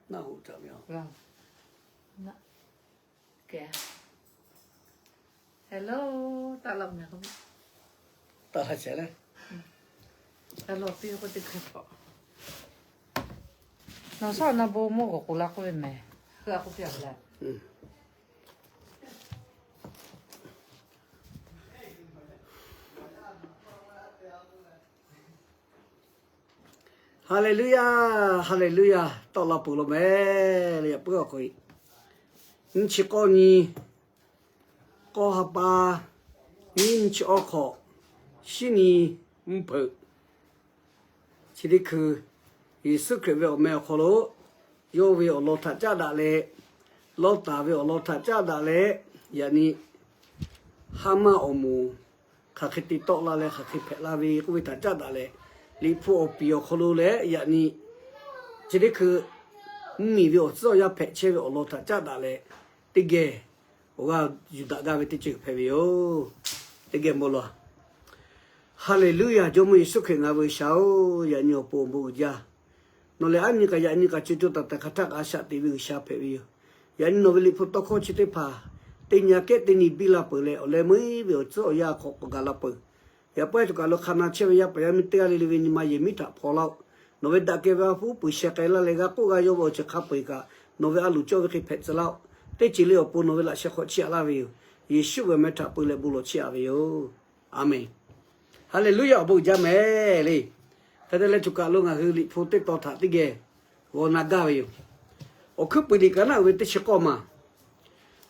Naˆ hoꞈ htaꞈ ve a. Hello, taˆ laˇ meh k'o, taˆ laˇ shehˍ le. Taˆ laˇ piˇ k'oˆ teˇ hk'e hpaꞈ. Nawˬ shaˉ na bon mawˇ g'awˬ k'oˍ la k'oˆ ve mehˍ. Hk'e k'oˆ piˇ a le. Haˍleˍluˇyaˇ, haˍleˍluˇyaˇ, tawˆ la peuˬ lo mehˍ le. Yaꞈ puiˉ awˬ hk'aw e, nyiˇ chi k'awˇ nyi, k'awˇ ha pa, nyiˇ nyi chi awˇ hk'awꞈ, shinˉ nyi mvuhˇ hpeuꞈ, chi teˇ hkui Yeˍsuˆ Hkriꞈ ve awˬ meh awˬ hk'aw lo yawˇ ve awˬ lawn htaꞈ caˉ daꞈ leh, Lawˇtaˍ ve awˬ lawn htaꞈ caˉ daꞈ leh, yaꞈ nyi Haˉmaˆ awˬ moˍ hk'aˬ hk'e te tawˆ la leh hk'aˬ hk'e hpehꞈ la ve k'oˆ ve htaꞈ caˉ daꞈ leh, Liꞈ hpu awˬ piˍ awˬ hk'aw lo leh yaꞈ nyi chi teˇ hkui mvuhˇmiˬ ve awˬ tcuhˉ awˬ yanˇ hpehꞈ chehˇ ve awˬ lawn htaꞈ caˉ daꞈ leh, teˇ geh awˬ g'aˇ yuˬ daꞈ gaˇ ve teˇ ceuˬ hpehꞈ ve yoˬ. Teˇ geh mawˬ law. Haˍleˍluˇyaˇ, Jawˇmawˇ Yeˍsuˆ Hkriꞈ ngaˬ ve G'uiˬsha-oˬ, yaꞈ nyi awˬ pon awˬ bon uiˍ jaˇ. Nawˬ lehˬ aˉ nyi kaꞈ yaꞈ nyi kaꞈ co co taiˍ taiˍ hk'aˬ htaˆ kaꞈ a shaꞈ teꞈ ve G'uiˬsha hpehꞈ ve yoˬ. Yaꞈ nyi nawˬ ve liꞈ hpu tawˇ hkawˇ chi teˇ hpaˍ teˇ nyi aꞈ kehˉ teˇ nyi biˇ la peuˬ leh, awˬ leh meuˇ ve awˬ tcuhˉ awˬ yanˇ hk'aw k'awꞈ gaˬ la peuˬ. Yaꞈ puiˉ tuˬ kaꞈ lo hk'a na chehˇ ve yaˇ paˍ yaˇ miˇ teˇ g'aˇ le le ve nyi ma yehˬ miˉ htaꞈ hpaw laˇ-oˆ. Nawˬ ve daꞈ kehˬ ve a hpu puiˬ sheh k'ai laˇ leh g'a k'oˆ g'a yaw ve awˬ ceuˬ hk'a peu-eˬ kaꞈ, nawˬ ve a loˍ cawˇ ve hk'e hpehꞈ tcuh laˇ-oˆ. Teˇ ceuˬ le awˬ pon nawˬ ve laꞈ sheh hk'aw chiˇ aꞈ laˇ ve yoˬ. Yeˍsuˆ ve awˬ meh htaꞈ peu leh bon lawˬ chiˇ aꞈ ve yoˬ. Aˍmenˍ. Haˍleˍluˇyaˇ, awˬ bon uiˍ jaˇ mehˍ le. Hk'e te leh tuˬ kaꞈ lo ngaˬ hui liꞈ hpu teˇ tawn htaꞈ teˇ geh g'aw na gaˇ ve yoˬ. Awˬ hkuiˉ puiˍ liꞈ kaꞈ naˆ uiˍ ve teˇ chi k'awˇ maˬ.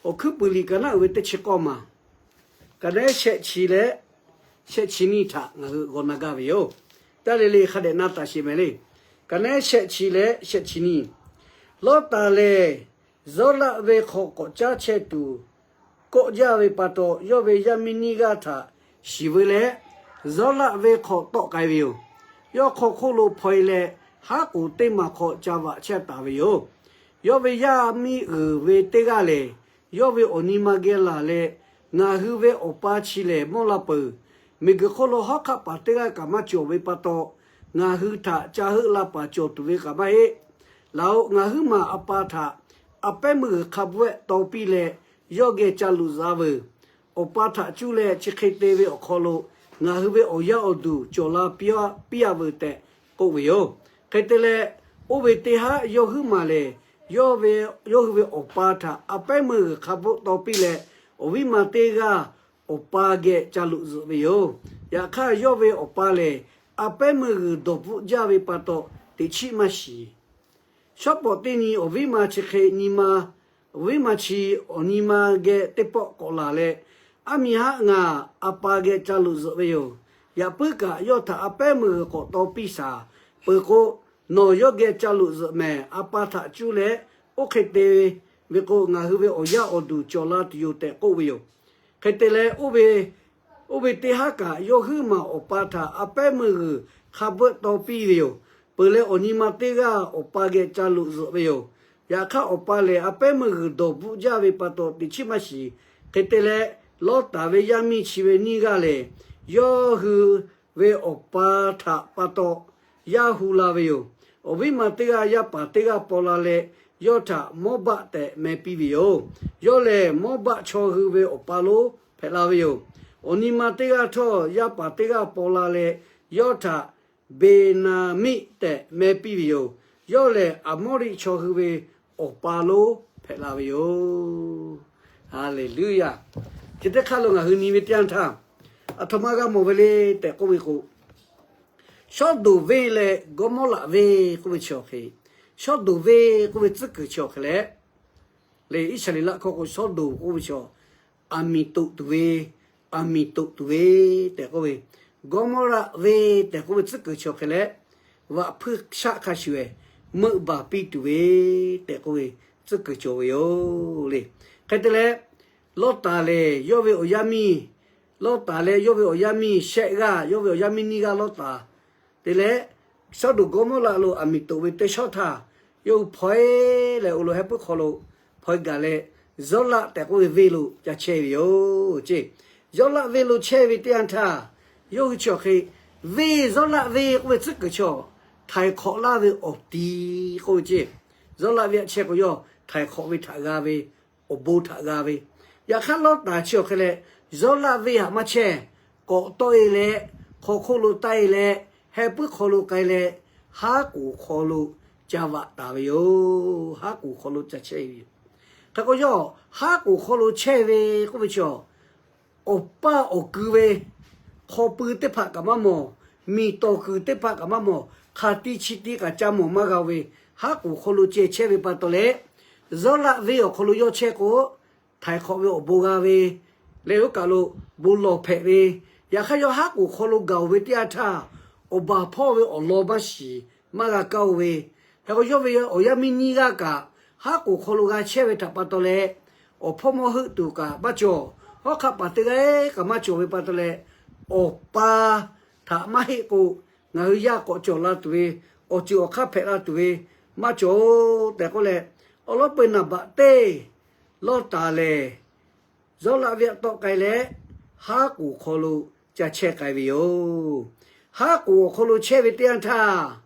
Awˬ hkuiˉ puiˍ liꞈ kaꞈ naˆ uiˍ ve teˇ chi k'awˇ maˬ, kaꞈ nehˉ shehˆ chi leh shehˆ chi nyiˇ htaꞈ ngaˬ hui g'aw na gaˇ ve yoˬ. Taˇ le le hk'a dehꞈ na taˍ sheˍ mehˍ le. Kaꞈ nehˉ shehˆ chi leh shehˆ chi nyiˇ. Lawˇtaˍ lehˬ, Zawˇlaˆ venˇ hk'aw k'awꞈ caˉ chehˇ tuˬ kawˆ jaˇ ve pa taw, yawˇ ve yaˇ miˇ nyiˇ g'aˇ htaꞈ shiˍ veu leh, Zawˇlaˆ venˇ hk'aw tawˆ k'ai ve yoˬ. Yawˇ hk'aw hk'oˆ lo hpaw e leh, haˉ k'oˍ teˇ maˬ hk'aw ca vaꞈ chehˇ taˍ ve yoˬ. Yawˇ ve yaˇ miˇ uiˍ ve teˇ g'aˇ lehˬ, yawˇ ve awˬ nyi ma geh laˬ leh, Ngaˬ hui ve awˬ pa chi lehˬ mawˇ la peuˬ. Miˬguiˬ hk'oˆ lo hawˉ hk'aˆ paˍ teˇ g'aˇ kaꞈ maˇ cawˬ ve pa taw, ngaˬ hui htaꞈ ca heuˆ la paˍ cawˬ tuˬ ve kaꞈ maˇ heˆ. Laˬ-oꞈ, ngaˬ huiˉ maˬ a pa htaꞈ a pehˉ meuˇ g'uiˬ hk'a bvuhˆ tawˇ piˇ leh, yawˇ geh ca luꞈ zuhꞈ-a veuˬ. Awˬ pa htaꞈ cuˇ leh chi hk'e te ve awˬ hk'aw lo ngaˬ hui ve awˬ yaˇ awˬ duˬ cawˬ la piˇ-a veuˬ tehꞈ k'oˆ ve yoˬ. Hk'e te leh, oˇ ve teˇ haˉ yawˇ huiˉ maˬ lehˬ, yawˇ hui ve awˬ pa htaꞈ a pehˉ meuˇ g'uiˬ hk'a bvuhˆ tawˇ piˇ leh, awˬ viˉ ma teˇ g'aˇ awˬ pa geh ca luꞈ zuhꞈ ve yoˬ. Yaꞈ hk'aˇ, yawˇ ve awˬ pa lehˬ, a pehˉ meuˇ g'uiˬ dawˬ bvuhˆ jaˇ ve pa taw, teꞈ chiˆ maˇ shiˍ. Shawˉ pawˍ teˇ nyi awˬ viˉ ma chi hk'e nyi ma, awˬ viˉ ma chi awˬ nyi ma geh teˇ pawˆ k'awꞈ laˬ leh, Aˉ miˇ haˆ ngaˬ a pa geh ca luꞈ zuhꞈ ve yoˬ. Yaꞈ puiˉ kaꞈ, yawˇ htaꞈ a pehˉ meuˇ g'uiˬ k'awꞈ tawˇ piˇ shaˍ. Peuˬ k'o, nawˬ yawˇ geh ca luꞈ zuhꞈ mehˍ. A pa htaꞈ cuˇ leh oˇ hk'e te ve k'o, ngaˬ hui ve awˬ yaˇ awˬ duˬ cawˬ la tuˬ yoˬ tehꞈ k'oˆ ve yoˬ. Hk'e te leh, oˇ ve teˇ haˉ kaꞈ yawˇ huiˉ maˬ awˬ pa htaꞈ a pehˉ meuˇ g'uiˬ hk'a bvuhˆ tawˇ piˇ ve yoˬ. Peuˬ leh, awˬ nyi ma teˇ g'aˇ awˬ pa geh ca luꞈ zuhꞈ ve yoˬ. Yaꞈ hk'aˇ, awˬ pa lehˬ a pehˉ meuˇ g'uiˬ dawˬ bvuhˆ jaˇ ve pa taw, teꞈ chiˆ maˇ shiˍ. Hk'e te leh, Lawˇtaˍ ve yaˇ miˇ chi ve nyiˇ g'aˇ lehˬ, yawˇ hui ve awˬ pa htaꞈ pa taw yaˇ hu la ve yoˬ. Awˬ viˉ ma teˇ g'aˇ yaˇ paˍ teˇ g'aˇ paw la leh, yawˇ htaꞈ Mawˇbaˆ tehꞈ meh piˇ ve yoˬ. Yawˇ lehˬ, Mawˇbaˆ chaw hui ve awˬ pa lonˉ hpehꞈ la ve yoˬ. Awˬ nyi ma teˇ g'aˇ htawˇ, yaˇ paˍ teˇ g'aˇ paw la leh, yawˇ htaꞈ Beˍnaˍmiˆ tehꞈ meh piˇ ve yoˬ. Yawˇ lehˬ, Aˍmawˇriˆ chaw hui ve awˬ pa lonˉ hpehꞈ la ve yoˬ. Haˍleˍluˇyaˇ. Chi teˇ hk'aˇ lo ngaˬ hui nyi ve teˇ yanˇ htaˇ, aˬ htoꞈ ma g'a mawˬ ve le tehꞈ k'oˆ ve k'o, Sawˉdonˍ venˇ leh Gawˇmawˇraꞈ venˇ k'oˆ ve chi awˬ hk'e, Sawˉdonˍ venˇ k'oˆ ve tcuhˉ kuiˬ chi awˬ hk'e leh, le Iˉsaˍreˍlaˆ hkawˇ k'o, Sawˉdonˍ k'oˆ ve chi aˬ miˍ toꞈ tuˬ ve, aˬ miˍ toꞈ tuˬ ve tehꞈ k'oˆ ve, Gawˇmawˇraꞈ venˇ tehꞈ k'oˆ ve tcuhˉ kuiˬ chi awˬ hk'e leh, vaꞈ hpuiˇ shaˆ hk'a shuˍ meuˆ baˬ piˇ tuˬ ve tehꞈ k'oˆ ve tcuhˉ kuiˬ cawˬ ve yoˬ le. Hk'e te leh, Lawˇtaˍ lehˬ yawˇ ve awˬ yaˇ miˇ, Lawˇtaˍ leh yawˇ ve awˬ yaˇ miˇ shehˆ g'aˇ, yawˇ ve awˬ yaˇ miˇ nyiˇ g'aˇ Lawˇtaˍ te leh, Sawˉdonˍ Gawˇmawˇraꞈ lo aˬ miˍ toꞈ ve teˇ shawˉ htaˇ, yawˇ hui hpaw-e leh, oˇ lo heh puiˉ hk'aw lo hpaw-e gaˬ leh, Zawˇlaˆ tehꞈ k'oˆ ve venˇ lo ca chehˇ ve yoˬ ceˇ. Zawˇlaˆ venˇ lo chehˇ ve teˇ yanˇ htaˇ, yawˇ hui chi awˬ hk'e, venˇ Zawˇlaˆ venˇ k'oˆ ve tcuhˉ kuiˬ chi awˬ htaiˍ hk'awꞈ laˇ ve awˬ ti k'oˆ ve ceˇ. Zawˇlaˆ venˇ aꞈ chehˇ k'o yawˇ htaiˍ hk'awꞈ ve htaꞈ g'a ve, awˬ bon htaꞈ g'a ve. Yaꞈ hk'aˇ Lawˇtaˍ chi awˬ hk'e leh, Zawˇlaˆ venˇ htaꞈ maˇ chehˇ, k'awꞈ tawˆ e leh, hk'aw hk'oˆ lo taˆ e leh, heh puiˉ hk'aw lo k'ai leh, haˉ k'oˍ hk'aw lo ca vaꞈ taˍ ve yoˬ. Haˉ k'oˍ hk'aw lo ca chehˇ ve yoˬ. Hk'e k'o yawˇ haˉ k'oˍ hk'aw lo chehˇ ve k'oˆ ve chi, awˬ paˇ awˬ kui ve hk'aw pui teˇ hpaˍ kaꞈ maˇ mawˬ, miˬ tawˍ kuiˬ teˇ hpaˍ kaꞈ maˇ mawˬ, hk'aˬ ti chi ti kaꞈ ca mawˬ maˇ g'a ve, haˉ k'oˍ hk'aw lo ceh chehˇ ve pa taw leh, Zawˇlaˆ venˇ awˬ hk'aw lo yawˇ chehˇ k'o, htaiˍ hk'awꞈ ve awˬ bon g'a ve, leh oˇ kaˬ lo bon lawˬ hpehꞈ ve. Yaꞈ hk'aˇ yawˇ haˉ k'oˍ hk'aw lo gaˬ oˬ ve teˇ yanˇ htaˇ, awˬ baˬ hpawˇ ve awˬ lawn maˇ shiˍ, maˇ g'a kaˇ oˬ ve. Hk'e k'o yawˇ ve awˬ yaˇ miˇ nyiˇ g'aˇ kaꞈ haˉ k'oˍ hk'aw lo g'a chehˇ ve htaꞈ pa taw leh, awˬ hpawˇ mawˇ heuˆ tuˬ kaꞈ maˇ cawˬ, hawˉ hk'aˆ paˍ teˇ g'aˇ kaꞈ maˇ cawˬ ve pa taw leh, awˬ pa htaꞈ maˇ heˆ k'o, ngaˬ hui yaˇ k'awꞈ cawˬ la tuˬ ve, awˬ ceuˬ awˬ hk'aˇ hpehꞈ la tuˬ ve maˇ cawˬ tehꞈ k'oˆ leh, awˬ lawn peu naˍ baꞈ teˇ Lawˇtaˍ lehˬ, Zawˇlaˆ venˇ aꞈ tawˆ k'ai leh, haˉ k'oˍ hk'aw lo ca chehˇ k'ai ve yoˬ. Haˉ k'oˍ awˬ hk'aw lo chehˇ ve teˇ yanˇ htaˇ,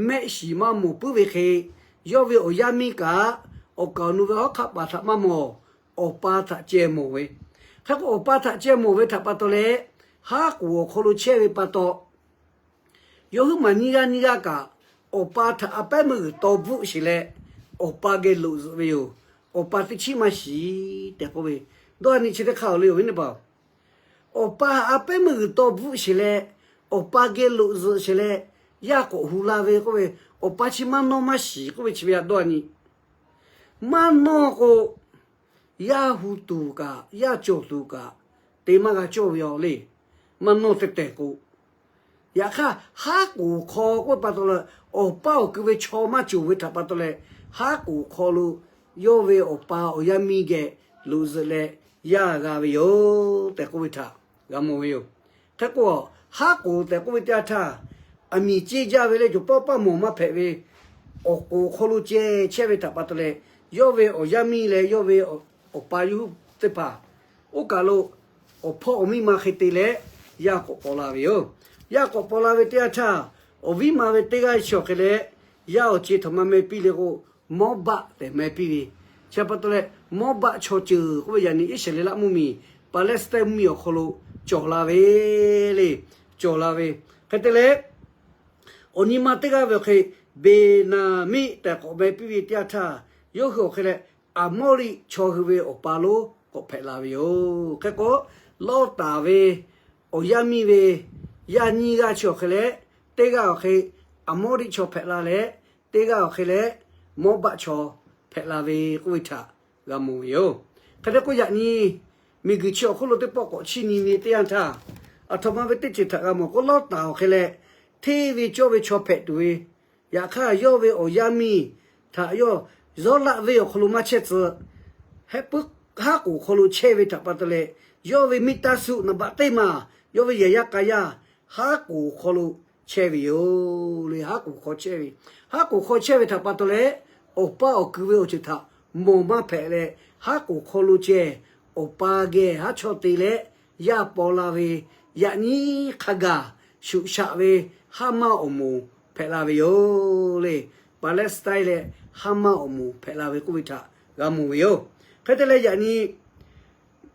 mehˆ shiˍ maˇ mawˬ puiˉ ve hk'e, yawˇ ve awˬ yaˇ miˇ kaꞈ awˬ kaˍ awˬ nu ve hawˉ hk'aˆ paˍ htaꞈ maˇ mawˬ, awˬ pa htaꞈ ceh mawˬ ve. Hk'e k'o awˬ pa htaꞈ ceh mawˬ ve htaꞈ pa taw leh, haˉ k'oˍ awˬ hk'aw lo chehˇ ve pa taw, yawˇ huiˉ maˬ nyiˇ g'aˇ nyiˇ g'aˇ kaꞈ, awˬ pa htaꞈ a pehˉ meuˇ g'uiˬ taw bvuhˆ sheˍ leh, awˬ pa geh loꞈ zuhꞈ ve yoˬ. Awˬ pa teˇ chiˉ maˇ shiˍ tehꞈ k'oˆ ve, dawˇ a nyi chi teˇ hk'aˇ awˬ le awˬ viˉ nyi paˍ, awˬ pa a pehˉ meuˇ g'uiˬ taw bvuhˆ sheˍ leh, awˬ pa geh loꞈ zuhꞈ sheˍ leh, yaˇ k'awꞈ hu la ve k'oˆ ve, awˬ pa chi maˇ nawˇ maˇ shiˍ k'oˆ ve chi ve yaꞈ dawˇ a nyi. Maˇ nawˇ k'o, yaˇ hu tuˬ kaꞈ yaˇ cawˬ tuˬ kaꞈ te maˇ g'a cawˇ ve yoˬ le. Maˇ nawˇ te tehˬ k'o, yaꞈ hk'aˇ haˉ k'oˍ hk'aw k'oˆ ve pa taw leh, awˬ paˇ awˬ kui ve chaw maˇ cawˬ ve htaꞈ pa taw leh, haˉ k'oˍ hk'aw lo yawˇ ve awˬ pa awˬ yaˇ miˇ geh loꞈ zuhꞈ leh yaˇ g'a ve yoˬ tehꞈ k'oˆ ve htaꞈ g'a mawˬ ve yoˬ. Hk'e k'o, haˉ k'oˍ tehꞈ k'oˆ ve teˇ yanˇ htaˇ, aˬ miˍ ceˇ jaˇ ve leh cawˬ paˇ paˇ mawˬ maˇ hpehꞈ ve, awˬ k'oˍ hk'aw lo ceh chehˇ ve htaꞈ pa taw leh, yawˇ ve awˬ yaˇ miˇ leh yawˇ ve awˬ pa yawˇ hui teˇ hpaˍ oˇ kaˬ lo awˬ hpawˇ awˬ miˇ ma hk'e te leh yaˇ k'awꞈ paw la ve yoˬ. Yaˇ k'awꞈ paw la ve teˇ yanˇ htaˇ, awˬ viˉ ma ve teˇ g'aˇ chi awˬ hk'e leh, yaˇ awˬ ceˬ htaꞈ maˇ meh piˇ le k'o, Mawˇbaˆ tehꞈ meh piˇ ve. Chi pa taw leh, Mawˇbaˆ chaw ceuˬ k'oˆ ve yaꞈ nyi Iˉsaˍreˍlaˆ mvuhˇmiˬ Paˍlehˉsaˍtehˇ mvuhˇmiˬ awˬ hk'aw lo cawˬ la ve le. Cawˬ la ve. Hk'e te leh, awˬ nyi ma teˇ g'aˇ ve awˬ hk'e, Beˍnaˍmiˆ tehꞈ k'awꞈ meh piˇ ve teˇ yanˇ htaˇ, yawˇ hui awˬ hk'e leh Aˍmawˇriˆ chaw hui ve awˬ pa lonˉ k'awꞈ hpehꞈ la ve yoˬ. Hk'e k'o, Lawˇtaˍ ve awˬ yaˇ miˇ ve yaˇ nyiˇ g'aˇ chi awˬ hk'e leh, teˇ g'aˇ awˬ hk'e Aˍmawˇriˆ chaw hpehꞈ la leh, teˇ g'aˇ awˬ hk'e leh Mawˇbaˆ chaw hpehꞈ la ve k'oˆ ve htaꞈ g'a mawˬ ve yoˬ. Hk'e te k'o yaꞈ nyi miˬguiˬ chi awˬ hk'oˆ lo teˇ pawˆ k'awꞈ chiˇ nyi ve teˇ yanˇ htaˇ, aˬ htoꞈ ma ve teˇ ceuˬ htaꞈ g'a mawˬ k'o, Lawˇtaˍ awˬ hk'e leh hteˇ ve cawˇ ve chaw hpehꞈ tuˬ ve, yaꞈ hk'aˇ yawˇ ve awˬ yaˇ miˇ htaꞈ yawˇ Zawˇlaˆ venˇ awˬ hk'aw lo maˇ chehˇ tcuh, heh puiˉ haˉ k'oˍ hk'aw lo chehˇ ve htaꞈ pa taw leh, yawˇ ve miˇ taˇ suˆ naˍ baꞈ teˇ maˬ, yawˇ ve yehˬ yaˇ k'a yaˇ haˉ k'oˍ hk'aw lo chehˇ ve yoˬ le. Haˉ k'oˍ hk'aw chehˇ ve, haˉ k'oˍ hk'aw chehˇ ve htaꞈ pa taw leh, awˬ paˇ awˬ kui ve awˬ ceuˬ htaꞈ mawˬ maˇ hpehꞈ leh, haˉ k'oˍ hk'aw lo ceh awˬ pa geh haˉ chawˇ te leh yaˇ paw la ve, yaꞈ nyi hk'a gaˬ shuꞈ shaꞈ ve Haˉmaˆ awˬ moˍ hpehꞈ la ve yoˬ le. Paˍlehˉsaˍtehˇ leh Haˉmaˆ awˬ moˍ hpehꞈ la ve k'oˆ ve htaꞈ g'a mawˬ ve yoˬ. Hk'e te leh yaꞈ nyi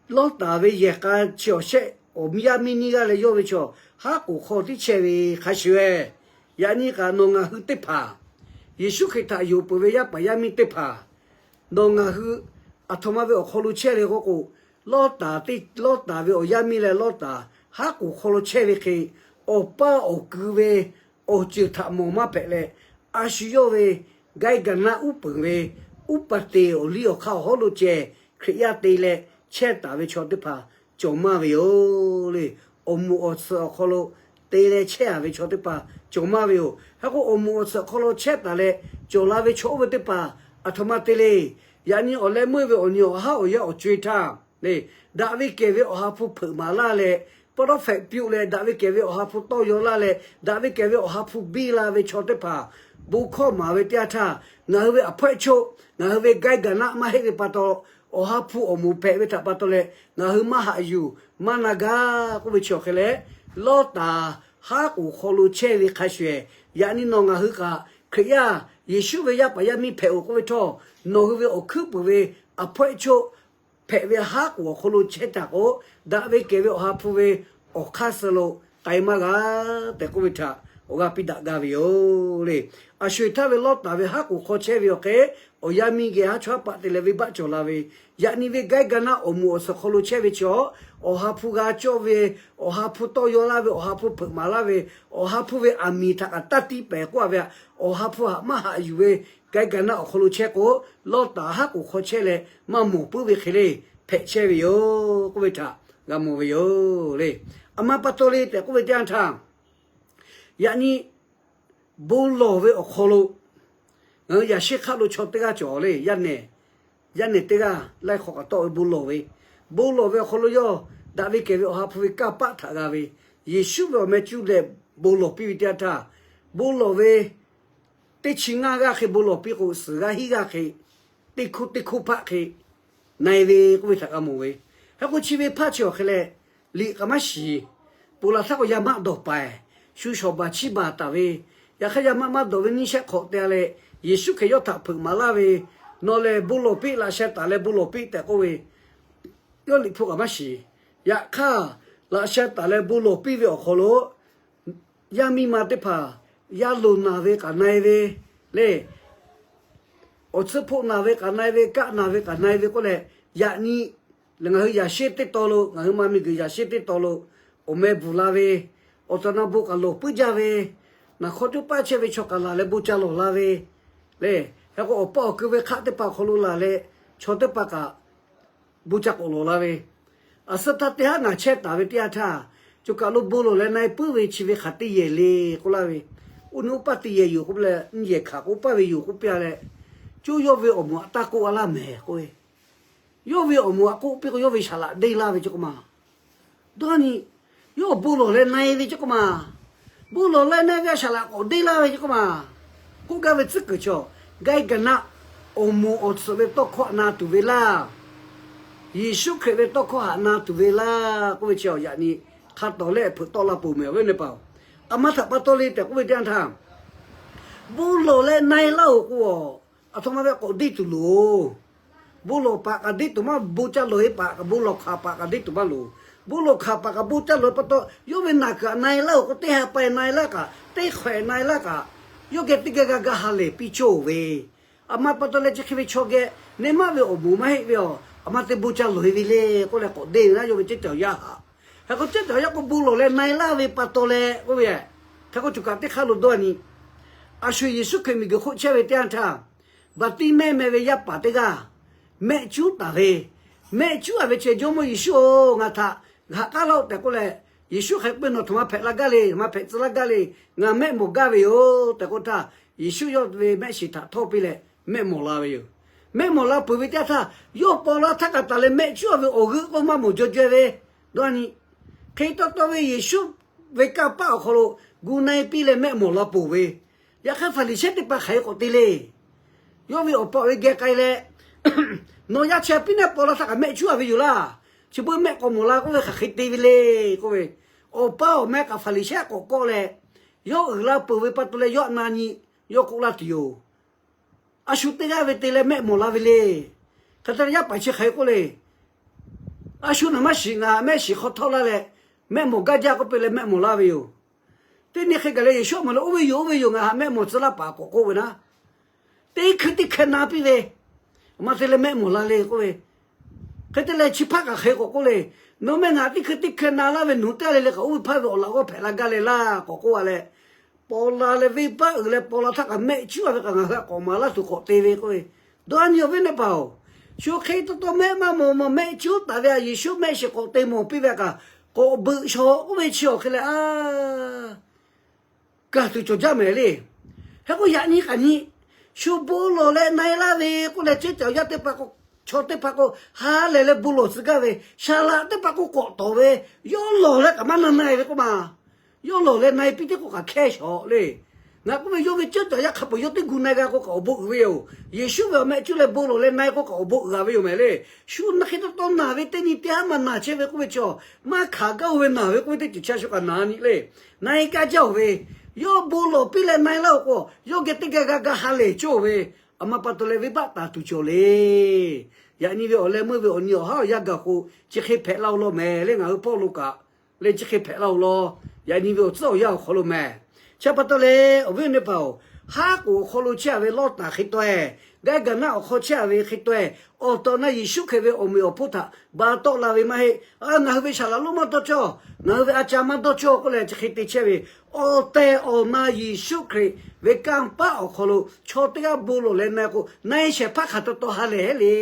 Lawˇtaˍ ve yehˬ k'a chi awˬ shehˆ awˬ yaˇ miˇ nyiˇ g'aˇ leh yawˇ ve chaw haˉ k'oˍ hk'aw tiˉ chehˇ ve hk'a shuˍ, yaꞈ nyi kaꞈ nawˬ ngaˬ hui teˇ hpaˍ Yeˍsuˆ Hkriꞈ htaꞈ yonˍ peuˬ ve yaˇ paˍ yaˇ miˇ teˇ hpaˍ, nawˬ ngaˬ hui aˬ htoꞈ ma ve awˬ hk'aw lo chehˇ le k'oˆ k'o, Lawˇtaˍ teˇ Lawˇtaˍ ve awˬ yaˇ miˇ leh Lawˇtaˍ haˉ k'oˍ hk'aw lo chehˇ ve hk'e, awˬ paˇ awˬ kui ve awˬ ceuˬ htaꞈ mawˬ maˇ hpehꞈ leh, a shu yawˇ ve gaiˇ gaˬ naˆ uˉ peunˍ ve uˉ paˍ teˍ awˬ liˇ awˬ hk'aˇ awˬ hawˉ lo ceh Hkriꞈ yaˇ te leh chehˇ taˍ ve chaw teˇ hpaˍ cawˬ maˇ ve yoˬ le. Awˬ moˍ awˬ tsuhꞈ awˬ hk'aw lo te leh chehˇ a ve chaw teˇ hpaˍ cawˬ maˇ ve yoˬ. Hk'e k'o, awˬ moˍ awˬ tsuhꞈ awˬ hk'aw lo chehˇ taˍ leh cawˬ la ve chaw oˇ ve teˇ hpaˍ aˬ htoꞈ ma te le. Yaꞈ nyi awˬ leh meuˇ ve awˬ nyi awˬ haˉ awˬ yanˇ awˬ co-e htaˇ, daꞈ ve kehˬ ve Awˬ ha hpu hpeuꞈ maˍ laˇ leh, prophet piˇ-oˆ leh daꞈ ve kehˬ ve Awˬ ha hpu tawˇ yaw laˇ leh, daꞈ ve kehˬ ve Awˬ ha hpu biˇ la ve chaw teˇ hpaˍ bon hkawˇ maˍ ve teˇ yanˇ htaˇ, ngaˬ hui ve aˬ hpawehˇ choˆ, ngaˬ hui ve gaiˇ gaˬ naˆ maˇ heˆ ve pa taw, Awˬ ha hpu awˬ moˍ hpehꞈ ve htaꞈ pa taw leh ngaˬ hui maˇ haꞈ yuˬ maˇ na gaˇ k'oˆ ve chi awˬ hk'e leh, Lawˇtaˍ haˉ k'oˍ hk'aw lo chehˇ ve hk'a shuˍ, yaꞈ nyi nawˬ ngaˬ hui kaꞈ Hkriꞈ yaˇ Yeˍsuˆ ve yaˇ paˍ yaˇ miˇ hpehꞈ-oˬ k'oˆ ve htawˇ, nawˬ hui ve awˬ hkuiˉ puiˍ ve aˬ hpawehˇ choˆ hpehꞈ ve haˉ k'oˍ awˬ hk'aw lo chehˇ taˍ k'o, daꞈ ve kehˬ ve Awˬ ha hpu ve awˬ hk'aˇ suh lo k'ai maˇ g'a tehꞈ k'oˆ ve htaꞈ awˬ g'aˇ piˇ daꞈ gaˇ ve yoˬ le. A sho-eˬ htaˇ ve Lawˇtaˍ ve haˉ k'oˍ hk'aw chehˇ ve awˬ hk'e, awˬ yaˇ miˇ geh haˉ chawˇ haˉ paˆ te leh venˇbaˆ cawˬ la ve, yaꞈ nyi ve gaiˇ ga naˆ awˬ moˍ awˬ suhˍ hk'aw lo chehˇ ve chaw, Awˬ ha hpu g'a cawˇ ve, Awˬ ha hpu tawˇ yaw laˇ ve, Awˬ ha hpu hpeuꞈ maˍ laˇ ve, Awˬ ha hpu ve aˬ miˍ htaꞈ kaꞈ taˇ tiˇ pehˍ k'oˆ a ve, Awˬ ha hpu haꞈ maˇ haꞈ yuˬ ve gaiˇ ga naˆ awˬ hk'aw lo chehˇ k'o, Lawˇtaˍ haˉ k'oˍ hk'aw chehˇ leh maˇ mawˬ puiˉ ve hk'e le hpehꞈ chehˇ ve yoˬ k'oˆ ve htaꞈ g'a mawˬ ve yoˬ le. A ma pa taw le tehꞈ k'oˆ ve teˇ yanˇ htaˇ, yaꞈ nyi bon lawˬ ve awˬ hk'aw lo ngaˬ hui yaꞈ sheˉ hk'aˆ lo chaw teˇ g'aˇ cawˬ le. Yaˇ nehˬ teˇ g'aˇ laiˉ hk'awꞈ k'aꞈ tawˆ ve bon lawˬ ve, bon lawˬ ve awˬ hk'aw lo yawˇ daꞈ ve kehˬ ve Awˬ ha hpu ve kanˇ paˆ htaꞈ g'a ve, Yeˍsuˆ ve awˬ meh cuˇ leh bon lawˬ piˇ ve teˇ yanˇ htaˇ, bon lawˬ ve teˇ chi ngaˇ g'aˇ hk'e bon lawˬ piˇ k'o, suhˍ g'aˇ hinˉ g'aˇ hk'e, teˇ hkuˇ teˇ hkuˇ hpaˆ hk'e na-e ve k'oˆ ve htaꞈ g'a mawˬ ve. Hk'e k'o chi ve hpaˇ chi awˬ hk'e leh liꞈ k'aꞈ maˇ shiˍ. Ponˬ laˬ htaˇ k'o yaˇ maˆ dawˬ paiˍ, shu shawˍ baˬ chiˇ baˬ taˍ ve, yaꞈ hk'aˇ yaˇ maˆ maˇ dawˬ ve nyiˇ shehˆ hk'awꞈ te leh, Yeˍsuˆ Hkriꞈ yawˇ htaꞈ hpeuꞈ maˍ laˇ ve, nawˬ lehˬ bon lawˬ piˇ, laꞈ sheh taˍ leh bon lawˬ piˇ tehꞈ k'oˆ ve, yawˇ liꞈ hpu k'aꞈ maˇ shiˍ. Yaꞈ hk'aˇ, laꞈ sheh taˍ leh bon lawˬ piˇ ve awˬ hk'aw lo yaˇ miˇ ma teˇ hpaˍ yaˇ loˍ naˬ ve k'aꞈ na-e ve le. Awˬ tcuhˉ hpoˆ naˬ ve k'aꞈ na-e ve, kaˆ naˬ ve k'aꞈ na-e ve k'oˆ leh, yaꞈ nyi lehˬ ngaˬ hui yaꞈ sheˉ teˇ taw lo, ngaˬ hui ma miˬguiˬ yaꞈ sheˉ teˇ taw lo awˬ meh bvuhˬ la ve, awˬ taˍ na bon k'aꞈ lawˬ puiˉ jaˇ ve, naˬ hk'aw coˇ paˆ chehˇ ve chaw k'aꞈ laˬ leh bon ca lawˬ la ve le. Hk'e k'o awˬ paˇ awˬ keu ve hk'aˆ teˇ hpaˍ awˬ hk'aw lo laˬ leh chaw teˇ hpaˍ kaꞈ bon ca k'awꞈ lawˬ la ve, aˬ suhˉ htaˇ teˇ haˉ ngaˬ chehˇ taˍ ve teˇ yanˇ htaˇ, co kaˬ lo bon lawˬ leh na-e puiˉ ve chi ve hk'aˬ teˇ yehˬ le k'oˆ laˇ ve, oˇ nu oˇ paˇ teˇ yehˬ yoˬ k'oˆ leh, nyiˇ yehˬ hkanˍ k'o oˇ paˇ ve yoˬ k'oˆ piˇ-a leh, coˇ yawˇ ve awˬ moˍ aꞈ taˇ k'oˆ-a laˇ mehˍ k'oˆ ve, yawˇ ve awˬ moˍ aꞈ k'oˆ piˇ k'o yawˇ ve shaˍ laꞈ deˇ laˇ ve ce k'oˆ ma. Dawˇ nyi, yawˇ bon lawˬ leh na-e ve ce k'oˆ ma. Bon lawˬ leh na-e ve shaˍ laꞈ k'awꞈ deˇ laˇ ve ce k'oˆ ma. K'oˆ gaˇ ve tcuhˉ kuiˬ chaw, gaiˇ ga naˆ awˬ moˍ awˬ tsuhꞈ ve tawˇ hkawˇ htaꞈ na tuˬ ve laˇ. Yeˍsuˆ Hkriꞈ ve tawˇ hkawˇ htaꞈ na tuˬ ve laˇ k'oˆ ve chi yaꞈ nyi hk'a tawˍ lehˆ hpeuꞈ tawˆ la peuˬ mehˍ awˬ viˉ awˬ nyi paˍ-oˬ. A ma htaꞈ pa taw le tehꞈ k'oˆ ve teˇ yanˇ htaˇ, bon lawˬ leh na-e laˇ-oˬ k'o, aˬ htoꞈ ma ve k'awꞈ deˇ tuˬ loˍ. Bon lawˬ paˍ kaꞈ deˇ tuˬ maˇ, bon ca lawˬ-e paˍ kaꞈ, bon lawˬ hkanˍ paˍ kaꞈ deˇ tuˬ maˇ loˍ. Bon lawˬ hkanˍ paˍ kaꞈ bon ca lawˬ-e pa taw, yawˇ ve naˬ kuiˬ htaꞈ na-e laˇ-oˬ k'o, teˇ ha pa-e na-e laˇ kaꞈ, teˇ hk'awehꞈ na-e laˇ kaꞈ, yawˇ geh teˇ geh g'a ga ha lehˬ piˇ cawˇ-oˬ ve, aˬ ma pa taw leh chi hk'e ve chaw geh, nehˬ maˇ ve awˬ moˍ maˇ heˆ ve awˬ, aˬ ma te bon ca lawˬ-e ve le k'oˆ leh k'awꞈ deˇ ve naˉ, yawˇ ve cehˇ caˬ yaˇ htaꞈ. Hk'e k'o cehˇ caˬ yaˇ k'o bon lawˬ leh na-e laˇ ve pa taw leh k'oˆ ve, hk'e k'o co kaˬ teˇ hk'aˇ lo dawˇ nyi, a sho Yeˍsuˆ Hkriꞈ miˬguiˬ hk'oˆ chehˇ ve teˇ yanˇ htaˇ, Baˍtiˇmehˇ meh ve yaˇ paˍ teˇ g'aˇ mehˆ cuˉ taˍ ve, mehˆ cuˉ-a ve chi, Jawˇmawˇ Yeˍsuˆ-oˬ, ngaˬ htaꞈ haꞈ k'aˉ laˇ-oˆ tehꞈ k'oˆ leh, Yeˍsuˆ hk'aˬ hk'e k'oˆ ve, Nawˬ htaꞈ maˇ hpehꞈ la gaˇ le, maˇ hpehꞈ tcuh laˇ gaˇ le, ngaˬ mehˆ mawˬ gaˇ ve yoˬ tehꞈ k'oˆ htaˇ, Yeˍsuˆ yawˇ ve mehˆ shiˍ htaꞈ htawˇ piˇ leh mehˆ mawˬ la ve yoˬ. Mehˆ mawˬ la peuˬ ve teˇ yanˇ htaˇ, yawˇ paw la htaˇ kaꞈ taˍ leh mehˆ cuˉ-a ve awˬ g'euˆ k'oˆ maˇ mawˬ jaw jaw ve, dawˇ nyi. Hk'e taw taw ve Yeˍsuˆ ve kanˇ paˆ awˬ hk'aw lo gu na-e piˇ leh mehˆ mawˬ la peuˬ ve, yaꞈ hk'aˇ Hpaˍriˍsehˇ teˇ hpaˍ hk'aˬ hk'e k'awꞈ te le. Yawˇ ve awˬ pa awˬ e geh k'ai leh, Nawˬ yaˇ chi piˇ naˆ paw la htaˇ kaꞈ mehˆ cuˉ-a ve yoˬ laˇ. Chi beuꞈ mehˆ k'awꞈ mawˬ la k'oˆ ve hk'aˬ hk'e te ve le k'oˆ ve, awˬ pa awˬ meh kaꞈ Hpaˍriˍsehˇ k'awꞈ kawˆ leh, yawˇ uiˍ la peuˬ ve pa taw leh yawˇ na nyi, yawˇ k'oˆ laˇ tuˬ yoˬ. A shu teˇ g'aˇ ve te leh mehˆ mawˬ la ve le. Hk'e te leh yaˇ paˍ chi hk'aˬ hk'e k'oˆ le, A shu naˬ maˇ shiˍ, ngaˬ haꞈ mehˆ shiˍ hk'aw htawˇ laˇ leh, mehˆ mawˬ gaˇ jaˇ k'oˆ piˇ leh mehˆ mawˬ laˇ ve yoˬ. Teˇ nyi hk'e gaˬ leh Yeˍsuˆ maˇ leh, Oˇ ve yoˬ, oˇ ve yoˬ, ngaˬ haꞈ mehˆ mawˬ tcuh laˇ paˍ k'awꞈ k'oˆ ve naˉ, teˇ hkui teˇ hkeh na piˇ ve, aˬ ma te leh mehˆ mawˬ la le k'oˆ ve. Hk'e te leh chi hpaˇ kaꞈ hk'aˬ hk'e k'awꞈ k'oˆ le, Nawˬ meh ngaˬ teˇ hkui teˇ hkeh na laˇ ve nawˬ hui teˇ g'aˇ le le kaꞈ oˇ ve hpaˇ ve awˬ laꞈ g'awˇ hpehꞈ la gaˇ le laˇ k'awꞈ k'oˆ-a leh, paw la leh venˇbaˆ uiˍ leh paw la htaˇ kaꞈ mehˆ cuˉ-a ve kaꞈ ngaˬ hui k'awꞈ maˍ laˇ tuˬ k'awꞈ te ve k'oˆ ve. Dawˇ nyi awˬ viˉ awˬ nyi paˍ-oˬ, shu hk'e taw taw mehˆ maˇ mawˬ mawˬ mehˆ cuˉ taˍ ve a, Yeˍsuˆ mehˆ shiˍ k'awꞈ te mawˬ piˇ ve kaꞈ, k'awꞈ beuꞈ shaw k'oˆ ve chi awˬ hk'e leh a, kaˬ tuˬ cawˬ jaˇ mehˍ le. Hk'e k'o yaꞈ nyi kaꞈ nyi, shu bon lawˬ leh na-e laˇ ve k'oˆ leh, cehˇ caˬ yaˇ teˇ hpaˍ k'o, chaw teˇ hpaˍ k'o, ha lehˬ leh bon lawˬ tcuh gaˇ ve, shaˍ laꞈ teˇ hpaˍ k'o k'awꞈ tawˍ ve, yawˇ lawˬ leh kaꞈ maˇ na na-e ve k'oˆ ma. Yawˇ lawˬ leh na-e piˇ teˇ k'o kaꞈ hkehˇ shawˍ le. Ngaˬ k'oˆ ve, yawˇ ve cehˇ caˬ yaˇ hk'a peu-eˬ yawˇ teˇ gu na-e g'a k'o kaꞈ awˬ bon uiˍ ve yoˬ. Yeˍsuˆ ve awˬ mehˆ cuˇ leh bon lawˬ leh na-e k'o kaꞈ awˬ bon uiˍ g'a ve yoˬ mehˍ le. Shu naˬ hk'e taw taw naˬ ve teˇ nyi teˇ haˉ maˇ naˬ chehˇ ve k'oˆ ve chaw, maˇ hkanˍ gaˇ-oˬ ve naˬ ve k'oˆ ve teˇ ceuˬ chi a shu kaꞈ na nyi le. Na-e gaˇ jaˇ-oˬ ve, Yawˇ bon lawˬ piˇ leh na-e laˇ-oˬ k'o, yawˇ geh teˇ geh g'a ga ha lehˬ cawˇ ve, aˬ ma pa taw leh venˇbaˆ taˍ tuˬ cawˬ le. Yaꞈ nyi ve awˬ leh meuˇ ve awˬ nyi awˬ haˉ awˬ yanˇ gaˬ k'o, chi hk'e hpehꞈ laˇ-oˬ law mehˍ le, ngaˬ hui hpawˇ lo kaꞈ le chi hk'e hpehꞈ laˇ-oˬ law. Yaꞈ nyi ve awˬ tcuhˉ awˬ yanˇ awˬ hk'aw lo mehˍ. Chi pa taw leh awˬ viˉ awˬ nyi teˇ hpaˍ-oˬ, haˉ k'oˍ awˬ hk'aw lo chehˇ-a ve Lawˇtaˍ hk'e taweh, Gaˇ gaˬ naˆ awˬ hk'aw chehˇ-a ve hk'e taweh, awˬ tawˍ na Yeˍsuˆ Hkriꞈ ve awˬ meꞈ awˬ hponˇ htaꞈ ba tawˆ la ve maˇ heˆ. Ngaˬ hui ve shaˍ laꞈ lonˉ maˇ dawˇ cawˇ, ngaˬ hui ve a ca maˇ dawˇ cawˇ k'oˆ leh chi hk'e te chehˇ ve, awˬ tehˬ awˬ na Yeˍsuˆ Hkriꞈ ve kanˇ paˆ awˬ hk'aw lo chaw teˇ g'aˇ bon lawˬ leh na-e k'o, na-e shehˍ hpaˇ hk'aˬ taw taw ha lehˬ heˆ le.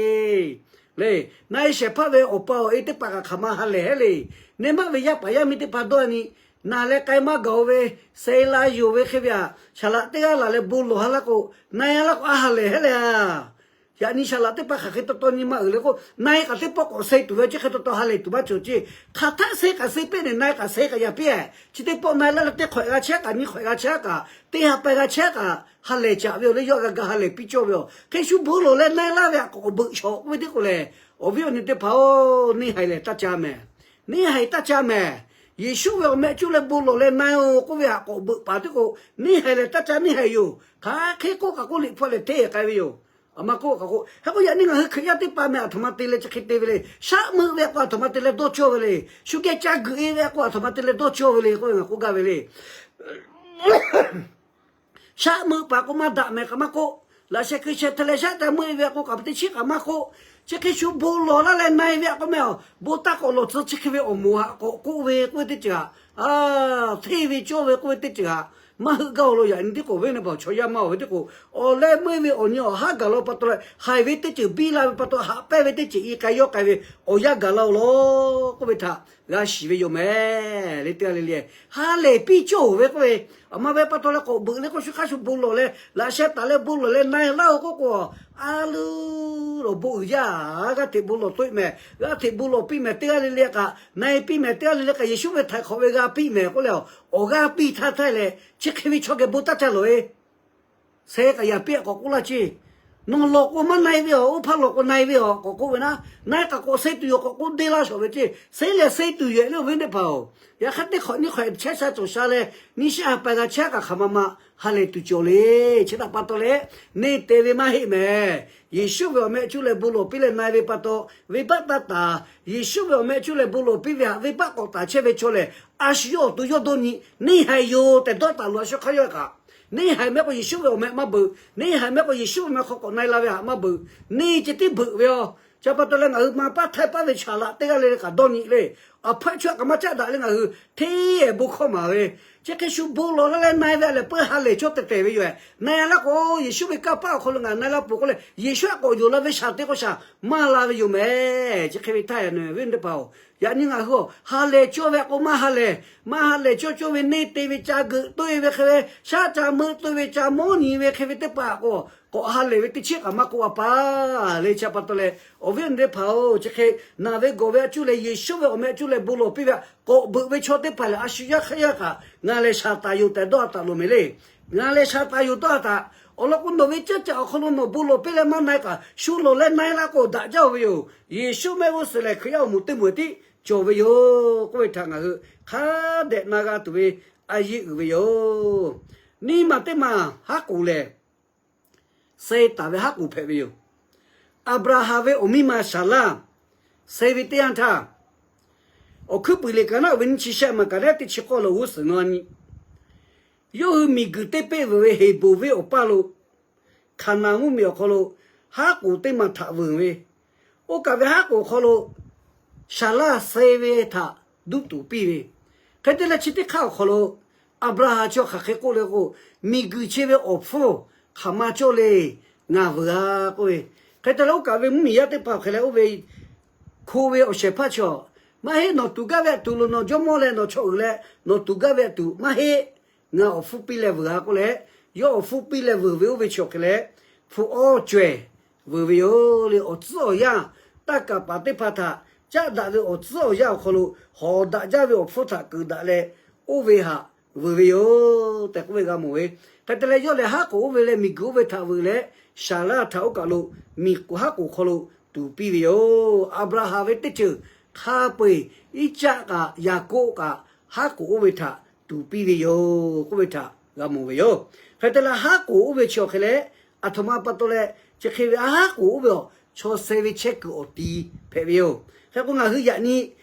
Le, na-e shehˍ hpaˇ ve awˬ pa awˬ e teˇ hpaˍ kaꞈ hk'aˬ ma ha lehˬ heˆ le. Neˇ maˆ ve yaˇ paˍ yaˇ miˇ teˇ hpaˍ dawˇ-a nyi, naˬ leh k'ai maˇ gaˬ-o ve, seh la yonˍ ve hk'e ve aꞈ, shaˍ laꞈ teˇ g'aˇ laˬ leh bon lawˬ ha laˇ k'o, na-e laˇ k'o a ha lehˬ heˆ le a. Yaꞈ nyi shaˍ laꞈ teˇ hpaˍ hk'aˬ hk'e taw taw nyi ma uiˍ le k'o, na-e kaꞈ teˇ pawˆ k'awꞈ seh tuˬ ve chi hk'e taw taw ha lehˬ tuˬ maˇ cawˬ ceˇ. Hk'aˬ htaˆ seh kaꞈ seh piˇ nehˬ, na-e kaꞈ seh kaꞈ yaꞈ piˇ-eˬ. Chi teˇ pawˆ na-e laˇ leh teˇ hk'awehꞈ g'a chehˇ kaꞈ nyi hk'awehꞈ g'a chehˇ kaꞈ teˇ ha pa g'a chehˇ kaꞈ ha lehˬ caꞈ ve awˬ le, yawˇ g'a ga ha lehˬ piˇ cawˇ ve yoˬ. Hk'e shu bon lawˬ leh na-e laˇ ve aꞈ k'awꞈ beuꞈ shawˍ k'oˆ ve teˇ k'o lehˬ, awˬ viˉ awˬ nyi teˇ hpaˍ-oˬ, neˇ haiˬ lehˬ taˇ ca mehˍ. Neˇ haiˬ taˇ ca mehˍ. Yeˍsuˆ ve awˬ meh cuˇ leh bon lawˬ leh na-e-oˬ k'oˆ ve aꞈ k'awꞈ beuꞈ paˍ teˇ k'o, neˇ haiˬ lehˬ taˇ ca neˇ haiˬ yoˬ. Hk'aˬ hk'e k'oˆ kaꞈ k'oˆ liꞈ hpu lehˬ hteˇ k'ai ve yoˬ. Aˬ ma k'oˆ kaꞈ k'o, hk'e k'o yaꞈ nyi ngaˬ hui Hkriꞈ yaˇ teˇ hpaˍ meh aˬ htoꞈ ma te leh chi hk'e te ve le. Shaˆ meuˆ ve aꞈ k'o aˬ htoꞈ ma te leh dawˇ cawˇ ve le. Shu geh ca geuꞈ-e ve aꞈ k'o aˬ htoꞈ ma te leh dawˇ cawˇ ve le k'oˆ ve ngaˬ k'oˆ gaˇ ve le. Shaˆ meuˆ paˍ k'o maˇ daꞈ mehˍ kaꞈ maˇ k'oˆ, laꞈ sheh hkui sheh htaˇ leh shaˆ ca meuˆ-e ve aꞈ k'o kaꞈ teˇ chiˉ kaꞈ maˇ k'oˆ, chi hk'e shu bon lawˬ laˇ leh na-e ve aꞈ k'o meh-oˬ, bon taˇ k'awꞈ lawˬ tcuh chi hk'e ve awˬ moˍ haꞈ k'awꞈ k'oˆ ve k'oˆ ve teˇ ceuˬ haꞈ, hteˇ ve cawˇ ve k'oˆ ve teˇ ceuˬ haꞈ, maˇ heuˆ gaˇ-oˬ law. Yaꞈ nyi teˇ k'o awˬ viˉ awˬ nyi teˇ hpaˍ chaw yaˇ maˇ-oˬ ve teˇ k'o, awˬ leh meuˇ ve awˬ nyi awˬ haˉ gaˬ la pa taw leh haiˬ ve teˇ ceuˬ biˇ la ve pa taw haꞈ pehnˇ ve teˇ ceuˬ i k'ai yawˇ k'ai ve awˬ yanˇ gaˬ la-oˬ law k'oˆ ve htaꞈ g'a shiˍ ve yoˬ mehˍ le. Teˇ g'aˇ le le ha lehˬ piˇ cawˇ-oˬ ve k'oˆ ve, aˬ ma ve pa taw leh k'awꞈ beuꞈ le k'o shu hk'aˇ shu bon lawˬ leh laꞈ sheh taˍ leh bon lawˬ leh na-e laˇ-oˬ k'oˆ k'o, a leuˬ lawˬ bon uiˍ jaˇ. G'aˇ hteꞈ bon lawˬ toˆ-e mehˍ, g'aˇ hteꞈ bon lawˬ piˇ mehˍ. Teˇ g'aˇ le le kaꞈ na-e piˇ mehˍ. Teˇ g'aˇ le le kaꞈ Yeˍsuˆ ve htaiˍ hk'awꞈ ve g'a piˇ mehˍ k'oˆ leh, awˬ g'aˇ piˇ htaˇ htaˇ leh chi hk'e ve chaw geh bon taˇ ca lawˬ-e. Seh kaꞈ yaꞈ piˇ-a k'awꞈ k'oˆ laˇ ceˇ. Nawˬ lawˬ k'o maˇ na-e ve aˬ, oˇ hpaˇ lawˬ k'o na-e ve aˬ k'awꞈ k'oˆ ve naˉ, na-e kaꞈ k'awꞈ seh tuˬ yoˬ k'awꞈ k'oˆ deˇ laˇ shawˍ ve ceˇ. Seh lehˬ seh tuˬ yoˬ le awˬ viˉ teˇ hpaˍ-oˬ. Yaꞈ hk'aˇ teˇ hk'awꞈ nyiˇ hk'awꞈ chehˇ sha cawˬ sha leh nyiˇ shiˉ ha pa g'a chehˇ kaꞈ hk'aˬ ma ma ha lehˬ tuˬ cawˬ le. Chi htaꞈ pa taw leh neˇ te ve maˇ heˆ mehˍ. Yeˍsuˆ ve awˬ meh cuˇ leh bon lawˬ piˇ leh na-e ve pa taw venˇbaˆ taˇ taˍ. Yeˍsuˆ ve awˬ meh cuˇ leh bon lawˬ piˇ ve htaꞈ venˇbaˆ k'awꞈ taˍ chehˇ ve chaw lehˬ, a shu yawˇ awˬ to yawˇ dawˇ nyi, neˇ haiˬ yoˬ tehꞈ dawˇ taˍ loˬ. A shu hk'aˇ yawˇ kaꞈ neˇ haiˬ mehˆ k'o Yeˍsuˆ ve awˬ meh maˇ beuꞈ. Neˇ haiˬ mehˆ k'o Yeˍsuˆ ve meh hk'aw k'awꞈ na-e la ve htaꞈ maˇ beuꞈ. Neˇ ceh tiˉ beuꞈ ve yoˬ. Chi pa taw leh ngaˬ hui ma paˇ htaiˇ paˇ ve shaˍ laꞈ teˇ g'aˇ le le kaꞈ dawˇ nyi le. Aˬ hpawehˇ chaw kaꞈ maˇ caˉ daꞈ leh ngaˬ hui hteˇ bon hkawˇ maˍ ve, chi hk'e shu bon lawˬ laˇ leh na-e ve lehˬ peuˇ ha lehˬ cawˇ tehˬ tehˬ ve yoˬ. Na-e laˇ k'o Yeˍsuˆ ve kanˇ paˆ awˬ hk'aw lo ngaˬ na-e laˇ peuˬ k'oˆ leh Yeˍsuˆ aꞈ k'awꞈ yonˍ la ve shaˍ te k'o shaˍ maˇ la ve yoˬ mehˍ. Chi hk'e ve htaˇ yaꞈ nyi viˉ teˇ hpaˍ-oˬ, yaꞈ nyi ngaˬ hui ha lehˬ cawˇ ve aꞈ k'o maˇ ha lehˬ, maˇ ha lehˬ cawˇ cawˇ ve neˇ te ve ca geuꞈ toˆ-e ve hk'e ve, shaˉ ca meuˆ toˆ-e ve ca mawˇ nyi ve hk'e ve teˇ hpaˍ k'o, k'awꞈ ha lehˬ ve teˇ chiˉ kaꞈ maˇ k'oˆ a pa le. Chi pa taw leh awˬ viˉ awˬ nyi teˇ hpaˍ-oˬ, chi hk'e naˬ ve gawˬ ve aꞈ cuˇ leh Yeˍsuˆ ve awˬ meh cuˇ leh bon lawˬ piˇ ve htaꞈ k'awꞈ beuꞈ ve chaw teˇ hpaˍ lehˬ, a shu yaˇ hk'aˇ yaˇ kaꞈ ngaˬ lehˬ shaˍ taˍ yoˬ tehꞈ dawˇ a taˍ loˬ mehˍ le. Ngaˬ lehˬ shaˍ taˍ yoˬ dawˇ a taˍ. Awˬ lawn k'o nawˬ ve caˇ caꞈ awˬ hk'aw lo nawˬ bon lawˬ piˇ leh maˇ na-e kaꞈ shu lawˬ leh na-e laˇ k'o daꞈ jaˇ-oˬ ve yoˬ. Yeˍsuˆ mehˆ g'uˇ suhˍ lehˬ Hkriꞈ yaˇ awˬ moˍ teˇ moˍ tiˉ cawˬ ve yoˬ k'oˆ ve htaꞈ ngaˬ hui hk'a dehꞈ na g'a tuˬ ve a yeˇ uiˍ ve yoˬ. Nyiˇ maˬ teˇ maˬ haˉ k'oˍ lehˬ, seh taˍ ve haˉ k'oˍ hpehꞈ ve yoˬ. Aˍbraˍhanˍ ve awˬ miˇ ma Saˍlaˇ seh ve teˇ yanˇ htaˇ, Awˬ hkuiˉ puiˍ liꞈ kaꞈ naˉ ve nyiˇ chi shehˆ maˬ kaꞈ lehˬ teˇ chi k'awˇ lo g'uˇ suhˍ ngaw nyi, yawˇ hui miˬguiˬ teˇ peˆ vuiˬ ve Heˍboˍ venˇ awˬ paˇ lo Hkaˍnanˍ mvuhˇmiˬ awˬ hk'aw lo haˉ k'oˍ teˇ maˬ htaꞈ vuiˬ ve, oˇ kaꞈ ve haˉ k'oˍ awˬ hk'aw lo Saˍlaˇ seh ve htaꞈ duˇ tuˍ piˇ ve, hk'e te leh chi teˇ hk'aˇ awˬ hk'aw lo Aˍbraˍhanˍ chi hk'aˬ hk'e k'oˆ le k'o, miˬguiˬ chi ve awˬ hpfuhˇ hk'aˬ ma cawˇ le, ngaˬ vuiˬ-a k'oˆ ve. Hk'e te leh oˇ kaꞈ ve mvuhˇmiˬ yaˇ teˇ hpaˍ hk'e leh oˇ ve hko ve awˬ shehˍ hpaˇ chi, maˇ heˆ, nawˬ tuˬ gaˇ ve aꞈ tuˬ lo nawˬ jawˇmawˇ leh nawˬ chaw uiˍ leh nawˬ tuˬ gaˇ ve aꞈ tuˬ maˇ heˆ. Ngaˬ awˬ hpfuhˇ piˇ leh vuiˬ-a k'oˆ leh, yawˇ awˬ hpfuhˇ piˇ leh vuiˬ ve oˇ ve chi awˬ hk'e leh, hpu awˇ cawehˬ vuiˬ ve yoˬ le. Awˬ tcuhˉ awˬ yanˇ, taˇ kaˍ paˍ teˇ hpaˍ htaꞈ caˉ daꞈ ve awˬ tcuhˉ awˬ yanˇ awˬ hk'aw lo hawˍ daꞈ jaˇ ve awˬ hpfuhˇ htaꞈ keunˍ daꞈ leh oˇ ve htaꞈ vuiˬ ve yoˬ tehꞈ k'oˆ ve g'a mawˬ ve. Hk'e te leh yawˇ lehˬ haˉ k'oˍ oˇ ve leh miˬguiˬ oˇ ve htaꞈ vuiˬ leh, Saˍlaˇ htaꞈ oˇ kaˬ lo miˬguiˬ haˉ k'oˍ hk'aw lo tuˍ piˇ ve yoˬ. Aˍbraˍhanˍ ve teˇ ceuˬ hk'a peu-eˬ Iˉcaˆ kaꞈ Yaˍkoˆ kaꞈ haˉ k'oˍ oˇ ve htaꞈ tuˍ piˇ ve yoˬ k'oˆ ve htaꞈ g'a mawˬ ve yoˬ. Hk'e te leh haˉ k'oˍ oˇ ve chi awˬ hk'e leh, aˬ htoꞈ ma pa taw leh chi hk'e ve haˉ k'oˍ oˇ ve awˬ chaw suh ve chehˇ kuiˬ awˬ ti hpehꞈ ve yoˬ. Hk'e k'o ngaˬ hui yaꞈ nyi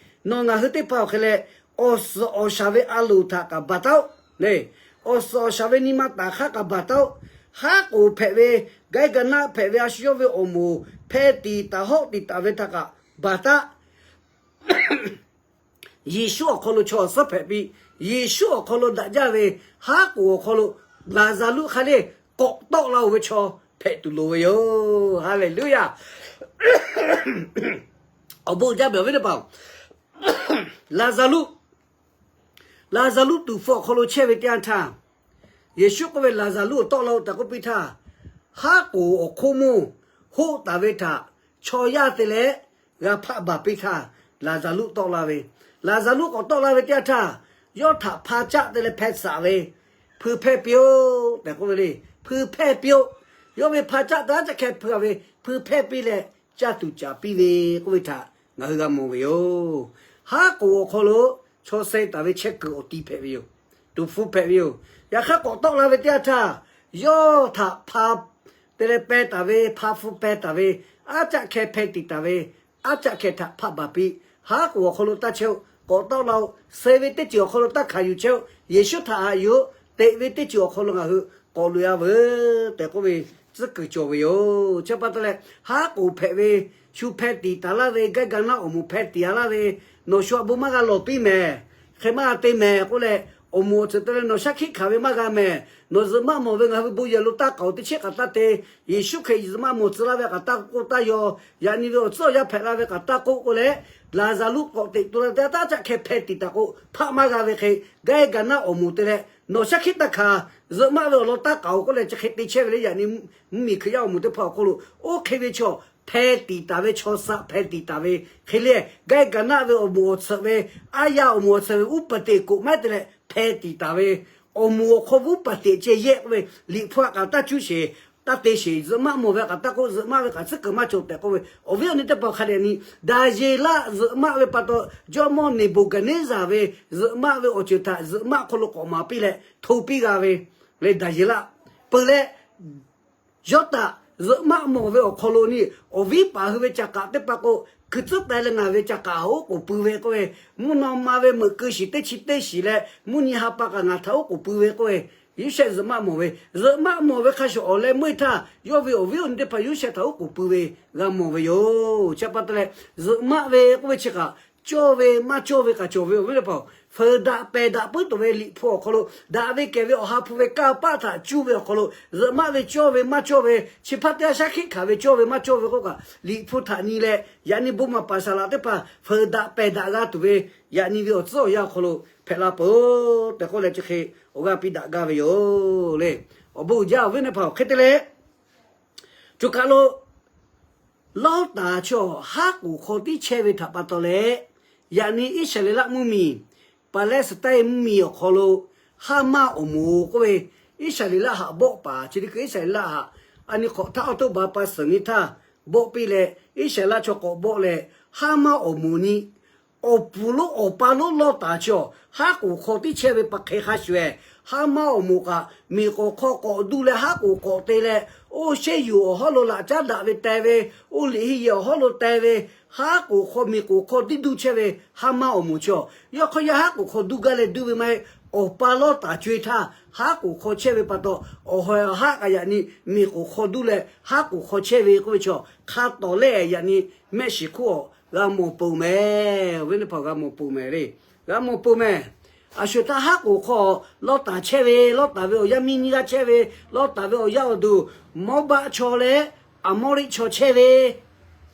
nawˬ ngaˬ hui teˇ hpaˍ awˬ hk'e leh, awˬ suhˍ awˬ shaˍ ve a loˍ htaꞈ kaꞈ baˬ taˉ-oˆ le. Awˬ suhˍ awˬ shaˍ ve nyi ma taˍ hk'aˇ kaꞈ baˬ taˉ-oˆ. Haˉ k'oˍ hpehꞈ ve, gaiˇ ga naˆ hpehꞈ ve, a shu yawˇ ve awˬ moˍ hpeh tiˍ taˍ hawˆ tiˍ taˍ ve htaꞈ kaꞈ baˬ taˉ. Yeˍsuˆ awˬ hk'aw lo chaw awˬ suhˉ hpehꞈ piˇ. Yeˍsuˆ awˬ hk'aw lo daꞈ jaˇ ve haˉ k'oˍ awˬ hk'aw lo Laˍzaˍruˆ hk'a le k'awꞈ tawˆ la-oˬ ve chaw hpehꞈ tuˬ loˍ ve yoˬ. Haˍleˍluˆyaˬ. Awˬ bon jaˇ ve awˬ viˉ teˇ hpaˍ-oˬ, Laˍzaˍruˆ, Laˍzaˍruˆ tuˍ hpfuh awˬ hk'aw lo chehˇ ve teˇ yanˇ htaˇ, Yeˍsuˆ k'oˆ ve, Laˍzaˍruˆ tawˆ la-oˬ tehꞈ k'oˆ piˇ htaˇ, haˉ k'oˍ awˬ hk'oˆ mawˇ hoˆ taˍ ve htaꞈ chaw yaˇ te leh g'a hpaˆ baˬ piˇ htaˇ, Laˍzaˍruˆ tawˆ la ve. Laˍzaˍruˆ k'awꞈ tawˆ la ve teˇ yanˇ htaˇ, yawˇ htaꞈ hpa caˆ te leh hpeh shaˍ ve, Hpui hpehˇ piˇ-oˆ tehꞈ k'oˆ ve le. Hpui hpehˇ piˇ-oˆ. Yawˇ ve hpa caˆ te aˉ caˆ hkeh hpui ve, hpui hpehˇ piˇ leh caˇ tuˬ caˍ piˇ ve k'oˆ ve htaꞈ ngaˬ hui g'a mawˬ ve yoˬ. Haˉ k'oˍ awˬ hk'aw lo chaw suh taˍ ve chehˇ kuiˬ awˬ ti hpehꞈ ve yoˬ. Tuˍ hpfuh hpehꞈ ve yoˬ. Yaꞈ hk'aˇ k'awꞈ tawˆ la ve teˇ yanˇ htaˇ, yawˇ htaꞈ hpa te leh peh taˍ ve, hpa hpu peh taˍ ve, aˉ caˆ hkeh hpeh tiˍ taˍ ve, aˉ caˆ hkeh htaꞈ hpaˆ baˬ piˇ. Haˉ k'oˍ awˬ hk'aw lo taˇ chehˇ-oˆ. K'awꞈ tawˆ la-oˆ. Suh ve teˇ ceuˬ awˬ hk'aw lo taˇ hkanˍ yuˬ chehˇ-oˆ. Yeˍsuˆ htaꞈ haꞈ yuˬ-oˆ. Teꞈ ve teˇ ceuˬ awˬ hk'aw lo ngaˬ hui k'awꞈ loꞈ-a veuˬ tehꞈ k'oˆ ve tcuhˉ kuiˬ cawˬ ve yoˬ. Chi pa taw leh, haˉ k'oˍ hpehꞈ ve, shu hpeh tiˍ taˍ laˇ ve, gaiˇ ga naˆ awˬ moˍ hpeh tiˍ-a laˇ ve, nawˬ shu a bon maˇ g'a lawˬ piˇ mehˍ. Hk'e maˇ g'a te mehˍ k'oˆ leh, awˬ moˍ awˬ tsuhꞈ te leh nawˬ shaˉ hkiˆ hkanˍ ve maˇ g'a mehˍ. Nawˬ zuhꞈ maˆ mawˬ ve ngaˬ hui bon yehˬ lo taˇ k'aoˍ teˇ chiˉ k'aꞈ taˇ te. Yeˍsuˆ Hkriꞈ zuhꞈ maˆ mawˬ tcuh laˇ ve k'aꞈ taˇ k'oˆ taˇ yaw. Yaꞈ nyi ve awˬ tcuhˉ awˬ yanˇ hpehꞈ la ve k'aꞈ taˇ k'oˆ k'oˆ leh, Laˍzaˍruˆ k'awꞈ teꞈ to leh teˇ taˇ caˆ hkeh hpeh tiˍ taˍ k'o, hpaˆ maˇ g'a ve hk'e, gaiˇ ga naˆ awˬ moˍ te leh nawˬ shaˉ hkiˆ taˇ hkanˍ, zuhꞈ maˆ ve awˬ lawn taˇ k'aoˍ k'oˆ leh chi hk'e te chehˇ ve le. Yaꞈ nyi mvuhˇmiˬ Hkriꞈ yaˇ awˬ moˍ teˇ hpaˍ awˬ hk'oˆ lo oˇ hk'e ve chaw hpeh tiˍ taˍ ve, chaw suh hpeh tiˍ taˍ ve hk'e le, gaiˇ ga naˆ ve awˬ moˍ awˬ tsuhꞈ ve, aˉ yaˇ awˬ moˍ awˬ tsuhꞈ ve uˉ peunˍ teꞈ koꞈ maˇ te leh hpeh tiˍ taˍ ve, awˬ moˍ awˬ hk'aw uˉ peunˍ teꞈ ceh yehˆ k'oˆ ve, Liꞈ hpu htaꞈ kaꞈ taˇ cuˇ sheˍ, taˇ te sheˍ. Zuhꞈ maˆ mawˬ ve k'aꞈ taˇ k'oˆ, zuhꞈ maˆ ve k'aꞈ tcuhˉ kuiˬ maˇ cawˬ tehꞈ k'oˆ ve, awˬ viˉ awˬ nyi teˇ hpaˍ hk'a dehꞈ nyi, Daˍyeˍlaˆ zuhꞈ maˆ ve pa taw, jawˇmawˇ Neˍbuˍhkaˍneˍzaˍ ve zuhꞈ maˆ ve awˬ ceuˬ htaꞈ zuhꞈ maˆ hk'aw lo k'awꞈ maˍ piˇ leh hto piˇ g'a ve le. Daˍyeˍlaˆ peuˬ leh, yawˇ htaꞈ zuhꞈ maˆ mawˬ ve awˬ hk'aw lo nyi, awˬ viˉ paˍ hui ve caꞈ k'aꞈ teˇ pa k'o, hkui tcuhˉ taiˍ leh ngaˬ ve caꞈ k'aꞈ oˉ k'oˍ pui ve k'oˆ ve, mvuhˇ naw ma ve meuꞈ keu shiˍ teˇ chi teˇ shiˍ leh mvuhˇ nyi ha pa kaꞈ ngaˬ htaꞈ oˉ k'oˍ pui ve k'oˆ ve, Yoˇsehꞈ zuhꞈ maˆ mawˬ ve. Zuhꞈ maˆ mawˬ ve hk'a shuˍ awˬ leh meuˇ htaˇ, yawˇ ve awˬ viˉ awˬ nyi teˇ hpaˍ Yoˇsehꞈ htaꞈ oˉ k'oˍ pui ve g'a mawˬ ve yoˬ. Chi pa taw leh, zuhꞈ maˆ ve k'oˆ ve chi kaꞈ, cawˇ ve maˇ cawˇ ve kaꞈ cawˬ ve awˬ viˉ teˇ hpaˍ-oˬ, feuˍ daꞈ pehˬ daꞈ puiˉ tuˬ ve Liꞈ hpu awˬ hk'aw lo, daꞈ ve kehˬ ve Awˬ ha hpu ve kanˇ paˆ htaꞈ cuˇ ve awˬ hk'aw lo, zuhꞈ maˆ ve cawˇ ve maˇ cawˇ ve, chi hpaˇ teˇ g'aˇ shaˉ hkiˆ hkanˍ ve cawˇ ve maˇ cawˇ ve k'oˆ kaꞈ, Liꞈ hpu htaꞈ nyi leh, yaꞈ nyi bon maˍ paˍ saˍ laꞈ teˇ hpaˍ feuˍ daꞈ pehˬ daꞈ g'a tuˬ ve, yaꞈ nyi ve awˬ tcuhˉ awˬ yanˇ awˬ hk'aw lo hpehꞈ la peuˬ tehꞈ k'oˆ leh chi hk'e awˬ g'aˇ piˇ daꞈ gaˇ ve yoˬ le. Awˬ bon uiˍ jaˇ awˬ viˉ teˇ hpaˍ-oˬ, hk'e te leh, choˬ kaˬ lo Lawˇtaˍ chaw haˉ k'oˍ hk'aw tiˉ chehˇ ve htaꞈ pa taw leh, yaꞈ nyi Iˉsaˍreˍlaˆ mvuhˇmiˬ, Paˍlehˇsaˍtaiˆ mvuhˇmiˬ awˬ hk'aw lo Haˉmaˆ awˬ moˍ k'oˆ ve, Iˉsaˍreˍlaˆ haꞈ bawˆ paˍ chi teˇ hkui Iˉsaˍreˍlaˆ haꞈ a nyi hk'awꞈ htaˇ awˬ to ba pa suhˍ nyi htaˇ bawˆ piˇ leh, Iˉsaˍreˍlaˆ chaw k'awꞈ bawˆ leh, Haˉmaˆ awˬ moˍ nyi awˬ puˍ lonˉ awˬ pa lonˉ Lawˇtaˍ chaw haˉ k'oˍ hk'aw tiˉ chehˇ ve pa hk'e hk'a shuˍ-ehˍ, Haˉmaˆ awˬ moˍ kaꞈ miˬ k'oˍ hk'aw k'awꞈ duˇ leh haˉ k'oˍ k'awꞈ te leh, oˇ shehˇ yuˬ awˬ hawˉ lo laꞈ caˉ daꞈ ve teh ve, oˇ liꞈ henˇ yehˬ awˬ hawˉ lo teh ve, haˉ k'oˍ hk'aw miˬ k'oˍ hk'aw tiˉ duˇ chehˇ ve Haˉmaˆ awˬ moˍ chaw, yawˇ hk'aˇ yaˇ haˉ k'oˍ hk'aw duˇ gaˇ leh duˇ ve maˇ heˆ. Awˬ pa Lawˇtaˍ co-e htaˇ haˉ k'oˍ hk'aw chehˇ ve pa taw, awˬ hawehˬ awˬ haˆ kaꞈ yaꞈ nyi miˬ k'oˍ hk'aw duˇ leh haˉ k'oˍ hk'aw chehˇ ve k'oˆ ve chaw, hk'a tawˍ leh yaꞈ nyi mehˆ shiˍ hk'oˆ awˬ g'a mawˬ peuˬ mehˍ. Awˬ viˉ teˇ hpaˍ g'a mawˬ peuˬ mehˍ le. G'a mawˬ peuˬ mehˍ. A shuˍ htaˇ haˉ k'oˍ hk'aw Lawˇtaˍ chehˇ ve, Lawˇtaˍ ve awˬ yaˇ miˇ nyiˇ g'aˇ chehˇ ve, Lawˇtaˍ ve awˬ yaˇ awˬ duˬ Mawˇbaˆ chaw leh Aˍmawˇriˆ chaw chehˇ ve,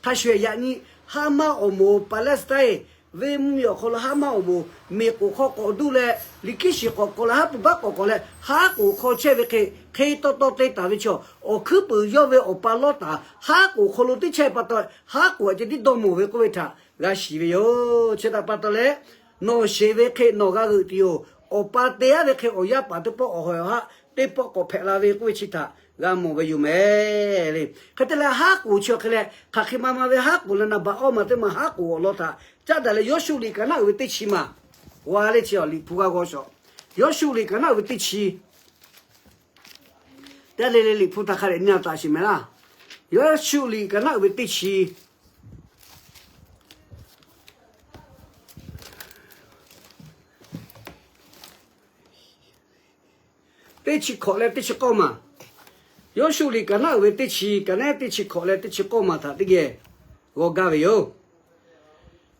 hk'a shuˍ-ehˍ yaꞈ nyi Haˉmaˆ awˬ moˍ Paˍlehˇsaˍtaiˆ venˇ mvuhˇmiˬ awˬ hk'aw lo Haˉmaˆ awˬ moˍ miˬ k'oˍ hk'aw k'awꞈ duˇ leh, liꞈ hkiˉ shiˍ k'awꞈ k'awꞈ leh haˉ pui baˆ k'awꞈ k'awꞈ leh haˉ k'oˍ hk'aw chehˇ ve hk'e, hk'e taw taw te taˍ ve chaw, awˬ hkuiˉ puiˍ yawˇ ve awˬ pa Lawˇtaˍ haˉ k'oˍ hk'aw lo teˇ chehˇ pa taw, haˉ k'oˍ aꞈ ceh tiˉ dawˇ mawˬ ve k'oˆ ve htaꞈ g'a shiˍ ve yoˬ. Chi htaꞈ pa taw leh, nawˬ sheˍ ve hk'e nawˬ g'a g'euꞈ tuˬ yoˬ. Awˬ pa te-a ve hk'e awˬ yaˇ paˍ teˇ pawˆ awˬ hawehˬ awˬ haˆ teˇ pawˆ k'awꞈ hpehꞈ la ve k'oˆ ve chi htaꞈ g'a mawˬ ve yoˬ mehˍ le. Hk'e te leh haˉ k'oˍ chi awˬ hk'e leh hk'aˬ hk'e ma ma ve haˉ k'oˍ leh naˍ baꞈ awˇ maˬ teˇ maˬ haˉ k'oˍ awˬ lawn htaꞈ caˉ daꞈ leh Yawˇshuˆ liꞈ kaꞈ naˆ uiˍ ve teˇ chi maˬ g'a le chi awˬ liꞈ hpu g'a g'aw shaw. Yawˇshuˆ liꞈ kaꞈ naˆ uiˍ ve teˇ chi Teˇ g'aˇ le le Liꞈ hpu htaꞈ hk'a dehꞈ nyi taˍ sheˍ mehˍ laˇ. Yoˇshuˆ liꞈ ka naˆ uiˍ ve teˇ chi teˇ chi hkawꞈ leh teˇ chi k'awˇ maˬ. Yoˇshuˆ liꞈ ka naˆ uiˍ ve teˇ chi, ka naˆ teˇ chi hkawꞈ leh teˇ chi k'awˇ maˬ htaꞈ teˇ geh g'aw gaˇ ve yoˬ.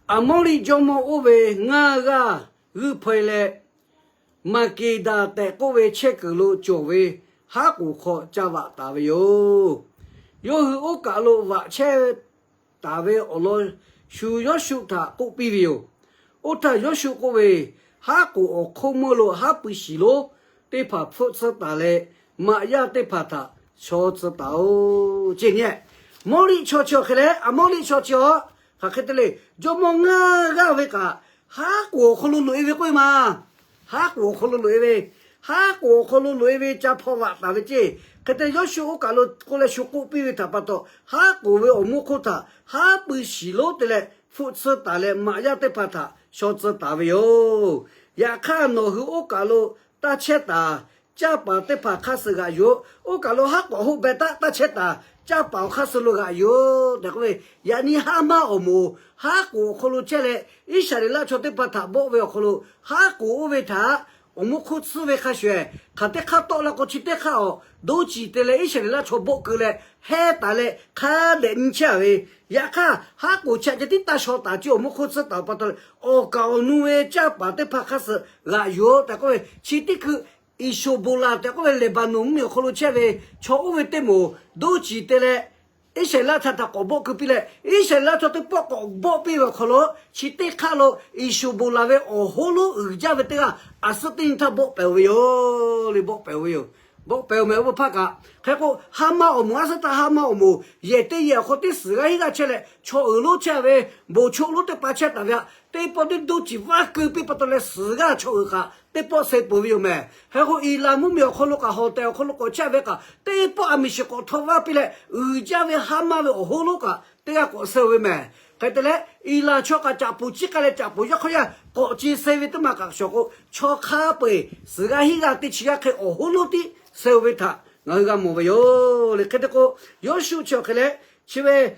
Aˍmawˇliˆ jawˇmawˇ oˇ ve ngaˇ g'aˇ g'uiˇ hpaw e leh, Maˍkeˍdaˍ tehꞈ k'oˆ ve chehˇ kuiˬ lo cawˬ ve haˉ k'oˍ hk'aw ca vaꞈ taˍ ve yoˬ. Yawˇ hui oˇ kaˬ lo vaꞈ chehˇ taˍ ve awˬ lawn shu Yoˇshuˆ htaꞈ k'oˆ piˇ ve yoˬ. Oˇ htaˇ Yoˇshuˆ k'oˆ ve, Haˉ k'oˍ awˬ hk'oˆ mawˇ lo haˉ pui shiˍ lonˉ teˇ hpaˍ hpfuhˆ tsuhˇ taˍ leh, maꞈ yaˇ teˇ hpaˍ htaꞈ shaw tcuh taˍ-oˬ. Ceˇ nyi, Mawˇliˆ chaw chi awˬ hk'e leh Aˍmawˇliˆ chaw chi awˬ hk'aˬ hk'e te le, jawˇmawˇ ngaˇ g'aˇ ve kaꞈ, haˉ k'oˍ awˬ hk'aw lo loꞈ e ve k'oˆ ve maˬ. Haˉ k'oˍ awˬ hk'aw lo loꞈ e ve, haˉ k'oˍ awˬ hk'aw lo loꞈ e ve ca hpaw vaꞈ taˍ ve ceˇ. Hk'e te Yoˇshuˆ oˇ kaˬ lo k'oˆ leh shu k'oˆ piˇ ve htaꞈ pa taw, haˉ k'oˍ ve awˬ mvuhˇ hk'oˆ htaꞈ haˉ pui shiˍ lonˉ te leh hpfuhˆ tsuhˇ taˍ leh maꞈ yaˇ teˇ hpaˍ htaꞈ shaw tcuh taˍ ve yoˬ. Yaꞈ hk'aˇ nawˬ hui oˇ kaˬ lo taˇ chehˇ taˍ, caˇ paˍ teˇ hpaˍ hk'aˇ suh g'aꞈ yuˬ-oˬ. Oˇ kaˬ lo haˉ k'oˍ hoˆ beh taˉ taˇ chehˇ taˍ, caˇ paˍ awˬ hk'aˇ suh lo g'aꞈ yuˬ-oˬ tehꞈ k'oˆ ve, yaꞈ nyi haˉ maˇ awˬ moˍ haˉ k'oˍ awˬ hk'aw lo chehˇ leh, Iˉsaˍreˍlaˆ chaw teˇ hpaˍ htaꞈ bawˆ ve awˬ hk'aw lo haˉ k'oˍ oˇ ve htaꞈ awˬ mvuhˇ hk'oˆ tsuhˇ ve hk'a shuˍ, hk'aˬ teˇ hk'aˇ tawˆ la k'o chi teˇ hk'aˇ awˬ doˇ ciˍ te leh Iˉsaˍreˍlaˆ chaw bawˆ keu leh hehnˇ taˍ leh hk'a dehꞈ nyi chehˇ a ve, yaꞈ hk'aˇ haˉ k'oˍ chi a ceh tiˉ taˇ shaw taˍ ce awˬ mvuhˇ hk'oˆ tsuhˇ taˍ pa taw leh, awˬ kaˍ awˬ nu ve caˇ paˍ teˇ hpaˍ hk'aˇ suh g'aꞈ yuˬ-oˬ tehꞈ k'oˆ ve, chi teˇ hkui Iˍsoˍboˍlaˍ tehꞈ k'oˆ ve Leˍbaˍnonˍ mvuhˇmiˬ awˬ hk'aw lo chehˇ ve chaw oˇ ve teˇ moˍ doˇ ciˍ te leh, Iˉsaˍreˍlaˆ htaꞈ htaꞈ k'awꞈ bawˆ keu piˇ leh, Iˉsaˍreˍlaˆ chaw teˇ pawˆ k'awꞈ bawˆ piˇ ve awˬ hk'aw lo chi teˇ hk'aˇ lo Iˍsoˍboˍlaˍ ve awˬ hoˉ lonˉ uiˍ jaˇ ve teˇ g'aˇ a suhˉ teˇ nyi htaˇ bawˆ pehꞈ-oˬ ve yoˬ le. Bawˆ pehꞈ-oˬ ve yoˬ. Bawˆ pehꞈ-oˬ meh oˇ ve hpaˇ kaꞈ. Hk'e k'o haˉ maˇ awˬ moˍ a suhˉ htaˇ haˉ maˇ awˬ moˍ yehˬ teˇ yehˬ awˬ hk'aw teˇ suhˍ g'aˇ hinˉ g'aˇ chehˇ leh, chaw uiˍ lonˉ chehˇ ve, bon choˆ lonˉ teˇ hpaˍ chehˇ taˍ ve htaꞈ teˇ pawˆ teˇ doˇ ciˍ vaˇ keu piˇ pa taw leh suhˍ g'aˇ chaw uiˍ kaꞈ teˇ pawˆ suh peuˬ ve yoˬ meh. Hk'e k'o Iˍlaˍ mvuhˇmiˬ awˬ hk'aw lo kaꞈ hawˬ tehˬ awˬ hk'aw lo k'awꞈ chehˇ ve kaꞈ teˇ pawˆ a miˬ shiˍ k'awꞈ htawˇ vaˇ piˇ leh uiˍ jaˇ ve haˉ maˇ ve awˬ hoˉ lonˉ kaꞈ teˇ g'aˇ k'awꞈ suh ve meh. Hk'e te leh Iˍlaˍ chaw kaꞈ caꞈ poˍ ciˉ k'ai leh caꞈ poˍ yaˇ hk'aw yaˇ k'awꞈ ce suh ve teˇ maˬ kaꞈ shawˍ k'o, chaw hk'a peu-eˬ suhˍ g'aˇ hinˉ g'aˇ teˇ chi g'aˇ hk'e awˬ hoˉ lonˉ tiˉ suh ve htaꞈ ngaˬ hui g'a mawˬ ve yoˬ le. Hk'e te k'o, Yoˇshuˆ chi awˬ hk'e leh chi ve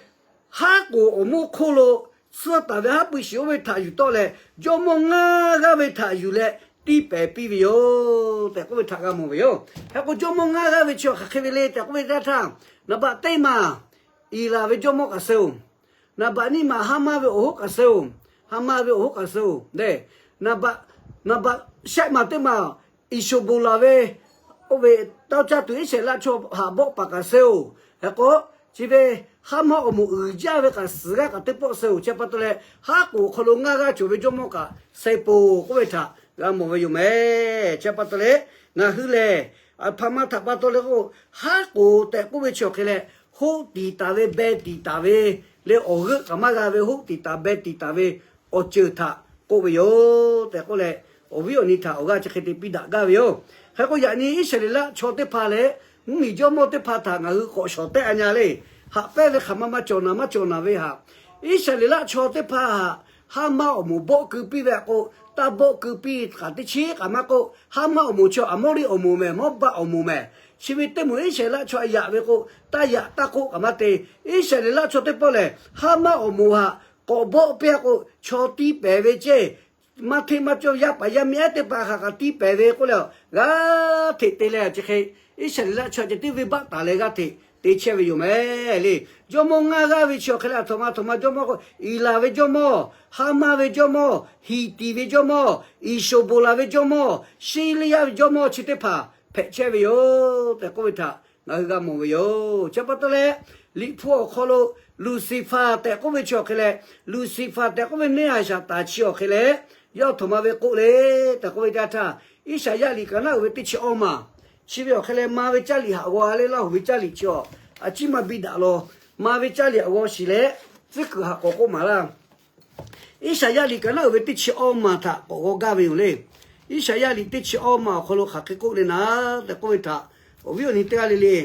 haˉ k'oˍ awˬ mvuhˇ hk'oˆ lo tsuhˇ taˍ ve haˉ pui shiˍ oˇ ve htaꞈ yuˬ tawˆ leh, jawˇmawˇ ngaˇ g'aˇ ve htaꞈ yuˬ leh tiˇ pehˍ piˇ ve yoˬ tehꞈ k'oˆ ve htaꞈ g'a mawˬ ve yoˬ. Hk'e k'o jawˇmawˇ ngaˇ g'aˇ ve chi awˬ hk'aˬ hk'e ve le tehꞈ k'oˆ ve teˇ g'aˇ htaˇ, naˍ baꞈ teˇ maˬ Iˍlaˍ ve jawˇmawˇ kaꞈ suh-oˬ. Naˍ baꞈ nyiˇ maˬ haˉ maˇ ve awˬ hoˉ kaꞈ suh-oˬ. Haˉ maˇ ve awˬ hoˉ kaꞈ suh-oˬ le. Naˍ baꞈ, naˍ baꞈ shehˆ maˬ teˇ maˬ Iˍsoˍboˍlaˍ ve oˇ ve tawˇ caˇ tuˬ Iˉsaˍreˍlaˆ chaw haꞈ bawˆ paˍ kaꞈ suh-oˬ. Hk'e k'o, chi ve haˉ maˇ awˬ moˍ uiˍ jaˇ ve kaꞈ suhˍ g'aˇ kaꞈ teˇ pawˆ suh-oˬ. Chi pa taw leh haˉ k'oˍ awˬ hk'aw lo ngaˇ g'aˇ cawˬ ve jawˇmawˇ kaꞈ suh peuˬ k'oˆ ve htaꞈ g'a mawˬ ve yoˬ meh. Chi pa taw leh ngaˬ hui lehˬ, a hpaˍ ma htaꞈ pa taw leh k'o, haˉ k'oˍ tehꞈ k'oˆ ve chi awˬ hk'e leh, hoˆ tiˍ taˍ ve, beh tiˍ taˍ ve le, awˬ g'euˆ kaꞈ maˇ g'a ve hoˆ tiˍ taˍ beh tiˍ taˍ ve awˬ ceuˬ htaꞈ k'oˆ ve yoˬ tehꞈ k'oˆ leh, awˬ viˉ awˬ nyi htaꞈ awˬ g'aˇ chi hk'e te piˇ daꞈ gaˇ ve yoˬ. Hk'e k'o yaꞈ nyi Iˉsaˍreˍlaˆ chaw teˇ hpaˍ leh mvuhˇmiˬ jawˇmawˇ teˇ hpaˍ htaꞈ ngaˬ hui k'awꞈ shawˍ tehˆ a nya le. Haꞈ pehnˇ ve hk'aˬ ma maˇ cawˬ naˍ maˇ cawˬ naˍ ve htaꞈ, Iˉsaˍreˍlaˆ chaw teˇ hpaˍ htaꞈ haˉ maˇ awˬ moˍ bawˆ keu piˇ ve htaꞈ k'o, taˇ bawˆ keu piˇ kaꞈ teˇ chiˉ kaꞈ maˇ k'oˆ. Haˉ maˇ awˬ moˍ chi Aˍmawˇliˆ awˬ moˍ mehˍ, Mawˇbaˆ awˬ moˍ mehˍ. Chi ve teˇ moˍ Iˉsaˍreˍlaˆ chaw yaꞈ ve k'o, taˇ yaꞈ taˇ k'oˆ kaꞈ maˇ te. Iˉsaˍreˍlaˆ chaw teˇ pawˆ lehˬ, haˉ maˇ awˬ moˍ htaꞈ k'awꞈ bawˆ piˇ a k'o, chaw tiˇ pehˍ ve ceˇ. Maˇ hteˇ maˇ cawˇ yaˇ paˍ yaˇ miˇ ehˉ teˇ hpaˍ hk'aˬ kaꞈ tiˇ pehˍ ve k'oˆ leh, g'a hteꞈ te leh chi hk'e Iˉsaˍreˍlaˆ chaw ceh tiˉ venˇbaˆ taˍ leh g'a hteꞈ te chehˇ ve yoˬ meh le. Jawˇmawˇ ngaˇ g'aˇ ve chi awˬ hk'e leh a htoꞈ ma a htoꞈ ma jawˇmawˇ k'o, Iˍlaˍ ve jawˇmawˇ, Haˉ maˇ ve jawˇmawˇ, Hiˍtiˍ ve jawˇmawˇ, Iˍsoˍboˍlaˍ ve jawˇmawˇ, Siˇliˇyaˇ ve jawˇmawˇ chi teˇ hpaˍ hpehꞈ chehˇ ve yoˬ tehꞈ k'oˆ ve htaꞈ ngaˬ hui g'a mawˬ ve yoˬ. Chi pa taw leh, Liꞈ hpu awˬ hk'aw lo Luˍsiˍfaˍ tehꞈ k'oˆ ve chi awˬ hk'e leh, Luˍsiˍfaˍ tehꞈ k'oˆ ve neˇ Haˍsaˍtaˍ chi awˬ hk'e leh, yawˇ a htoꞈ ma ve k'oˆ le tehꞈ k'oˆ ve teˇ yanˇ htaˇ, Iˉsaˍyaˆ liꞈ ka naˆ uiˍ ve teˇ chi awˇ maˬ, chi ve awˬ hk'e leh ma ve caˇ liꞈ haꞈ g'aw a leh Laˇ huˍ ve caˇ liꞈ chi awˬ a ciˉ maˇ biˇ daꞈ law, ma ve caˇ liꞈ haꞈ g'aw shiˍ leh, tcuhˉ kuiˬ haꞈ k'awꞈ k'oˆ maˍ laˇ. Iˉsaˍyaˆ liꞈ ka naˆ uiˍ ve teˇ chi awˇ maˬ htaꞈ k'awꞈ g'aw gaˇ ve yoˬ le. Iˉsaˍyaˆ liꞈ teˇ chi awˇ maˬ awˬ hk'aw lo hk'aˬ hk'e k'oˆ le naˉ tehꞈ k'oˆ ve htaꞈ, awˬ viˉ awˬ nyi teˇ g'aˇ le le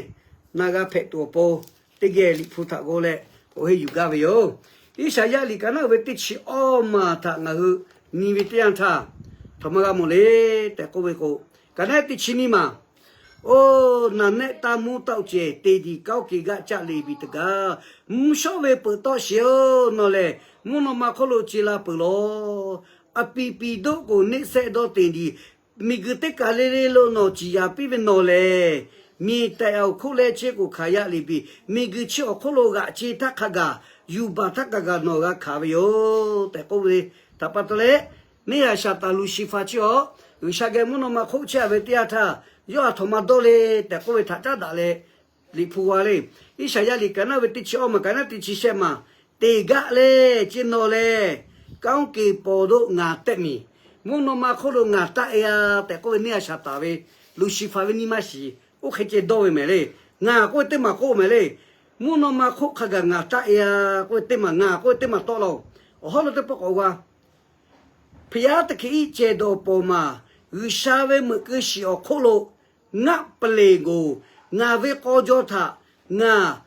na g'a hpehꞈ tuˬ awˬ pon, teˇ geh Liꞈ hpu htaꞈ g'aw leh awˬ heˆ yuˬ gaˇ ve yoˬ. Iˉsaˍyaˆ liꞈ ka naˆ uiˍ ve teˇ chi awˇ maˬ htaꞈ ngaˬ hui nyi ve teˇ yanˇ htaˇ, htoꞈ ma g'a mawˬ le tehꞈ k'oˆ ve k'o, ka naˆ teˇ chi nyiˇ maˬ, Oˇ naˍ nehˆ taˇ mvuhˇ tawˆ cehˬ te diˬ kanˉ oˇ ke g'aˆ caˆ le ve teˇ gaˇ, mvuhˇ shawˉ ve peuˬ tawˆ sheˍ-oˬ nawˬ lehˬ, mvuhˇ naw ma hk'oˆ lo ce la peuˬ lawˬ. A pi pi doˆ k'o neˆ sehˆ dawˇ teꞈ diˬ, miˬguiˬ teˇ kaˬ le le lo nawˬ ciˍ yaˍ piˇ ve nawˬ lehˬ, miˬ tehꞈ awˬ hk'oˆ leh chehˇ k'o hkanˍ yaˇ le piˇ, miˬguiˬ chi awˬ hk'oˆ lo g'aꞈ ce htaˇ hk'a gaˬ, yuˬ baˬ htaˇ hk'a gaˬ nawˬ g'a hkanˍ ve yoˬ tehꞈ k'oˆ ve htaꞈ pa taw leh, neˇ haiˬ Saˍtanˍ Luˍsiˍfaˍ chi awˬ, G'uiˬsha geh mvuhˇ naw ma hk'oˆ chehˇ ve teˇ yanˇ htaˇ, yawˇ aˬ htoꞈ ma dawˇ le tehꞈ k'oˆ ve htaꞈ caˉ daꞈ leh, Liꞈ hpu g'a le. Iˉsaˍyaˆ liꞈ kaˍ naˉ ve teˇ chi awˇ maˬ kaˍ naˉ teˇ chi shehˆ maˬ, teˇ g'aˆ leh ce nawˬ lehˬ, kanˉ oˇ ke paw doˆ ngaˬ tehˆ miˬ, mvuhˇ naw ma hk'oˆ lo ngaˬ taˆ e-a tehꞈ k'oˆ ve neˇ haiˬ Saˍtanˍ ve, Luˍsiˍfaˍ ve nyi ma shiˍ oˇ hk'e ceh dawˇ ve mehˍ le. Ngaˬ k'oˆ ve teˇ maˬ k'oˆ mehˍ le. Mvuhˇ naw ma hk'oˆ hk'a gaˬ ngaˬ taˆ e-a k'oˆ ve teˇ maˬ, ngaˬ k'oˆ ve teˇ maˬ tawˆ la-oˬ. Awˬ hawˉ lo teˇ pawˆ k'awꞈ g'a Hpehꞈ yaˇ teˇ hkeh iˉ ceh dawˬ pawˍ maˬ, G'uiˬsha ve meuꞈ keu shiˍ awˬ hk'oˆ lo ngaˆ peuˬ leˬ g'oˬ, ngaˬ ve k'aw jaw htaꞈ ngaˬ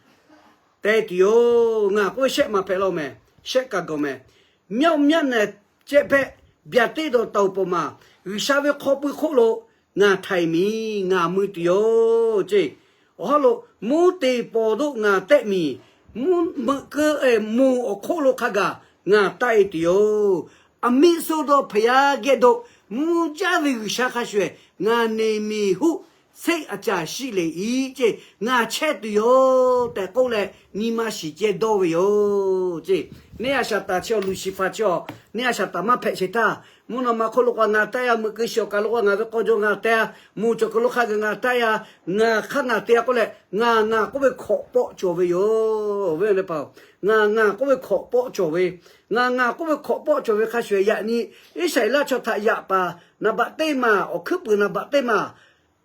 teh tuˬ yoˬ. Ngaˬ k'oˆ ve shehˆ maˬ hpehꞈ la-oˬ mehˍ, shehˆ kaꞈ gawˬ mehˍ. Myaˇ myaˇ nehˬ cehˇ hpehꞈ, byaꞈ teˇ dawˬ taˍ pawˍ maˬ, G'uiˬsha ve hk'aw pui hk'oˆ lo ngaˬ htaiˍ miˬ ngaˬ mui tuˬ yoˬ ceˇ. Awˬ hawˉ lo mvuhˇ te paw doˆ ngaˬ tehˆ miˬ, mvuhˇ meuꞈ keu moˬ awˬ hk'oˆ lo hk'a gaˬ ngaˬ taˆ e tuˬ yoˬ. Aˬ miˆ suh dawˇ Hpehꞈ yaˇ geh dawˇ, mvuhˇ jaˇ ve G'uiˬsha hk'a shuˍ eˬ ngaˬ neˬ miˬ huˆ seˆ a caˍ shiˆ leꞈ iˉ ceˇ, ngaˬ chehˇ tuˬ yoˬ tehꞈ k'oˆ leh, nyi ma shiˍ ceh dawˇ ve yoˬ ceˇ. Neˇ a shaˍ taˍ chi awˬ Luˍsiˍfaˍ chi awˬ, neˇ a shaˍ taˍ maˇ hpehꞈ sheˍ htaˇ, mvuhˇ naw ma hk'oˆ lo k'o ngaˬ taˆ ya, meuꞈ keu shiˍ awˬ kaˬ lo k'o ngaˬ ve k'aw jaw ngaˬ teh a, moˬ cawˬ kuiˬ lo hk'a gaˬ ngaˬ taˆ ya, ngaˬ hk'aˇ ngaˬ te a k'oˆ leh, ngaˬ ngaˬ k'oˆ ve hkawꞈ pawˆ cawˬ ve yoˬ. Ve le pa-oˬ, ngaˬ ngaˬ k'oˆ ve hkawꞈ pawˆ cawˬ ve, ngaˬ ngaˬ k'oˆ ve hkawꞈ pawˆ cawˬ ve hk'a shuˍ yaꞈ nyi Iˉsaˍreˍlaˆ chaw htaꞈ yaꞈ paˍ naˍ baꞈ teˇ maˬ, awˬ hkuiˉ puiˍ naˍ baꞈ teˇ maˬ,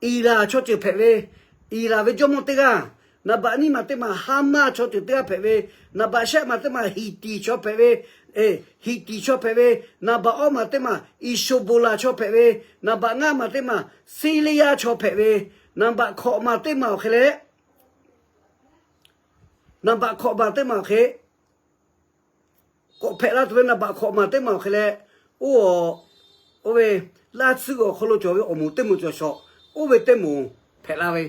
Eˍlaˍ chaw ceuˬ hpehꞈ ve, Eˍlaˍ ve jawˇmawˇ teˇ g'aˇ, naˍ baꞈ nyiˇ maˬ teˇ maˬ Haˍmaˇ chaw ceuˬ teˇ g'aˇ hpehꞈ ve, naˍ baꞈ shehˆ maˬ teˇ maˬ Hiˍtiˍ chaw hpehꞈ ve, Hiˍtiˍ chaw hpehꞈ ve, naˍ baꞈ awˇ maˬ teˇ maˬ Iˍshoˍboˍlaˍ chaw hpehꞈ ve, naˍ baꞈ ngaˇ maˬ teˇ maˬ Siˇliˇyaˇ chaw hpehꞈ ve, naˍ baꞈ hkawꞈ maˬ teˇ maˬ awˬ hk'e leh, naˍ baꞈ hkawꞈ maˬ teˇ maˬ awˬ hk'e k'awꞈ hpehꞈ la tuˬ ve naˍ baꞈ hkawꞈ maˬ teˇ maˬ awˬ hk'e leh, oˇ, oˇ ve laˇ tsuhˇ awˬ hk'aw lo cawˬ ve awˬ moˍ teˇ moˍ cawˬ shawˍ, oˇ ve teˇ moˍ hpehꞈ la ve.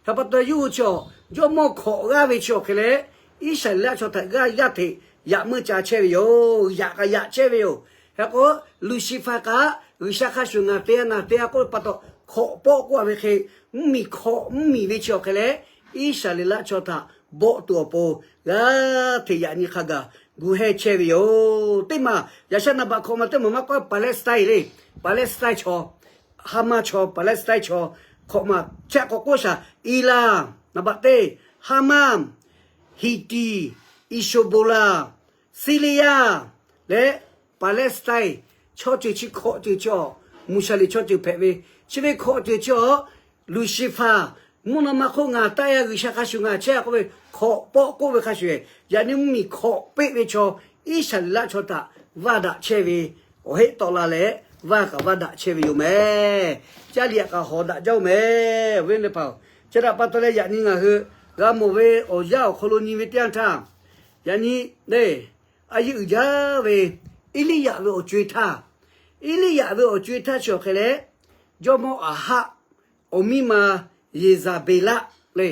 Hk'e pa taw yawˇ hui chi awˬ jawˇmawˇ hkawꞈ g'aˇ ve chi awˬ hk'e leh, Iˉsaˍreˍlaˆ chaw htaꞈ g'aˇ yaˇ hteꞈ yaꞈ meuˇ ca chehˇ ve yoˬ. Yaꞈ k'aꞈ yaꞈ chehˇ ve yoˬ. Hk'e k'o, Luˍsiˍfaˍ kaꞈ G'uiˬsha hk'a shuˍ ngaˬ te a ngaˬ te a k'oˆ ve pa taw, hkawꞈ pawˆ k'oˆ a ve hk'e, mvuhˇmiˬ hkawꞈ mvuhˇmiˬ ve chi awˬ hk'e leh, Iˉsaˍreˍlaˆ chaw htaꞈ bawˆ tuˬ awˬ pon g'aˇ hteꞈ yaꞈ nyi hk'a gaˬ gu hehˇ chehˇ ve yoˬ. Teˇ maˬ yaꞈ sha naˍ baꞈ hkawꞈ maˬ teˇ maˬ maˇ k'oˆ, Palestine le, Palestine chaw, Haˍmaˇ chaw, Palestine chaw hkawꞈ maˬ chi hk'awꞈ k'oˆ shaˍ, Eˍlaˍ naˍ baꞈ teˇ, Haˍmaˇ, Hiˍtiˍ, Iˍshoˍboˍlaˍ, Siˇliˇyaˇ leh Palestine chaw ceuˬ chi hkawꞈ ceuˬ chi awˬ, muˍ shaˍ liꞈ chaw ceuˬ hpehꞈ ve, chi ve hkawꞈ ceuˬ chi awˬ, Luˍsiˍfaˍ mvuhˇ naw ma hk'oˆ ngaˬ taˆ ya, G'uiˬsha hk'a shuˍ ngaˬ chehˇ k'oˆ ve hkawꞈ pawˆ k'oˆ ve hk'a shuˍ, yaꞈ nyi mvuhˇmiˬ hkawꞈ peˆ ve chaw Iˉsaˍreˍlaˆ chaw htaꞈ vaˇ daꞈ chehˇ ve, awˬ heˆ tawˆ la leh vaˇ kaꞈ vaˇ daꞈ chehˇ ve yoˬ mehˍ. Caˇ liꞈ kaꞈ hawˍ daꞈ jaˇ-oˬ mehˍ. Awˬ viˉ awˬ nyi teˇ hpaˍ-oˬ, chi htaꞈ pa taw leh yaꞈ nyi ngaˬ hui g'a mawˬ ve awˬ yanˇ awˬ hk'aw lo nyi ve teˇ yanˇ htaˇ, yaꞈ nyi le, a yeˇ uiˍ jaˇ ve Eˇliˇyaꞈ ve awˬ co-e htaˇ, Eˇliˇyaꞈ ve awˬ co-e htaˇ chi awˬ hk'e leh, jawˇmawˇ Aˍhaˆ awˬ miˇ ma Yeˍzaˍbeˍlaˆ le,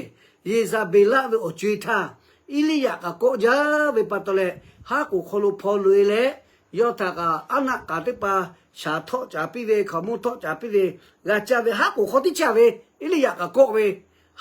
Yeˍzaˍbeˍlaˆ ve awˬ co-e htaˇ, Eˇliˇyaꞈ kaꞈ kawˆ jaˇ ve pa taw leh, haˉ k'oˍ hk'aw lo hpaw loꞈ-e leh, yawˇ htaꞈ kaꞈ aˉ naˆ k'aˍ teˇ hpaˍ shaˍ htawˆ caˍ piˇ ve, hkaoˍmonˇ htawˆ caˍ piˇ ve, g'a caˇ ve haˉ k'oˍ hk'aw tiˉ caˇ ve, Eˇliˇyaꞈ kaꞈ kawˆ ve,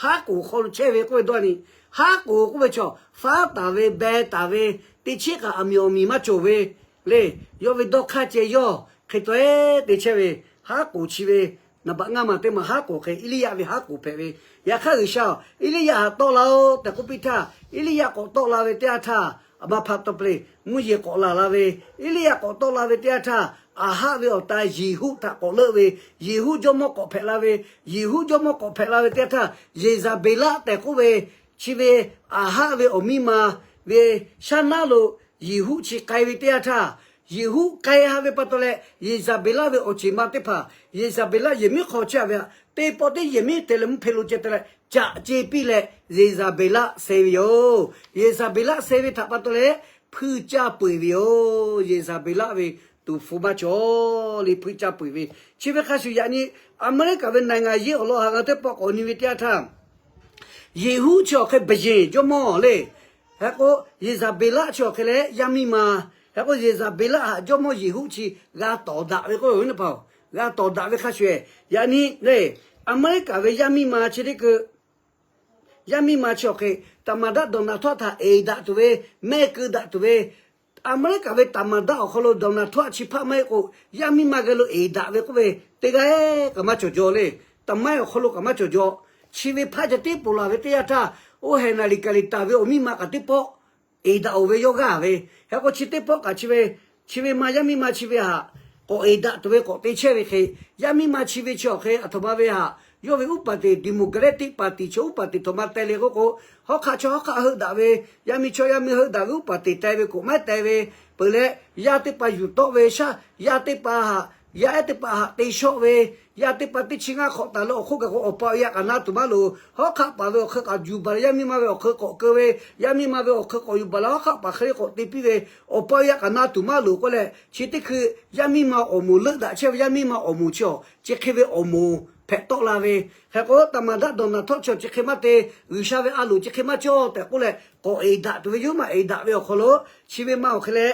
haˉ k'oˍ hk'aw lo chehˇ ve k'oˆ ve dawˇ nyi, haˉ k'oˍ k'oˆ ve chaw faˉ taˍ ve, beh taˍ ve, teˇ cheˉ kaꞈ aˬ miˍ awˬ miˬ maˇ cawˬ ve le. Yawˇ ve dawˇ hk'aˇ ceh yawˇ hk'e tawˆ-e te chehˇ ve, haˉ k'oˍ chi ve naˍ baꞈ ngaˇ maˬ teˇ maˬ haˉ k'oˍ hk'e Eˇliˇyaꞈ ve haˉ k'oˍ hpehꞈ ve. Yaꞈ hk'aˇ G'uiˬsha-oˬ, Eˇliˇyaꞈ htaꞈ tawˆ la-oˆ tehꞈ k'oˆ piˇ htaˇ, Eˇliˇyaꞈ k'awꞈ tawˆ la ve teˇ yanˇ htaˇ, aˬ ma hpaꞈ taw ple mvuhˇ yeˬ k'awꞈ laˬ la ve, Eˇliˇyaꞈ k'awꞈ tawˆ la ve teˇ yanˇ htaˇ, Aˍhaˆ ve awˬ ta Yeˍhuˆ htaꞈ k'awꞈ leuˆ ve, Yeˍhuˆ jawˇmawˇ k'awꞈ hpehꞈ la ve, Yeˍhuˆ jawˇmawˇ k'awꞈ hpehꞈ la ve teˇ yanˇ htaˇ, Yeˍzaˍbeˍlaˆ tehꞈ k'oˆ ve chi ve Aˍhaˆ ve awˬ miˇ ma ve shaˉ naˉ lo Yeˍhuˆ chi k'ai ve teˇ yanˇ htaˇ, Yeˍhuˆ k'ai ha ve pa taw leh, Yeˍzaˍbeˍlaˆ ve awˬ ceˬ ma teˇ hpaˍ, Yeˍzaˍbeˍlaˆ yehˬ miˉ hk'aw chehˇ ve, teˇ pawˆ teˇ yehˬ miˉ te leh mvuhˇ hpe lo ceh te leh, caꞈ ce piˇ leh Yeˍzaˍbeˍlaˆ suh ve yoˬ. Yeˍzaˍbeˍlaˆ suh ve htaꞈ pa taw leh, hpuiˇ caˇ peu-eˬ ve yoˬ. Yeˍzaˍbeˍlaˆ ve tuˍ hpu maˇ cawˬ le, hpuiˇ caˇ peu eˬ ve. Chi ve hk'a shuˍ yaꞈ nyi Aˍmeˍriˆkaˍ ve နိုင်ငံရေး awˬ lawn haꞈ g'a teˇ pawˆ k'awꞈ nyi ve teˇ yanˇ htaˇ, Yeˍhuˆ chi awˬ hk'e ဘုရင် jawˇmawˇ le. Hk'e k'o, Yeˍzaˍbeˍlaˆ chi awˬ hk'e leh yaˇ miˇ ma. Hk'e k'o, Yeˍzaˍbeˍlaˆ htaꞈ jawˇmawˇ Yeˍhuˆ chi g'a tawˍ daꞈ ve k'oˆ ve teˇ hpaˍ-oˬ, g'a tawˍ daꞈ ve hk'a shuˍ, yaꞈ nyi le, Aˍmeˍriˆkaˍ ve yaˇ miˇ ma chi teˇ keu, yaˇ miˇ ma chi awˬ hk'e သမ္မတ Donald Trump htaꞈ eˍ daꞈ tuˬ ve, mehˆ keu daꞈ tuˬ ve, Aˍmeˍriˆkaˍ ve သမ္မတ awˬ hk'aw lo Donald Trump chi hpaˆ maˇ heˆ k'o, yaˇ miˇ ma geh lo eˍ daꞈ ve k'oˆ ve teˇ g'aˇ kaꞈ maˇ cawˬ jaw le. သမိုင်း awˬ hk'aw lo kaꞈ maˇ cawˬ jaw. Chi ve hpaˆ ca tiˉ ponˬ laˬ ve teˇ yanˇ htaˇ, oˇ heh naˍ liˍ kaˍ liˍ taˍ ve awˬ miˇ ma kaꞈ teˇ pawˆ eˍ daꞈ-oˬ ve yawˇ g'aˇ ve. Hk'e k'o, chi teˇ pawˆ kaꞈ chi ve, chi ve ma yaˇ miˇ ma chi ve htaꞈ k'awꞈ eˍ daꞈ tuˬ ve k'awꞈ te chehˇ ve hk'e, yaˇ miˇ ma chi ve chi awˬ hk'e aˬ htoꞈ ma ve htaꞈ yawˇ ve ဥပဒေ Democratic Party chi ဥပဒေ htoꞈ ma teh le k'oˆ k'o, hawˉ hk'aˆ chaw hawˉ hk'aˆ heuˆ daꞈ ve, yaˇ miˇ chaw yaˇ miˇ heuˆ daꞈ ve ဥပဒေ teh ve k'o maˇ teh ve, peuˬ leh, yaˇ teˇ hpaˍ yuˬ tawˆ ve shaˉ, yaˇ teˇ hpaˍ htaꞈ, yaˇ ehˉ teˇ hpaˍ htaꞈ te shawˆ ve, yaˇ teˇ hpaˍ teˇ chi ngaˇ hk'awꞈ taˍ leh awˬ hk'oˆ kaꞈ k'o awˬ pa awˬ yaˇ k'aꞈ na tuˬ maˇ loˍ. Hawˉ hk'aˆ paˍ ve awˬ hk'e k'aꞈ yuˬ baˬ leh yaˇ miˇ ma ve awˬ hk'e k'awꞈ keu ve, yaˇ miˇ ma ve awˬ hk'e k'awꞈ yuˬ baˬ leh hawˉ hk'aˆ paˍ hk'e k'awꞈ te piˇ ve, awˬ pa awˬ yaˇ k'aꞈ na tuˬ maˇ loˍ k'oˆ leh, chi teˇ hkui yaˇ miˇ ma awˬ moˍ leuˆ daꞈ chehˇ ve yaˇ miˇ ma awˬ moˍ chi awˬ chi hk'e ve awˬ moˍ hpehꞈ tawˆ la ve. Hk'e k'o, သမ္မတ Donald Trump chi awˬ chi hk'e maˇ te, G'uiˬsha ve a loˍ chi hk'e maˇ cawˇ tehꞈ k'oˆ leh, k'awꞈ eˍ daꞈ tuˬ ve yawˇ maˇ eˍ daꞈ ve awˬ hk'aw lo, chi ve ma awˬ hk'e leh,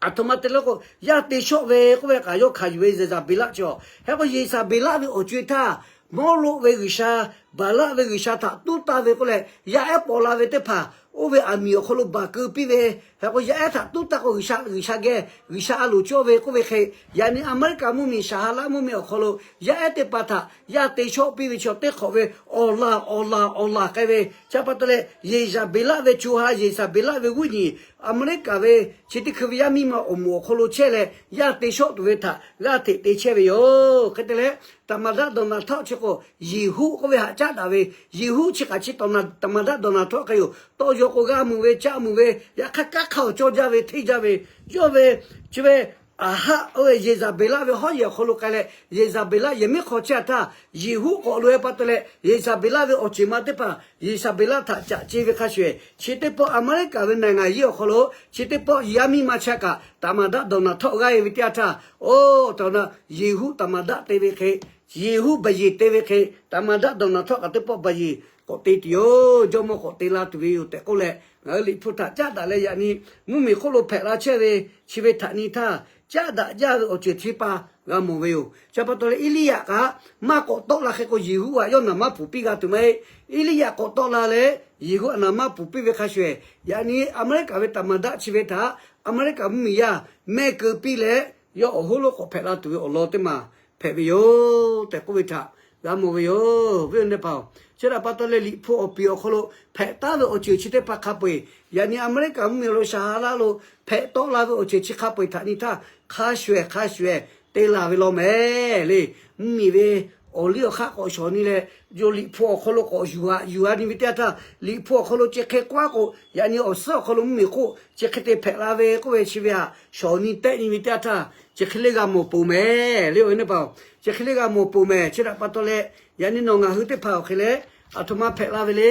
aˬ htoꞈ ma te le k'o, yaˇ te shawˆ ve k'oˆ ve kaꞈ yawˇ hkanˍ yuˬ ve Yeˍzaˍbeˍlaˆ chi awˬ. Hk'e k'o, Yeˍzaˍbeˍlaˆ ve awˬ co-e htaˇ, Mawˇroˆ ve g'uiˬsha, Baˍlaˆ ve g'uiˬsha htaꞈ tuˉ taˇ ve k'oˆ leh, yaˇ ehˉ paw la ve teˇ hpaˍ oˇ ve aˬ miˍ awˬ hk'aw lo baˬ keu piˇ ve. Hk'e k'o, yaˇ ehˉ htaꞈ tuˉ taˇ k'o, G'uiˬsha, G'uiˬsha geh, G'uiˬsha a loˍ cawˇ ve k'oˆ ve hk'e, yaꞈ nyi Aˍmeˍriˆkaˍ mvuhˇmiˬ, Saˍhaˍlaˆ mvuhˇmiˬ awˬ hk'aw lo yaˇ ehˉ teˇ hpaˍ htaꞈ yaˇ te shawˆ piˇ ve chi awˬ teˇ hk'awꞈ ve awˬ laˬ awˬ laˬ awˬ laˬ k'ai ve. Chi pa taw leh, Yeˍzaˍbeˍlaˆ ve co ha, Yeˍzaˍbeˍlaˆ ve g'uˇ nyi, Aˍmeˍriˆkaˍ ve chi teˇ hkui ve yaˇ miˇ ma awˬ moˍ awˬ hk'aw lo chehˇ leh, yaˇ te shawˆ tuˬ ve htaꞈ g'aˇ hteꞈ te chehˇ ve yoˬ. Hk'e te leh, သမ္မတ Donald Trump chi k'o, Yeˍhuˆ k'oˆ ve htaꞈ caˉ daꞈ ve, Yeˍhuˆ chi kaꞈ chi သမ္မတ Donald Trump hk'e yoˬ. Tawˇ yaw k'o g'a meuꞈ ve, caˆ meuꞈ ve, yaꞈ hk'aˇ kanˉ hk'aˇ awˬ cawˇ jaˇ ve, hteˇ jaˇ ve, yawˇ ve chi ve aˬ haˆ oˇ ve Yeˍzaˍbeˍlaˆ ve hawˉ yehˬ awˬ hk'aw lo k'ai leh, Yeˍzaˍbeˍlaˆ yehˬ miˉ hk'aw chehˇ htaˇ, Yeˍhuˆ k'awꞈ loꞈ-e pa taw leh, Yeˍzaˍbeˍlaˆ ve awˬ ceuˬ ma teˇ hpaˍ Yeˍzaˍbeˍlaˆ htaꞈ caꞈ ce ve hk'a shuˍ-ehˍ, chi teˇ pawˆ Aˍmeˍriˆkaˍ ve နိုင်ငံရေး awˬ hk'aw lo chi teˇ pawˆ yaˇ miˇ ma chi kaꞈ သမ္မတ Donald Trump g'aˇ-e ve teˇ yanˇ htaˇ, oˇ htaꞈ na Yeˍhuˆ သမ္မတ te ve hk'e, Yeˍhuˆ ဘုရင် te ve hk'e, သမ္မတ Donald Trump kaꞈ teˇ pawˆ ဘုရင် k'awꞈ te tuˬ yoˬ, jawˇmawˇ k'awꞈ te la tuˬ ve yoˬ tehꞈ k'oˆ leh, ngaˬ hui Liꞈ hpu htaꞈ caˉ daꞈ leh yaꞈ nyi mvuhˇmiˬ hk'oˆ lo hpehꞈ la chehˇ ve chi ve htaꞈ nyi htaˇ, caˉ daꞈ jaˇ ve awˬ ceuˬ chi pa g'a mawˬ ve yoˬ. Chi pa taw leh Eˇliˇyaꞈ kaꞈ maˇ k'awꞈ tawˆ la hk'e k'o, Yeˍhuˆ htaꞈ yawˇ naˍ manˇ puˍ piˇ g'a tuˬ maˇ heˆ. Eˇliˇyaꞈ k'awꞈ tawˆ la leh, Yeˍhuˆ htaꞈ naˍ manˇ puˍ piˇ ve hk'a shuˍ-ehˍ, yaꞈ nyi Aˍmeˍriˆkaˍ ve သမ္မတ chi ve htaꞈ Aˍmeˍriˆkaˍ mvuhˇmiˬ yaˇ mehˆ keu piˇ leh, yawˇ awˬ hoˉ lonˉ k'awꞈ hpehꞈ la tuˬ ve awˬ lawn teˇ maˬ hpehꞈ ve yoˬ tehꞈ k'oˆ ve htaꞈ g'a mawˬ ve yoˬ. Viˉ awˬ nyi teˇ hpaˍ-oˬ, chi htaꞈ pa taw leh Liꞈ hpu awˬ piˍ awˬ hk'aw lo hpehꞈ taˉ ve awˬ ceuˬ chi teˇ hpaˍ hk'a peu-eˬ, yaꞈ nyi Aˍmeˍriˆkaˍ mvuhˇmiˬ awˬ lo Saˍhaˍlaˆ lo hpehꞈ tawˆ la ve awˬ ceuˬ chi hk'a peu-eˬ htaꞈ nyi htaˇ, hk'a shuˍ-ehˍ hk'a shuˍ-ehˍ te laˬ ve law mehˍ le. Mvuhˇmiˬ ve awˬ liˇ awˬ hk'aˆ k'awꞈ shawˍ nyi leh, yawˇ Liꞈ hpu awˬ hk'aw lo k'awꞈ yuˬ-a, yuˬ-a nyi ve teˇ yanˇ htaˇ, Liꞈ hpu awˬ hk'aw lo chi hk'e k'oˆ-a k'o, yaꞈ nyi awˬ suhˉ awˬ hk'aw lo mvuhˇmiˬ hk'oˆ chi hk'e te hpehꞈ la ve k'oˆ ve chi ve htaꞈ shawˍ nyi tehˆ nyi ve teˇ yanˇ htaˇ, chi hk'e le g'a mawˬ peuˬ mehˍ le. Awˬ viˉ awˬ nyi teˇ hpaˍ-oˬ, chi hk'e le g'a mawˬ peuˬ mehˍ. Chi htaꞈ pa taw leh, yaꞈ nyi nawˬ ngaˬ hui teˇ hpaˍ awˬ hk'e leh, aˬ htoꞈ ma hpehꞈ la ve le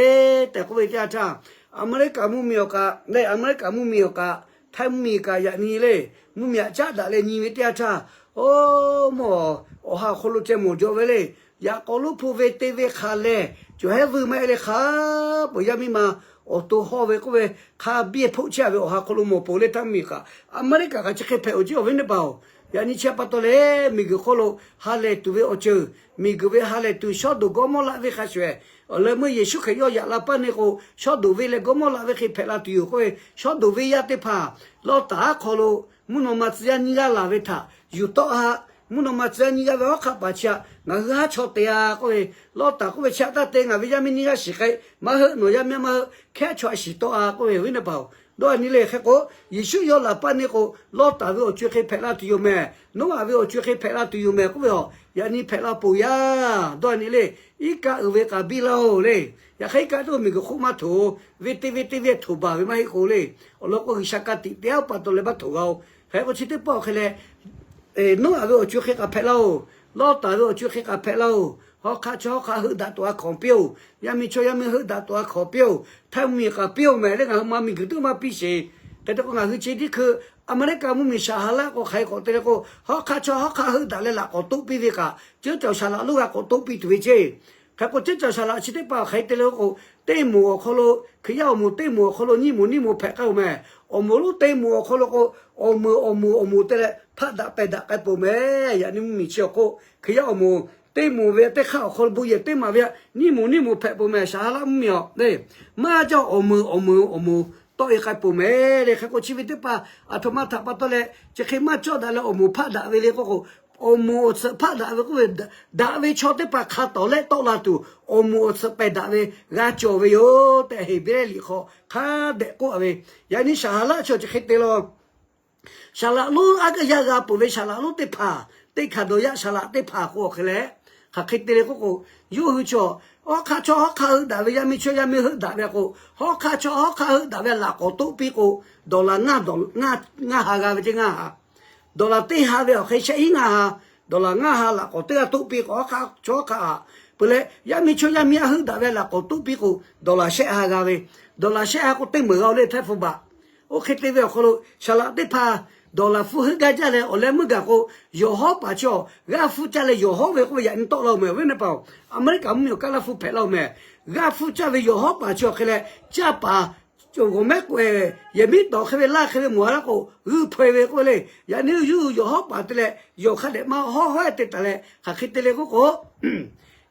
tehꞈ k'oˆ ve teˇ yanˇ htaˇ, Aˍmeˍriˆkaˍ mvuhˇmiˬ awˬ kaꞈ le, Aˍmeˍriˆkaˍ mvuhˇmiˬ awˬ kaꞈ, Htaiˇ mvuhˇmiˬ kaꞈ yaꞈ nyi le, mvuhˇmiˬ htaꞈ caˉ daꞈ leh nyi ve teˇ yanˇ htaˇ, oˇ mawˬ awˬ ha awˬ hk'aw lo ceh mawˬ jaw ve le. Yaꞈ k'aw lonˉ hpu ve te ve hk'a lehˬ, cawˬ hehˉ vuiˇ maˇ heˆ le, hk'a peu-eˬ yaˇ miˇ ma awˬ to hawˇ ve k'oˆ ve, hk'a biˇ hpoˆ chehˇ ve awˬ ha hk'aw lo mawˬ peuˬ le. Htaiˇ mvuhˇmiˬ kaꞈ, Aˍmeˍriˆkaˍ kaꞈ chi hk'e hpehꞈ-oˬ ceˇ, awˬ viˉ awˬ nyi teˇ hpaˍ-oˬ. Yaꞈ nyi chi pa taw leh, miˬguiˬ hk'oˆ lo ha lehˬ tuˬ ve awˬ ceuˬ, miˬguiˬ ve ha lehˬ tuˬ Sawˉdonˍ Gawˇmawˇraˆ venˇ hk'a shuˍ-ehˍ, awˬ leh meuˇ Yeˍsuˆ Hkriꞈ yawˇ yaꞈ la paˇ ne k'o, Sawˉdonˍ venˇ leh Gawˇmawˇraˆ venˇ hk'e hpehꞈ la tuˬ yoˬ k'oˆ ve, Sawˉdonˍ venˇ yaˇ teˇ hpaˍ Lawˇtaˍ hk'aw lo mvuhˇ naw ma tcuh yaˇ nyiˇ g'aˇ laˬ ve htaꞈ yuˬ tawˆ-a. Mvuhˇ naw ma tcuh yaˇ nyiˇ g'aˇ ve hawˉ hk'aˆ paˍ chi htaꞈ ngaˬ hui haˉ chaw te-a k'oˆ ve, Lawˇtaˍ k'oˆ ve, Chi htaꞈ taˇ te, ngaˬ ve yaˇ miˇ nyiˇ g'aˇ shiˍ k'ai, maˇ heuˆ nawˬ yaˇ miˇ maˇ heuˆ, hkehˉ chaw htaꞈ shiˍ tawˆ-a k'oˆ ve, awˬ viˉ teˇ hpaˍ-oˬ. Dawˇ-a nyi le. Hk'e k'o, Yeˍsuˆ yawˇ laˬ paˇ ne k'o, Lawˇtaˍ ve awˬ co-e hk'e hpehꞈ la tuˬ yoˬ mehˍ, Noˉaꞈ ve awˬ co-e hk'e hpehꞈ la tuˬ yoˬ mehˍ k'oˆ ve, a, yaꞈ nyi hpehꞈ la peuˬ yaˇ. Dawˇ-a nyi le. Iˉ kaˆ uiˍ ve k'aꞈ biˇ laˇ-oˬ le. Yaꞈ hk'aˇ iˉ kaˆ tuˬ miˬguiˬ hk'oˆ maˇ htoꞈ, venˇ teˇ venˇ teˇ venˇ htoꞈ baˬ ve maˇ heˆ k'o le. Awˬ lawn k'o, G'uiˬsha ka tiꞈ te-a pa taw leh maˇ htoꞈ g'a-oˬ. Hk'e k'o, chi teˇ pawˆ hk'e leh, Noˉaꞈ ve awˬ co-e hk'e k'aꞈ hpehꞈ laˇ-oˬ. Lawˇtaˍ ve awˬ co-e hk'e k'aꞈ hpehꞈ laˇ-oˬ. Hawˉ hk'aˆ chaw hawˉ hk'aˆ heuˆ daꞈ tuˬ a hkawnˍ piˇ-oˬ. Yaˇ miˇ chaw yaˇ miˇ heuˆ daꞈ tuˬ a hkawnˍ piˇ-oˬ. Htaiˇ mvuhˇmiˬ k'aꞈ piˇ-oˬ mehˍ le. Ngaˬ hui ma miˬguiˬ tuˬ maˇ piˇ sheˍ. Hk'e te k'o, ngaˬ hui chi teˇ hkui Aˍmeˍriˆkaˍ mvuhˇmiˬ Saˍhaˍraˆ k'o hk'aˬ hk'e k'awꞈ te le k'o, hawˉ hk'aˇ chaw hawˉ hk'aˇ heuˆ daꞈ leh laꞈ k'awꞈ toˆ piˇ ve kaꞈ, ceˇ cawˬ Saˍlaꞈ lonˉ g'a k'awꞈ toˆ piˇ tuˬ ve ceˇ. Hk'e k'o, ceˇ cawˬ Saˍlaꞈ chi teˇ hpaˍ hk'aˬ hk'e te le k'o, teˇ moˍ awˬ hk'aw lo, Hkriꞈ yaˇ awˬ moˍ teˇ moˍ awˬ hk'aw lo nyiˇ moˍ nyiˇ moˍ hpehꞈ k'ai-oˬ mehˍ. Awˬ moˍ lonˉ teˇ moˍ awˬ hk'aw lo k'o, awˬ meuˍ awˬ moˍ awˬ moˍ te leh hpaˆ daꞈ pehˬ daꞈ k'ai peuˬ mehˍ. Yaꞈ nyi mvuhˇmiˬ chi awˬ hk'oˆ Hkriꞈ yaˇ awˬ moˍ teˇ moˍ ve teˇ hk'aˇ awˬ hk'aw lo bon yehˬ teˇ maˍ ve, nyiˇ moˍ nyiˇ moˍ hpehꞈ peuˬ mehˍ. Saˍhaˍraˆ mvuhˇmiˬ awˬ le, maˇ jaˇ awˬ meuˍ awˬ moˍ awˬ moˍ tawˆ e k'ai peuˬ mehˍ le. Hk'e k'o, chi ve teˇ hpaˍ aˬ htoꞈ ma htaꞈ pa taw leh chi hk'e maˇ cawˇ daꞈ leh awˬ moˍ hpaˆ daꞈ ve le k'oˆ k'o, awˬ moˍ awˬ tsuhꞈ hpaˆ daꞈ ve k'oˆ ve, daꞈ ve chaw teˇ hpaˍ hk'a tawˍ lehˆ tawˆ la tuˬ awˬ moˍ awˬ tsuhꞈ pehˬ daꞈ ve g'a cawˬ ve yoˬ tehꞈ, Heˍbrehˇ liꞈ hk'aw hk'a dehꞈ k'oˆ a ve. Yaꞈ nyi Saˍhaˍraˆ chi chi hk'e te law. Saˍlaꞈ lonˉ aˉ kaˇ yaˇ g'a peuˬ ve Saˍlaꞈ lonˉ teˇ hpaˍ, teˇ hkanˍ dawˬ yaˇ Saˍlaꞈ teˇ hpaˍ k'o awˬ hk'e leh, hk'aˬ hk'e te le k'oˆ k'o, yawˇ hui chaw hawˉ hk'aˇ chaw hawˉ hk'aˇ heuˆ daꞈ ve, yaˇ miˇ chaw yaˇ miˇ heuˆ daꞈ ve k'o, hawˉ hk'aˇ chaw hawˉ hk'aˇ heuˆ daꞈ ve laꞈ k'awꞈ toˆ piˇ k'o, dawˬlaˍ ngaˇ, ngaˇ ha g'a ve ceˇ, ngaˇ ha. Dawˬlaˍ teˇ ha ve awˬ hk'e shehˆ hiˉ ngaˇ ha, dawˬlaˍ ngaˇ ha laꞈ k'awꞈ teˇ g'aˇ toˆ piˇ k'o, hawˉ hk'aˇ chaw hawˉ hk'aˇ aꞈ. Peuˬ leh, yaˇ miˇ chaw yaˇ miˇ aˉ heuˆ daꞈ ve laꞈ k'awꞈ toˆ piˇ k'o, dawˬlaˍ shehˆ ha g'a ve. Dawˬlaˍ shehˆ ha k'o, teˇ meunˍ g'a-o le, htaiˇ hpu baꞈ. Oˇ hk'e te ve awˬ hk'aw lo, Saˍlaꞈ teˇ hpaˍ dawˬlaˍ hpu heuˆ gaˇ jaˇ leh awˬ leh meuˇ gaˬ k'o, yawˬ hawˉ paˍ chi awˬ g'aˇ hpfuhˇ caˇ leh yawˬ hawˉ ve k'oˆ ve yaꞈ nyi tawˆ la-oˬ mehˍ. Awˬ viˉ nehˬ paˍ-oˬ, Aˍmeˍriˆkaˍ mvuhˇmiˬ awˬ kaˇ laˇ hpu hpehꞈ la-oˬ mehˍ. G'aˇ hpfuhˇ caˇ ve yawˬ hawˉ paˍ chi awˬ hk'e leh, caˇ paˍ g'awˬ mehˉ k'o, yehˬ miˉ tawˍ hk'e ve laˇ hk'e ve mawˬ a laˇ k'o, g'uiˇ hpaw e ve k'oˆ ve le. Yaꞈ nyi yawˇ hui yawˬ hawˉ paˍ te leh yawˬ hk'a dehꞈ maˇ hawˉ hawˉ te taˍ leh, hk'aˬ hk'e te le k'oˆ k'o,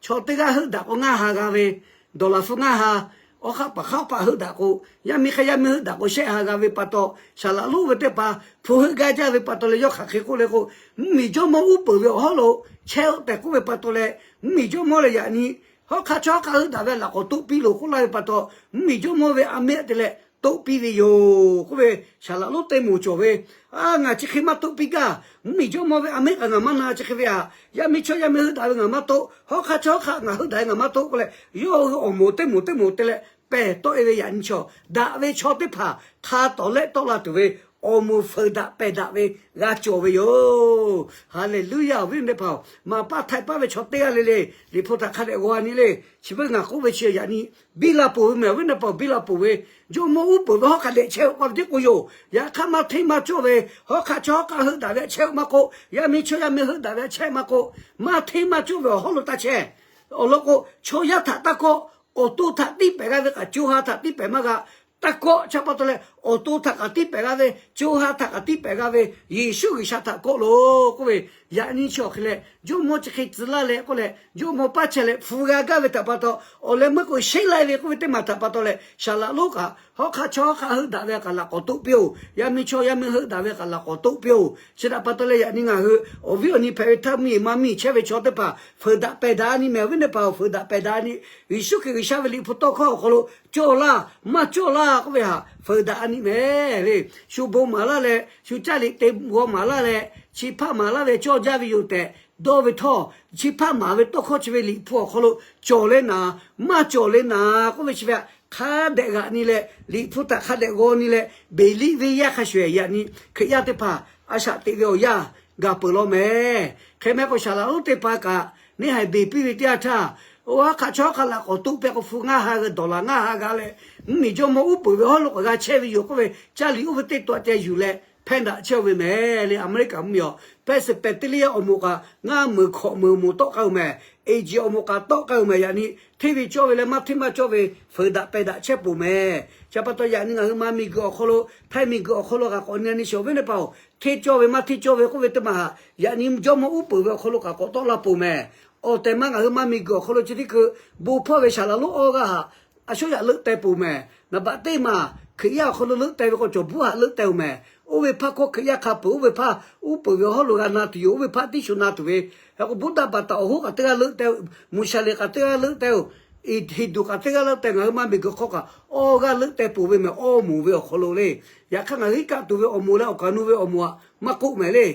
chaw teˇ g'aˇ heuˆ daꞈ k'o ngaˇ ha g'a ve, dawˬlaˍ hpu ngaˇ ha, awˬ hk'aˇ paˍ hk'aˇ paˍ heuˆ daꞈ k'o, yaˇ miˇ hk'aˇ yaˇ miˇ heuˆ daꞈ k'o shehˆ ha g'a ve pa taw, Saˍlaꞈ lonˉ ve teˇ hpaˍ hpu heuˆ gaˇ jaˇ ve pa taw leh yawˇ hk'aˬ hk'e k'oˆ le k'o, mvuhˇmiˬ jawˇmawˇ uˉ peunˍ ve awˬ hawˉ lo chehˇ tehꞈ k'oˆ ve pa taw leh, mvuhˇmiˬ jawˇmawˇ leh yaꞈ nyi hawˉ hk'aˇ chaw hawˉ hk'aˇ heuˆ daꞈ ve laꞈ k'awꞈ toˆ piˇ loˬ k'oˆ laˇ ve pa taw, mvuhˇmiˬ jawˇmawˇ ve a mehˆ te leh toˆ piˇ ve yoˬ k'oˆ ve, Saˍlaꞈ lonˉ teˇ moˍ cawˬ ve, a, ngaˬ chi hk'e maˇ toˆ piˇ gaˇ. Mvuhˇmiˬ jawˇmawˇ ve a mehˆ kaꞈ ngaˬ maˇ na, chi hk'e ve aꞈ, yaˇ miˇ chaw yaˇ miˇ heuˆ daꞈ ve ngaˬ maˇ toˆ, hawˉ hk'aˇ chaw hawˉ hk'aˇ ngaˬ heuˆ daꞈ ve ngaˬ maˇ toˆ k'oˆ leh, yawˇ hui awˬ moˍ teˇ moˍ teˇ moˍ te leh pehˬ tawˆ e ve yaꞈ nyi chaw, daꞈ ve chaw teˇ hpaˍ hk'a tawˍ lehˆ tawˆ la tuˬ ve awˬ moˍ fuiˍ daꞈ pehˬ daꞈ ve g'a cawˬ ve yoˬ. Haˍleˍluˇyaˇ. Awˬ viˉ awˬ nyi teˇ hpaˍ-oˬ, maˍ paˇ htaiˍ paˇ ve chaw teˇ g'aˇ le le, Liꞈ hpu htaꞈ hk'a dehꞈ g'aw a nyi le. Chi beuꞈ ngaˬ k'oˆ ve chi yaꞈ nyi biˇ la peuˬ ve mehˍ. Awˬ viˉ awˬ nyi teˇ hpaˍ-oˬ, biˇ la peuˬ ve, jawˇmawˇ uˉ peunˍ ve hawˉ hk'a dehꞈ chehˇ-oˆ k'oˆ ve teˇ k'o yoˬ. Yaꞈ hk'aˇ maˇ hteˇ maˇ cawˇ ve, hawˉ hk'aˇ chaw hawˉ hk'aˇ heuˆ daꞈ ve aꞈ chehˇ-oˆ maˇ k'oˆ, yaˇ miˇ chaw yaˇ miˇ heuˆ daꞈ ve aꞈ chehˇ maˇ k'oˆ, maˇ hteˇ maˇ cawˇ ve awˬ hawˉ lo taˇ chehˇ. Awˬ lawn k'o, chaw yaˇ htaꞈ taˇ kawˆ, awˬ to htaꞈ tiˇ pehˍ g'a ve kaꞈ co ha htaꞈ tiˇ pehˍ maˇ g'a. Taˇ kawˆ, chi pa taw leh awˬ to htaꞈ kaꞈ tiˇ pehˍ g'a ve, co ha htaꞈ kaꞈ tiˇ pehˍ g'a ve, Yeˍsuˆ G'uiˬsha htaꞈ kawˆ loˬ k'oˆ ve, yaꞈ nyi chi awˬ hk'e leh, jawˇmawˇ chi hk'e tcuh laˇ leh k'oˆ leh, jawˇmawˇ paˇ chehˇ leh hpu g'a gaˇ ve htaꞈ pa taw, awˬ leh meuˇ k'o sheˉ lai ve k'oˆ ve teˇ maˬ htaꞈ pa taw leh, Saˍlaꞈ lonˉ kaꞈ hawˉ hk'aˇ chaw hawˉ hk'aˇ heuˆ daꞈ ve kaꞈ laꞈ k'awꞈ toˆ piˇ-oˬ. Yaˇ miˇ chaw yaˇ miˇ heuˆ daꞈ ve kaꞈ laꞈ k'awꞈ toˆ piˇ-oˬ. Chi htaꞈ pa taw leh yaꞈ nyi ngaˬ hui awˬ viˉ awˬ nyi hpehꞈ ve htaˇ, mvuhˇmiˬ maˇ miˬ chehˇ ve chaw teˇ hpaˍ fuiˍ daꞈ pehˬ daꞈ a nyi mehˍ. Awˬ viˉ teˇ hpaˍ-oˬ, fuiˍ daꞈ pehˬ daꞈ a nyi. Yeˍsuˆ Hkriꞈ G'uiˬsha ve Liꞈ hpu tawˇ hkawˇ awˬ hk'aw lo cawˇ laˇ maˇ cawˇ laˇ k'oˆ ve htaꞈ fuiˍ daꞈ a nyi mehˍ le. Shu bon maˍ laˇ leh, shu caˇ liꞈ te g'aw maˍ laˇ leh, chi hpaˇ maˍ laˇ ve cawˇ jaˇ ve yoˬ tehꞈ dawˇ ve htawˇ, chi hpaˇ maˍ ve tawˇ hkawˇ chi ve Liꞈ hpu awˬ hk'aw lo cawˬ leh naˍ, maˇ cawˬ leh naˍ k'oˆ ve chi ve htaꞈ hk'a dehꞈ g'aꞈ nyi leh, Liꞈ hpu htaꞈ hk'a dehꞈ g'aw nyi leh, beˬ liˇ ve yaˇ hk'a shuˍ ehˍ yaꞈ nyi Hkriꞈ yaˇ teˇ hpaˍ a shaꞈ teꞈ ve awˬ yanˇ gaˬ peuˬ law mehˍ. Hk'e mehˍ k'o, Saˍlaꞈ lonˉ teˇ hpaˍ kaꞈ neˇ haiˬ beˬ piˇ ve teˇ yanˇ htaˇ, oˇ hawˉ hk'aˇ chaw hawˉ hk'aˇ laꞈ k'awꞈ toˆ pehˇ k'o, hpu ngaˇ ha ve dawˬlaˍ ngaˇ ha g'a leh, mvuhˇmiˬ jawˇmawˇ uˉ peunˍ ve hawˉ lo k'awꞈ g'a chehˇ ve yoˬ k'oˆ ve, caˇ liꞈ oˇ ve teˇ taw ceh yuˬ leh hpehˇ daꞈ chehˇ ve mehˍ le. Aˍmeˍriˆkaˍ mvuhˇmiˬ awˬ Presbyterian awˬ moˍ kaꞈ ngaˇ meunˍ hkawꞈ meunˍ awˬ moˍ tawˆ k'ai-oˬ mehˍ. Eˬ jiˬ awˬ moˍ kaꞈ tawˆ k'ai-oˬ mehˍ. Yaꞈ nyi hteˇ ve cawˇ ve leh maˇ hteˇ maˇ cawˇ ve fuiˍ daꞈ pehˬ daꞈ chehˇ peuˬ mehˍ. Chi pa taw yaꞈ nyi ngaˬ hui ma miˬguiˬ awˬ hk'aw lo, Htaiˇ miˬguiˬ awˬ hk'aw lo kaꞈ k'awꞈ nyi a nyi sheˍ, awˬ viˉ teˇ hpaˍ-oˬ, hteˇ cawˇ ve maˇ hteˇ cawˇ ve k'oˆ ve teˇ maˬ htaꞈ yaꞈ nyi jawˇmawˇ uˉ peunˍ ve awˬ hk'aw lo kaꞈ k'awꞈ tawˆ la peuˬ mehˍ. Awˬ tehˬ ma ngaˬ hui ma miˬguiˬ awˬ hk'aw lo chi teˇ hkui bon hpawˇ ve Saˍlaꞈ lonˉ awˇ g'aˇ htaꞈ a shuˉ yaꞈ leuˆ teh peuˬ mehˍ. Naˍ baꞈ teˇ maˬ Hkriꞈ yaˇ awˬ hk'aw lo leuˆ teh ve k'o, cawˬ buˉ htaꞈ leuˆ teh-oˬ mehˍ. Oˇ ve hpaˇ hkawˇ Hkriꞈ yaˇ hk'a peuˬ, oˇ ve hpaˇ uˉ peunˍ ve awˬ hawˉ lo g'a na tuˬ yoˬ. Oˇ ve hpaˇ tiˉ shu na tuˬ ve, hk'e k'o Buddha baˬ taˍ awˬ hoˉ kaꞈ teˇ g'aˇ leuˆ teh-oˬ, Muˍshaˍleˍ kaꞈ teˇ g'aˇ leuˆ teh-oˬ, Hinˍduˍ kaꞈ teˇ g'aˇ leuˆ teh, ngaˬ hui ma miˬguiˬ hk'aw kaꞈ awˇ g'aˇ leuˆ teh peuˬ ve mehˍ. Awˇ moˍ ve awˬ hk'aw lo le. Yaꞈ hk'aˇ ngaˬ hui iˉ kaˆ tuˬ ve awˬ moˍ leh awˬ kaˍ nu ve awˬ moˍ htaꞈ maˇ k'oˆ mehˍ le.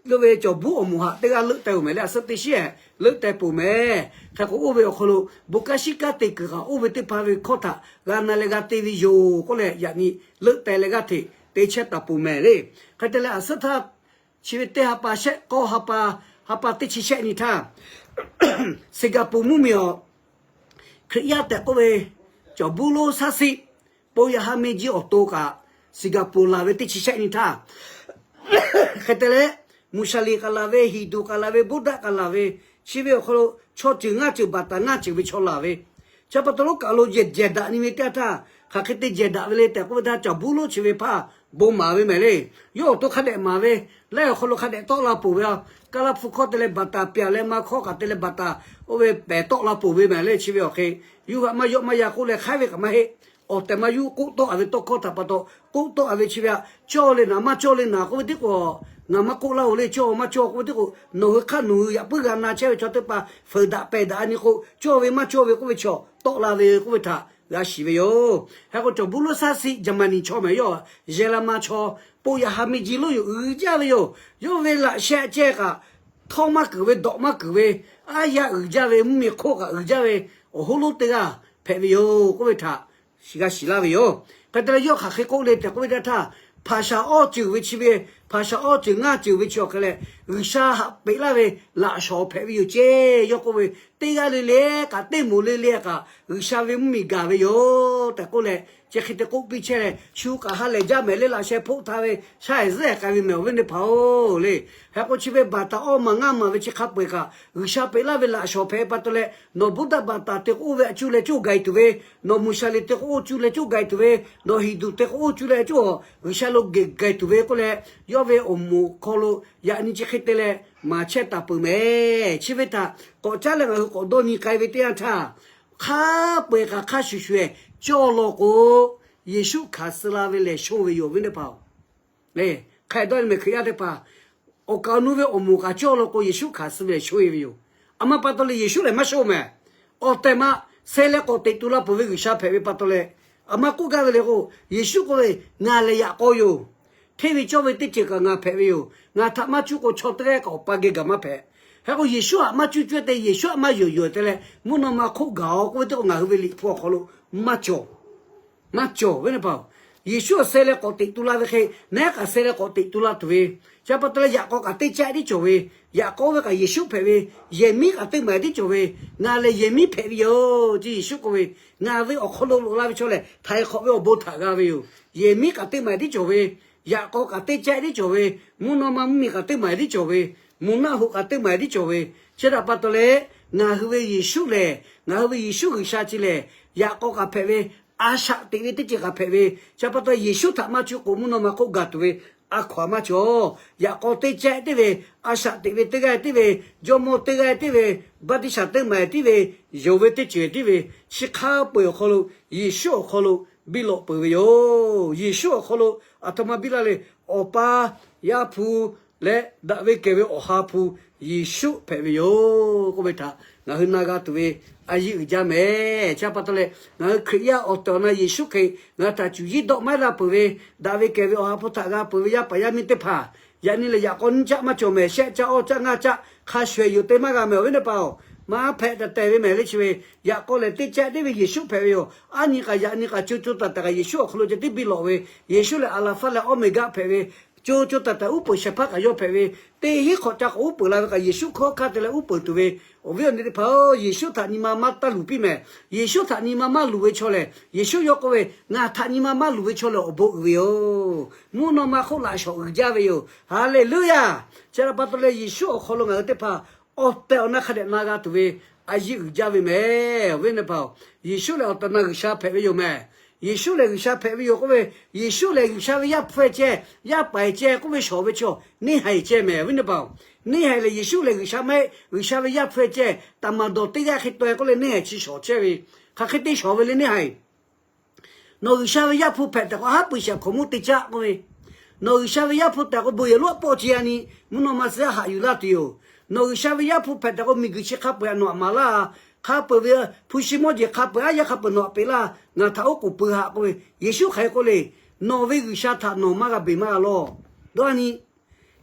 Lo ve cawˬ buˉ awˬ moˍ htaꞈ teˇ g'aˇ leuˆ teh-oˬ mehˍ le, a suhˉ teˇ shiˉ leuˆ teh peuˬ mehˍ. Hk'e k'o oˇ ve awˬ hk'aw lo bon kanˉ shiˉ kanˉ te kuiˬ kaꞈ oˇ ve teˇ hpaˍ ve hkawˇ htaꞈ g'a na leh g'a te ve yoˬ k'oˆ leh, yaꞈ nyi leuˆ teh leh g'aˇ hteꞈ te chehˇ taˍ peuˬ mehˍ le. Hk'e te leh a suhˉ htaˇ chi ve teˇ ha pa shehˆ k'awˇ ha pa, ha pa teˇ chi shehˆ nyi htaˇ, Singapore mvuhˇmiˬ awˬ Hkriꞈ yaˇ tehꞈ k'oˆ ve cawˬ buˉ lonˉ shaˉ siˆ, po yaꞈ ha me jiˇ awˬ to kaꞈ Singapore laˬ ve teˇ chi shehˆ nyi htaˇ, Hk'e te leh, Muˍshaˍliˍ k'aꞈ laˬ ve, Hinˍduˍ k'aꞈ laˬ ve, Buddha k'aꞈ laˬ ve, chi ve awˬ hk'aw lo chaw ceuˬ ngaˇ ceuˬ baˬ taˍ ngaˇ ceuˬ ve chaw laˬ ve, chi pa taw lo kaˬ lo yehˬ jehˬ daꞈ ni ve teˇ yanˇ htaˇ, hk'aˬ hk'e te jehˬ daꞈ ve le tehꞈ k'oˆ ve htaˇ, caˬ buˉ lonˉ chi ve hpaˇ bon maˍ ve mehˍ le. Yawˇ awˬ to hk'a dehꞈ maˍ ve, laiˉ awˬ hk'aw lo hk'a dehꞈ tawˆ la peuˬ ve a. Kaˇ laˇ hpu hkawˇ te leh baˬ taˍ, pyaˍ leh ma hkawˇ kaꞈ te leh baˬ taˍ, oˇ ve pehˬ tawˆ la peuˬ ve mehˍ le. Chi ve awˬ hk'e, yuˇ haꞈ maˇ yawˆ maˇ yan k'oˆ leh hk'aiˉ ve kaꞈ maˇ heˆ. Awˬ tehˬ ma yuˇ k'oˆ tawˆ a ve tawˇ hkawˇ htaꞈ pa taw, k'oˆ tawˆ a ve chi ve a, cawˇ le naˍ maˇ cawˇ le naˍ k'oˆ ve tiˉ k'o, ngaˬ maˇ k'oˆ laˇ-oˬ le. Cawˇ maˇ cawˇ k'oˆ ve tiˉ k'o, nawˬ hui hk'aˇ nawˬ hui yaꞈ puiˉ g'a na chehˇ ve chaw teˇ hpaˍ feuˍ daꞈ pehˬ daꞈ a nyi k'o, cawˇ ve maˇ cawˇ ve k'oˆ ve chaw tawˆ la ve k'oˆ ve htaꞈ g'a shiˍ ve yoˬ. Hk'e k'o, caˬ buˉ lonˉ shaˉ shiˆ Jaˍmaˍniˍ chaw mehˍ yawˇ, Zeˍlaˍma chaw, po yaꞈ ha mi ji lonˉ yoˬ, uiˍ jaˇ ve yoˬ. Yawˇ ve laꞈ sheh ceh kaꞈ, htawˇ maˇ keunˍ ve, dawꞈ maˇ keunˍ ve, aˉ yaˇ uiˍ jaˇ ve, mvuhˇmiˬ hk'oˆ kaꞈ uiˍ jaˇ ve, awˬ hoˉ lonˉ teˇ g'aˇ hpehꞈ ve yoˬ k'oˆ ve htaꞈ g'a shiˍ laˇ ve yoˬ. Hk'e te leh, yawˇ hk'aˬ hk'e k'oˆ le tehꞈ k'oˆ ve teˇ htaˇ, hpaˍ shaˍ awˇ ceuˬ ve chi ve, hpaˍ shaˍ awˇ ceuˬ ngaˇ ceuˬ ve chi awˬ hk'e leh, G'uiˬsha haꞈ peꞈ laˇ ve laꞈ shawnˍ hpehꞈ ve yoˬ ceˇ. Yawˇ k'oˆ ve, teˇ g'aˇ le le kaꞈ, teˇ moˍ le le kaꞈ, G'uiˬsha ve mvuhˇmiˬ gaˬ ve yoˬ tehꞈ k'oˆ leh, chi hk'e te k'oˆ piˇ chehˇ leh, shu kaꞈ ha lehˬ jaˇ mehˍ le, laꞈ sheh hpoˆ htaˇ ve shaˉ ehˍ zuhˉ ehˍ k'ai ve mehˍ awˬ viˉ teˇ hpaˍ-oˬ le. Hk'e k'o, chi ve baˬ taˍ awˇ maˬ ngaˇ maˬ ve chi hk'a peu-eˬ kaꞈ, G'uiˬsha peꞈ laˇ ve laꞈ shawnˍ hpehꞈ pa taw leh, nawˬ Buddha baˬ taˍ te k'o oˇ ve a cuˇ leh coˇ gaˬ tuˬ ve, nawˬ Muˍshaˍliˍ te k'o oˇ cuˇ leh coˇ gaˬ tuˬ ve, nawˬ Hinˍduˍ te k'o oˇ cuˇ leh coˇ, G'uiˬsha lo geh gaˬ tuˬ ve k'oˆ leh, yawˇ ve awˬ moˍ hk'aw lo yaꞈ nyi chi hk'e te leh maˍ chehˇ taˍ peuˬ mehˍ. Chi ve htaꞈ k'awꞈ caˉ leh ngaˬ hui k'awꞈ dawˇ nyi k'ai ve teˇ yanˇ htaˇ, hk'a peu-eˬ kaꞈ hk'a shuˍ shuˍ-eˬ cawˇ law k'o, Yeˍsuˆ hkanˍ suh la ve lehˬ shonˇ ve yoˬ, awˬ viˉ teˇ hpaˍ-oˬ. Hk'a dawˇ nyi mehˍ, Hkriꞈ yaˇ teˇ hpaˍ, awˬ kaˍ awˬ nu ve awˬ moˍ kaꞈ cawˇ law k'o, Yeˍsuˆ hkanˍ suh ve lehˬ shonˇ-e ve yoˬ. A ma pa taw leh Yeˍsuˆ lehˬ maˇ shonˇ mehˍ. Awˬ tehˬ ma, sheh leh k'awꞈ teꞈ tu la peuˬ ve G'uiˬsha hpehꞈ ve pa taw leh, a ma k'oˆ gaˇ ve le k'o, Yeˍsuˆ k'oˆ ve, Ngaˬ lehˬ yaꞈ k'aw yoˬ. Hteˇ ve cawˇ ve teˇ ceuˬ kaꞈ ngaˬ hpehꞈ ve yoˬ. Ngaˬ htaꞈ maˇ cuˇ k'o, chaw teˇ g'aˇ kaꞈ Awˬ pa geh gaˬ maˇ hpehꞈ. Hk'e k'o, Yeˍsuˆ htaꞈ maˇ cuˇ cuˇ te, Yeˍsuˆ htaꞈ maˇ yonˍ yonˍ te leh, mvuhˇ naw ma hk'oˆ gaˬ-oˬ k'oˆ ve teˇ k'o, ngaˬ hui ve Liꞈ hpu awˬ hk'aw lo maˇ cawˬ. Maˇ cawˬ ve teˇ hpaˍ-oˬ, Yeˍsuˆ awˬ sheh leh k'awꞈ teꞈ tu la ve hk'e, nehˉ kaꞈ sheh leh k'awꞈ teꞈ tu la tuˬ ve, chi pa taw leh yaꞈ k'aw kaꞈ teˇ caˆ tiˉ cawˬ ve, yaꞈ k'aw ve kaꞈ Yeˍsuˆ hpehꞈ ve, yehˬ miˉ kaꞈ teˇ maˍ tiˉ cawˬ ve, Ngaˬ lehˬ yehˬ miˉ hpehꞈ ve yoˬ, ce Yeˍsuˆ k'oˆ ve. Ngaˬ ve awˬ hk'aw lo loꞈ la ve chaw lehˬ, htaiˍ hk'awꞈ ve awˬ bon htaꞈ g'a ve yoˬ. Yehˬ miˉ kaꞈ teˇ maˍ tiˉ cawˬ ve, yaꞈ k'aw kaꞈ teˇ caˆ tiˉ cawˬ ve, mvuhˇ naw ma mvuhˇmiˬ kaꞈ teˇ maˍ tiˉ cawˬ ve, mvuhˇ naˆ hoꞈ kaꞈ teˇ maˍ tiˉ cawˬ ve, chi htaꞈ pa taw leh, ngaˬ hui ve Yeˍsuˆ lehˬ, ngaˬ hui ve Yeˍsuˆ G'uiˬsha chi lehˬ, yaꞈ k'aw kaꞈ hpehꞈ ve, a shaꞈ teꞈ ve teˇ ceuˬ kaꞈ hpehꞈ ve, chi pa taw Yeˍsuˆ htaꞈ maˇ cuˇ k'o, mvuhˇ naw ma hk'oˆ gaˬ tuˬ ve a hkaw-anˬ maˇ cawˬ. Yaꞈ k'aw teˇ caˆ tiˉ ve, a shaꞈ teꞈ ve teˇ g'aˇ tiˉ ve, jawˇmawˇ teˇ g'aˇ tiˉ ve, baˆtiˆsaˬ teˇ maˍ tiˉ ve, yonˍ ve teˇ ceuˬ tiˉ ve, chi hk'a peu-eˬ awˬ hk'aw lo Yeˍsuˆ awˬ hk'aw lo biˇ lawꞈ peuˬ ve yoˬ. Yeˍsuˆ awˬ hk'aw lo aˬ htoꞈ ma biˇ laˇ le, Awˬ pa, Yaˇ hpu leh daꞈ ve kehˬ ve Awˬ ha hpu Yeˍsuˆ hpehꞈ ve yoˬ k'oˆ ve htaꞈ ngaˬ hui na g'a tuˬ ve a yiˇ uiˍ jaˇ mehˍ. Chi pa taw leh, ngaˬ hui Hkriꞈ yaˇ awˬ tehˬ awˬ na Yeˍsuˆ Hkriꞈ ngaˬ hui htaꞈ cuˬ yiˇ dawˆ maˇ heˆ la peuˬ ve, daꞈ ve kehˬ ve Awˬ ha hpu htaꞈ g'a peuˬ ve yaˇ paˍ yaˇ miˇ teˇ hpaˍ, yaꞈ nyi lehˬ yaꞈ k'aw nyiˇ caˆ maˇ cawˬ mehˍ. Shehˆ caˆ awˇ caˆ ngaˇ caˆ hk'a shuˍ-eˬ yoˬ te maˇ g'a mehˍ, awˬ viˉ teˇ hpaˍ-oˬ. Maˇ hpehꞈ tehꞈ tehˬ ve mehˍ le. Chi ve yaꞈ k'aw lehˬ teˇ caˆ tiˉ ve Yeˍsuˆ hpehꞈ ve yoˬ. Aˉ nyi kaꞈ yaꞈ nyi kaꞈ co co taiˍ taiˍ kaꞈ Yeˍsuˆ awˬ hk'aw lo ceh tiˉ biˇ lawꞈ ve, Yeˍsuˆ lehˬ Aˍlaˍfaˆ leh Awˇmeˍgaˆ hpehꞈ ve, co co taiˍ taiˍ uˉ peunˍ shehˍ hpaˇ kaꞈ yawˇ hpehꞈ ve, teˇ hinˉ hk'awꞈ ca k'awꞈ uˉ peunˍ la ve kaꞈ Yeˍsuˆ hkawˇ hkanˇ te leh uˉ peunˍ tuˬ ve, awˬ viˉ awˬ nyi teˇ hpaˍ-oˬ, Yeˍsuˆ htaꞈ nyi ma maˇ taˇ luˬ piˇ mehˍ. Yeˍsuˆ htaꞈ nyi ma maˇ luˬ ve chaw lehˬ, Yeˍsuˆ yawˇ k'oˆ ve, Ngaˬ htaꞈ nyi ma maˇ luˬ ve chaw lehˬ awˬ bon uiˍ ve yoˬ. Mvuhˇ naw ma hk'oˆ laꞈ shawnˍ uiˍ jaˇ ve yoˬ. Haˍleˍluˆyaˬ. Chi htaꞈ pa taw leh Yeˍsuˆ awˬ hk'aw lo ngaˬ hui teˇ hpaˍ awˬ tehˬ awˬ na hk'a dehꞈ na g'a tuˬ ve a yiˇ uiˍ jaˇ ve mehˍ, awˬ viˉ teˇ hpaˍ-oˬ. Yeˍsuˆ lehˬ awˬ tehˬ awˬ na G'uiˬsha hpehꞈ ve yoˬ mehˍ. Yeˍsuˆ lehˬ G'uiˬsha hpehꞈ ve yoˬ k'oˆ ve, Yeˍsuˆ lehˬ G'uiˬsha ve Yaˇ hpu-e ceh, Yaˇ paˍ-e ceh k'oˆ ve shawˍ ve chaw neˇ haiˬ ceh mehˍ, awˬ viˉ teˇ hpaˍ-oˬ. Neˇ haiˬ lehˬ Yeˍsuˆ lehˬ G'uiˬsha maˇ heˆ, G'uiˬsha ve Yaˇ hpu-e ceh, taˍ maˍ dawˬ teˇ g'aˇ hk'e taw-e k'oˆ leh neˇ haiˬ chi shawˍ chehˇ ve, hk'aˬ hk'e te shawˍ ve le neˇ haiˬ. Nawˬ G'uiˬsha ve Yaˇ hpu hpehꞈ tehꞈ k'o, haˉ pui shehˍ hkaoˍmonˇ teˇ caˆ k'oˆ ve, nawˬ G'uiˬsha ve Yaˇ hpu tehꞈ k'o, bon yehˬ lonˉ aꞈ pawˆ ce a nyi, mvuhˇ naw ma suh haꞈ yuˬ laˇ tuˬ yoˬ. Nawˬ G'uiˬsha ve Yaˇ hpu hpehꞈ tehꞈ k'o, miˬguiˬ chi hk'a peu-eˬ nawˬ aꞈ maˍ laˇ. Hk'a peu-eˬ ve hpu shi mawˇ jeˬ hk'a peu-eˬ, aˉ yaˇ hk'a peu-eˬ nawˬ aꞈ peꞈ laˇ. Ngaˬ htaꞈ oˉ k'oˍ pui haꞈ k'oˆ ve, Yeˍsuˆ hk'aˬ hk'e k'oˆ le, Nawˬ ve G'uiˬsha htaꞈ nawˬ maˇ g'a beˬ maˇ g'a lawˇ. Dawˇ a nyi.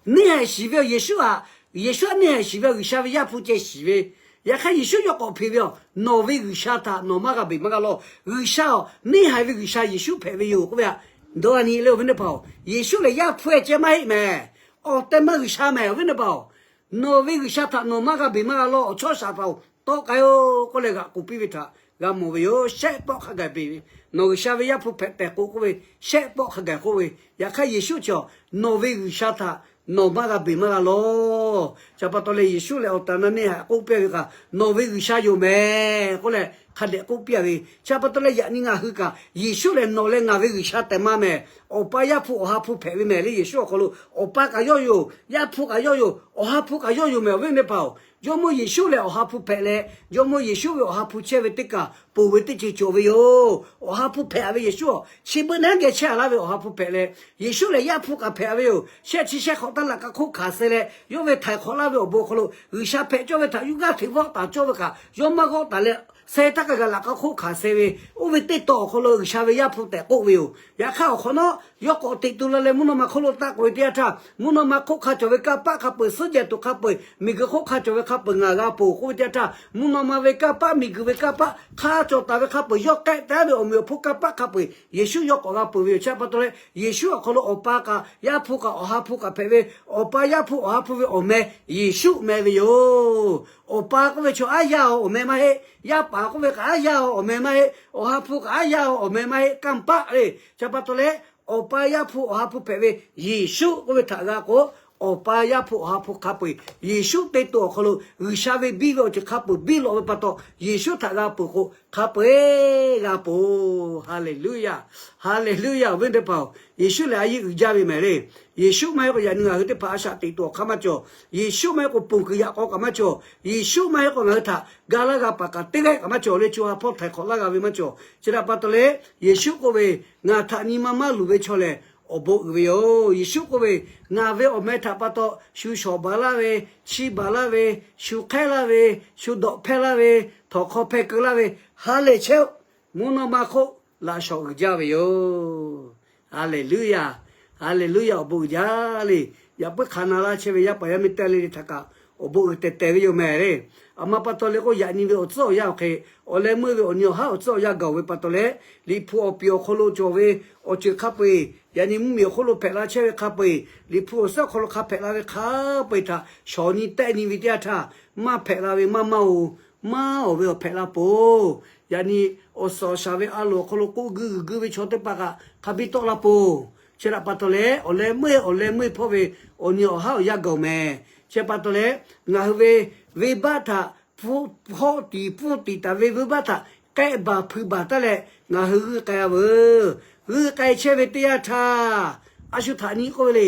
Neˇ haiˬ shiˍ ve yoˬ. Yeˍsuˆ aꞈ, Yeˍsuˆ aꞈ neˇ haiˬ shiˍ ve yoˬ. G'uiˬsha ve Yaˇ hpu ceh shiˍ ve. Yaꞈ hk'aˇ Yeˍsuˆ yawˇ k'awꞈ hpeꞈ ve yoˬ. Nawˬ ve G'uiˬsha htaꞈ nawˬ maˇ g'a beˬ maˇ g'a lawˇ. G'uiˬsha-oˬ, neˇ haiˬ ve G'uiˬsha Yeˍsuˆ hpehꞈ ve yoˬ k'oˆ ve a. Dawˇ a nyi le, awˬ viˉ teˇ hpaˍ-oˬ, Yeˍsuˆ lehˬ Yaˇ hpu-e ceh maˇ heˆ mehˍ. Awˬ tehˬ ma G'uiˬsha mehˍ, awˬ viˉ teˇ hpaˍ-oˬ. Nawˬ ve G'uiˬsha htaꞈ nawˬ maˇ g'a beˬ maˇ g'a lawˇ. Awˬ chawˇ shaˍ hpaˍ-oˬ, tawˆ k'ai-oˬ k'oˆ leh g'aꞈ k'oˍ piˇ ve htaꞈ g'a mawˬ ve yoˬ. Shehˆ pawˆ hk'a gaˬ beˬ ve, nawˬ G'uiˬsha ve Yaˇ hpu hpehꞈ tehꞈ k'oˆ k'oˆ ve, shehˆ pawˆ hk'a gaˬ k'oˆ ve, yaꞈ hk'aˇ Yeˍsuˆ chi awˬ, nawˬ ve G'uiˬsha htaꞈ nawˬ maˇ g'a beˬ maˇ g'a lawˬ. Chi pa taw leh Yeˍsuˆ lehˬ awˬ tehˬ awˬ na neˇ haiˬ k'oˆ piˇ ve kaꞈ, nawˬ ve G'uiˬsha yoˬ mehˍ k'oˆ leh hk'a dehꞈ k'oˆ piˇ ve. Chi pa taw leh yaꞈ nyi ngaˬ hui kaꞈ Yeˍsuˆ lehˬ nawˬ leh ngaˬ ve G'uiˬsha tehꞈ maˇ mehˍ. Awˬ pa Yaˇ hpu Awˬ ha hpu hpehꞈ ve mehˍ le. Yeˍsuˆ awˬ hk'aw lo Awˬ pa kaꞈ yawˇ yoˬ, Yaˇ hpu kaꞈ yawˇ yoˬ, Awˬ ha hpu kaꞈ yawˇ yoˬ mehˍ. Awˬ viˉ teˇ hpaˍ-oˬ, Jawˇmawˇ Yeˍsuˆ lehˬ Awˬ ha hpu hpehꞈ leh, Jawˇmawˇ Yeˍsuˆ ve Awˬ ha hpu chehˇ ve teˇ kaˬ ponˬ ve teˇ ceuˬ cawˬ ve yoˬ. Awˬ ha hpu hpehꞈ ve Yeˍsuˆ-oˬ, chi beuꞈ naˉ geh chehˇ a laˇ ve Awˬ ha hpu hpehꞈ leh, Yeˍsuˆ lehˬ Yaˇ hpu kaꞈ hpehꞈ ve yoˬ. Shehˆ chi shehˆ hk'awꞈ htaˇ laꞈ ka hk'oˆ hkanˍ suh leh, yawˇ ve htaiˍ hk'awꞈ laˇ ve awˬ bon awˬ hk'aw lo G'uiˬsha hpehꞈ cawˇ ve htaꞈ yuˇ g'aˇ hteꞈ vawˆ taˍ cawˇ ve kaꞈ yawˇ maˇ g'awˆ taˍ leh, suh htaˇ kaꞈ g'a laꞈ ka hk'oˆ hkanˍ suh ve, oˇ ve teˇ taw awˬ hk'aw lo G'uiˬsha ve Yaˇ hpu tehꞈ k'oˆ ve yoˬ. Yaꞈ hk'aˇ awˬ hk'awꞈ nawˉ yawˇ k'awꞈ teꞈ tu la leh mvuhˇ naw ma hk'oˆ lo taˆ k'oꞈ ve teˇ yanˇ htaˇ, mvuhˇ naw ma hk'oˆ hk'a cawˬ ve kanˇ paˆ hk'a peu-eˬ, suhˉ jehˬ tuˬ hk'a peu-eˬ, miˬguiˬ hk'oˆ hk'a cawˬ ve hk'a peu-eˬ ngaˬ g'a ponˬ k'oˆ ve teˇ yanˇ htaˇ, mvuhˇ naw ma ve kanˇ paˆ, miˬguiˬ ve kanˇ paˆ hk'a cawˬ taˍ ve hk'a peu-eˬ, yawˇ k'ehˆ taˍ ve awˬ meꞈ awˬ hponˇ kanˇ paˆ hk'a peu-eˬ Yeˍsuˆ yawˇ k'awꞈ g'a peuˬ ve yoˬ. Chi pa taw leh Yeˍsuˆ awˬ hk'aw lo Awˬ pa kaꞈ Yaˇ hpu kaꞈ Awˬ ha hpu kaꞈ hpehꞈ ve, Awˬ pa Yaˇ hpu Awˬ ha hpu ve awˬ meh Yeˍsuˆ meh ve yoˬ. Awˬ pa k'oˆ ve chaw aˉ yaˇ-oˬ awˬ meh maˇ heˆ. Yaˇ paˍ k'oˆ ve kaꞈ aˉ yaˇ-oˬ awˬ meh maˇ heˆ. Awˬ ha hpu kaꞈ aˉ yaˇ-oˬ awˬ meh maˇ heˆ. Kanˇ paˆ le. Chi pa taw leh Awˬ pa Yaˇ hpu Awˬ ha hpu hpehꞈ ve Yeˍsuˆ k'oˆ ve htaꞈ g'a k'o, Awˬ pa Yaˇ hpu Awˬ ha hpu hk'a peu-eˬ Yeˍsuˆ te to awˬ hk'aw lo G'uiˬsha ve biˇ ve awˬ ceuˬ hk'a peu-eˬ biˇ lawꞈ ve pa taw, Yeˍsuˆ htaꞈ g'a peuˬ k'o hk'a peu-eˬ g'a ponˬ. Haˍleˍluˆyaꞈ. Haˍleˍluˆyaꞈ. Awˬ viˉ teˇ hpaˍ-oˬ, Yeˍsuˆ lehˬ a yeˇ uiˍ jaˇ ve mehˍ le. Yeˍsuˆ maˇ heˆ k'o yaꞈ nyi ngaˬ hui teˇ hpaˍ a shaꞈ teꞈ tuˬ awˬ hk'aˇ maˇ cawˬ. Yeˍsuˆ maˇ heˆ k'o ponˬ kuiˬ yaꞈ k'aw kaꞈ maˇ cawˬ. Yeˍsuˆ maˇ heˆ k'o ngaˬ hui htaꞈ ga laˇ g'a paˍ kaꞈ teˇ g'aˇ kaꞈ maˇ cawˬ le. Co ha hpawˇ htaiˍ hk'awꞈ laˇ g'a ve maˇ cawˬ. Chi htaꞈ pa taw leh Yeˍsuˆ k'oˆ ve, Ngaˬ htaꞈ nyi ma maˇ luˬ ve chaw lehˬ awˬ bon uiˍ ve yoˬ. Yeˍsuˆ k'oˆ ve, Ngaˬ ve awˬ meh htaꞈ pa taw shu shawˍ baˬ laˇ ve, chiˇ baˬ laˇ ve, shu hk'ehˉ laˇ ve, shu dawꞈ hpehˇ laˇ ve, htawnˍ hk'aw hpeh keu laˇ ve ha lehˬ chehˇ-oˆ. Mvuhˇ naw ma hk'oˆ laꞈ shawˍ uiˍ jaˇ ve yoˬ. Haˍleˍluˆyaꞈ. Haˍleˍluˆyaꞈ. Awˬ bon uiˍ jaˇ le. Yaꞈ puiˉ hk'a na laˇ chehˇ ve yaˇ paˍ yaˇ miˇ teˇ g'aˇ le le htaꞈ kaꞈ awˬ bon uiˍ tehˬ tehˬ ve yoˬ mehˍ le. Aˬ ma pa taw leh k'o yaꞈ nyi ve awˬ tcuhˉ awˬ yanˇ awˬ hk'e, awˬ leh meuˇ ve awˬ nyi awˬ haˉ awˬ tcuhˉ awˬ yanˇ gaˬ-oˬ ve pa taw leh, Liꞈ hpu awˬ piˍ awˬ hk'aw lo cawˬ ve awˬ ceuˬ hk'a peu-eˬ, yaꞈ nyi mvuhˇmiˬ awˬ hk'oˆ lo hpehꞈ la chehˇ ve hk'a peu-eˬ, Liꞈ hpu awˬ suhˉ awˬ hk'aw lo hk'a hpehꞈ la ve hk'a peu-eˬ htaꞈ shawˍ nyi tehˆ nyi ve teˇ yanˇ htaˇ, maˇ hpehꞈ la ve maˇ maˇ-oˬ, maˇ awˬ ve awˬ hpehꞈ la poˬ. Yaꞈ nyi awˬ suhˍ awˬ shaˍ ve a loˍ awˬ hk'aw lo k'oˆ guiˇ g'uiˬ guiˇ ve chaw teˇ hpaˍ kaꞈ hk'a biˇ tawˆ la poˬ. Chi htaꞈ pa taw leh awˬ leh meuˇ awˬ leh meuˇ hpawˇ ve awˬ nyi awˬ haˉ awˬ yanˇ gaˬ-oˬ mehˍ. Chi pa taw leh ngaˬ hui ve venˇbaˆ htaꞈ hpfuhˆ tiˍ pfuhˆ tiˍ taˍ ve venˇbaˆ htaꞈ k'ehˆ baˬ hpui baˬ taˉ leh ngaˬ hui g'uiˇ k'ai-a veuˬ. G'uiˇ k'ai chehˇ ve teˇ yanˇ htaˇ, a shu htaꞈ nyi k'oˆ ve le,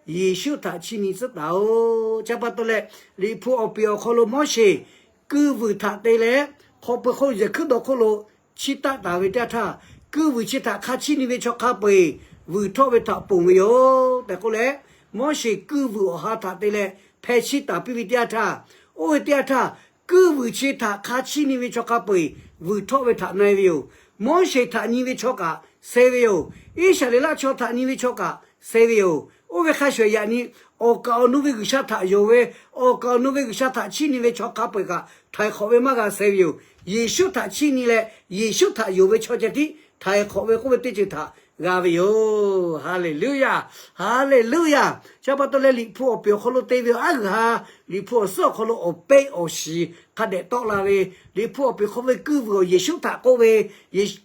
Yeˍsuˆ htaꞈ chiˇ nyi tcuhˉ taˍ-oˬ. Chi pa taw leh Liꞈ hpu awˬ piˍ awˬ hk'aw lo Moˉseˍ kuiˇ vuiˬ htaꞈ te leh, hk'aw pui hk'oˆ lo yehˬ hkuiˉ dawˬ hk'oˆ lo chiˇ taˆ taˍ ve teˇ yanˇ htaˇ, kuiˇ vuiˬ chi htaꞈ hk'a chiˇ nyi ve chaw hk'a peu-eˬ vuiˬ htawˆ ve htaꞈ ponˬ ve yoˬ tehꞈ k'oˆ leh, Moˉseˍ kuiˇ vuiˬ awˬ ha htaꞈ te leh hpeh chiˇ taˍ piˇ ve teˇ yanˇ htaˇ, oˇ ve teˇ yanˇ htaˇ, kuiˇ vuiˬ chi htaꞈ hk'a chiˇ nyi ve chaw hk'a peu-eˬ vuiˬ htawˆ ve htaꞈ na-e ve yoˬ. Moˉseˍ htaꞈ nyi ve chaw kaꞈ suh ve yoˬ. Iˉsaˍreˍlaˆ chaw htaꞈ nyi ve chaw kaꞈ suh ve yoˬ. Oˇ ve hk'a shuˍ yaꞈ nyi awˬ kaˍ awˬ nu ve G'uiˬsha htaꞈ yonˍ ve, awˬ kaˍ awˬ nu ve G'uiˬsha htaꞈ chiˇ nyi ve chaw hk'a peu-eˬ kaꞈ htaiˍ hk'awꞈ ve maˇ g'a suh ve yoˬ. Yeˍsuˆ htaꞈ chiˇ nyi leh Yeˍsuˆ htaꞈ yonˍ ve chaw ceh tiˉ htaiˍ hk'awꞈ ve k'oˆ ve teˇ ceuˬ htaꞈ g'a ve yoˬ. Haˍleˍluˆyaꞈ. Haˍleˍluˆyaꞈ. Chi pa taw leh Liꞈ hpu awˬ piˍ awˬ hk'aw lo te ve aˉ g'uiˬ ha, Liꞈ hpu awˬ suhˉ awˬ hk'aw lo awˬ peˆ awˬ shiˍ hk'a dehꞈ tawˆ la ve, Liꞈ hpu awˬ piˍ hk'aw ve kuiˇ vuiˬ awˬ Yeˍsuˆ htaꞈ k'oˆ ve,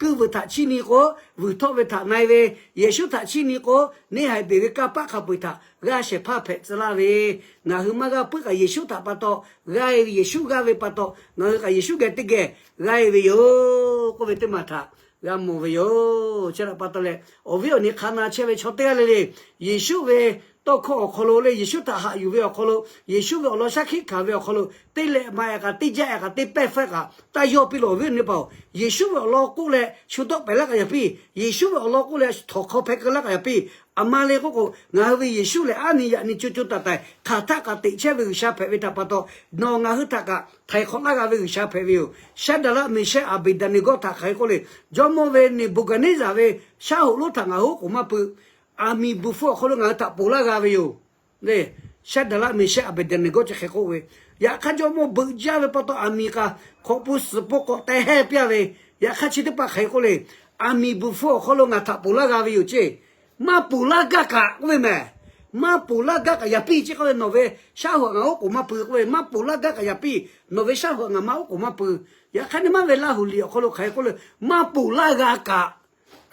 kuiˇ vuiˬ htaꞈ chiˇ nyi k'o vuiˬ htawˆ ve htaꞈ na-e ve, Yeˍsuˆ htaꞈ chiˇ nyi k'o neˇ haiˬ beˬ ve kanˇ paˆ hk'a peu-eˬ htaꞈ g'aˇ shehˍ hpaˇ hpehꞈ tcuh laˇ ve, ngaˬ hui maˇ g'aˇ puiˉ kaꞈ Yeˍsuˆ htaꞈ pa taw g'aˇ-e ve, Yeˍsuˆ g'aˇ ve pa taw ngaˬ hui kaꞈ Yeˍsuˆ geh teˇ geh g'aˇ-e ve yoˬ k'oˆ ve teˇ maˬ htaꞈ g'a mawˬ ve yoˬ. Chi htaꞈ pa taw leh awˬ viˉ awˬ nyi hk'a na chehˇ ve chaw teˇ g'aˇ le le, Yeˍsuˆ ve tawˇ hkawˇ awˬ hk'aw lo le, Yeˍsuˆ htaꞈ haꞈ yuˬ ve awˬ hk'aw lo, Yeˍsuˆ ve awˬ lawn shaˉ hkiˆ hkanˍ ve awˬ hk'aw lo teˇ leh ma-e kaꞈ teˇ jaˇ-e kaꞈ teˇ pehˇ fehˇ kaꞈ taˇ yawˇ piˇ lawˬ ve awˬ viˉ awˬ nyi teˇ hpaˍ-oˬ, Yeˍsuˆ ve awˬ lawn k'oˆ leh shu dawˆ pehˍ laˇ k'ai yaꞈ piˇ, Yeˍsuˆ ve awˬ lawn k'oˆ leh htawˍ hk'aw hpeh keu laˇ k'ai yaꞈ piˇ. Aˬ ma le k'oˆ k'o, ngaˬ hui ve Yeˍsuˆ lehˬ aˉ nyi yaꞈ nyi co co taiˍ taiˍ hk'aˬ htaˆ kaꞈ teꞈ chehˇ ve G'uiˬsha hpehꞈ ve htaꞈ pa taw, nawˬ ngaˬ hui htaꞈ kaꞈ htaiˍ hk'awꞈ laˇ g'a ve G'uiˬsha hpehꞈ ve yoˬ. Shaˉdaˍlaˆ, Meˍshaˆ, Aˍbeˍdaˍneˍgawˇ htaꞈ hk'aˬ hk'e k'oˆ le, jawˇmawˇ ve Neˍbuˍgaˍneˍzaˍ ve shaˉ hoꞈ lonˉ htaꞈ ngaˬ hui oˉ k'oˍ maˇ pui, aˬ miˍ buiˬ hpfuh awˬ hk'aw lo ngaˬ hui htaꞈ ponˬ laˇ g'a ve yoˬ. Shaˉdaˍlaˆ, Meˍshaˆ, Aˍbeˍdaˍneˍgawˇ chi hk'e k'oˆ ve, yaꞈ hk'aˇ jawˇmawˇ beuꞈ jaˇ ve pa taw aˬ miˍ kaꞈ hk'awꞈ pui suhˍ pun k'awꞈ teh hehˇ piˇ-a ve, yaꞈ hk'aˇ chi teˇ hpaˍ hk'aˬ hk'e k'oˆ le, aˬ miˍ buiˬ hpfuh awˬ hk'aw lo ngaˬ htaꞈ ponˬ laˇ g'a ve yoˬ ceˇ. Maˇ ponˬ laˇ gaˇ kaꞈ k'oˆ ve mehˍ. Maˇ ponˬ laˇ gaˇ kaꞈ yaꞈ piˇ ceˇ k'oˆ ve, nawˬ ve shaˉ hoꞈ ngaˬ oˉ k'oˍ maˇ pui k'oˆ ve, maˇ ponˬ laˇ gaˇ kaꞈ yaꞈ piˇ, nawˬ ve shaˉ hoꞈ ngaˬ maˇ oˉ k'oˍ maˇ pui. Yaꞈ hk'aˇ nyi maˇ ve Laˇ huˍ liꞈ awˬ hk'aw lo hk'aˬ hk'e k'oˆ le, maˇ ponˬ laˇ g'a kaꞈ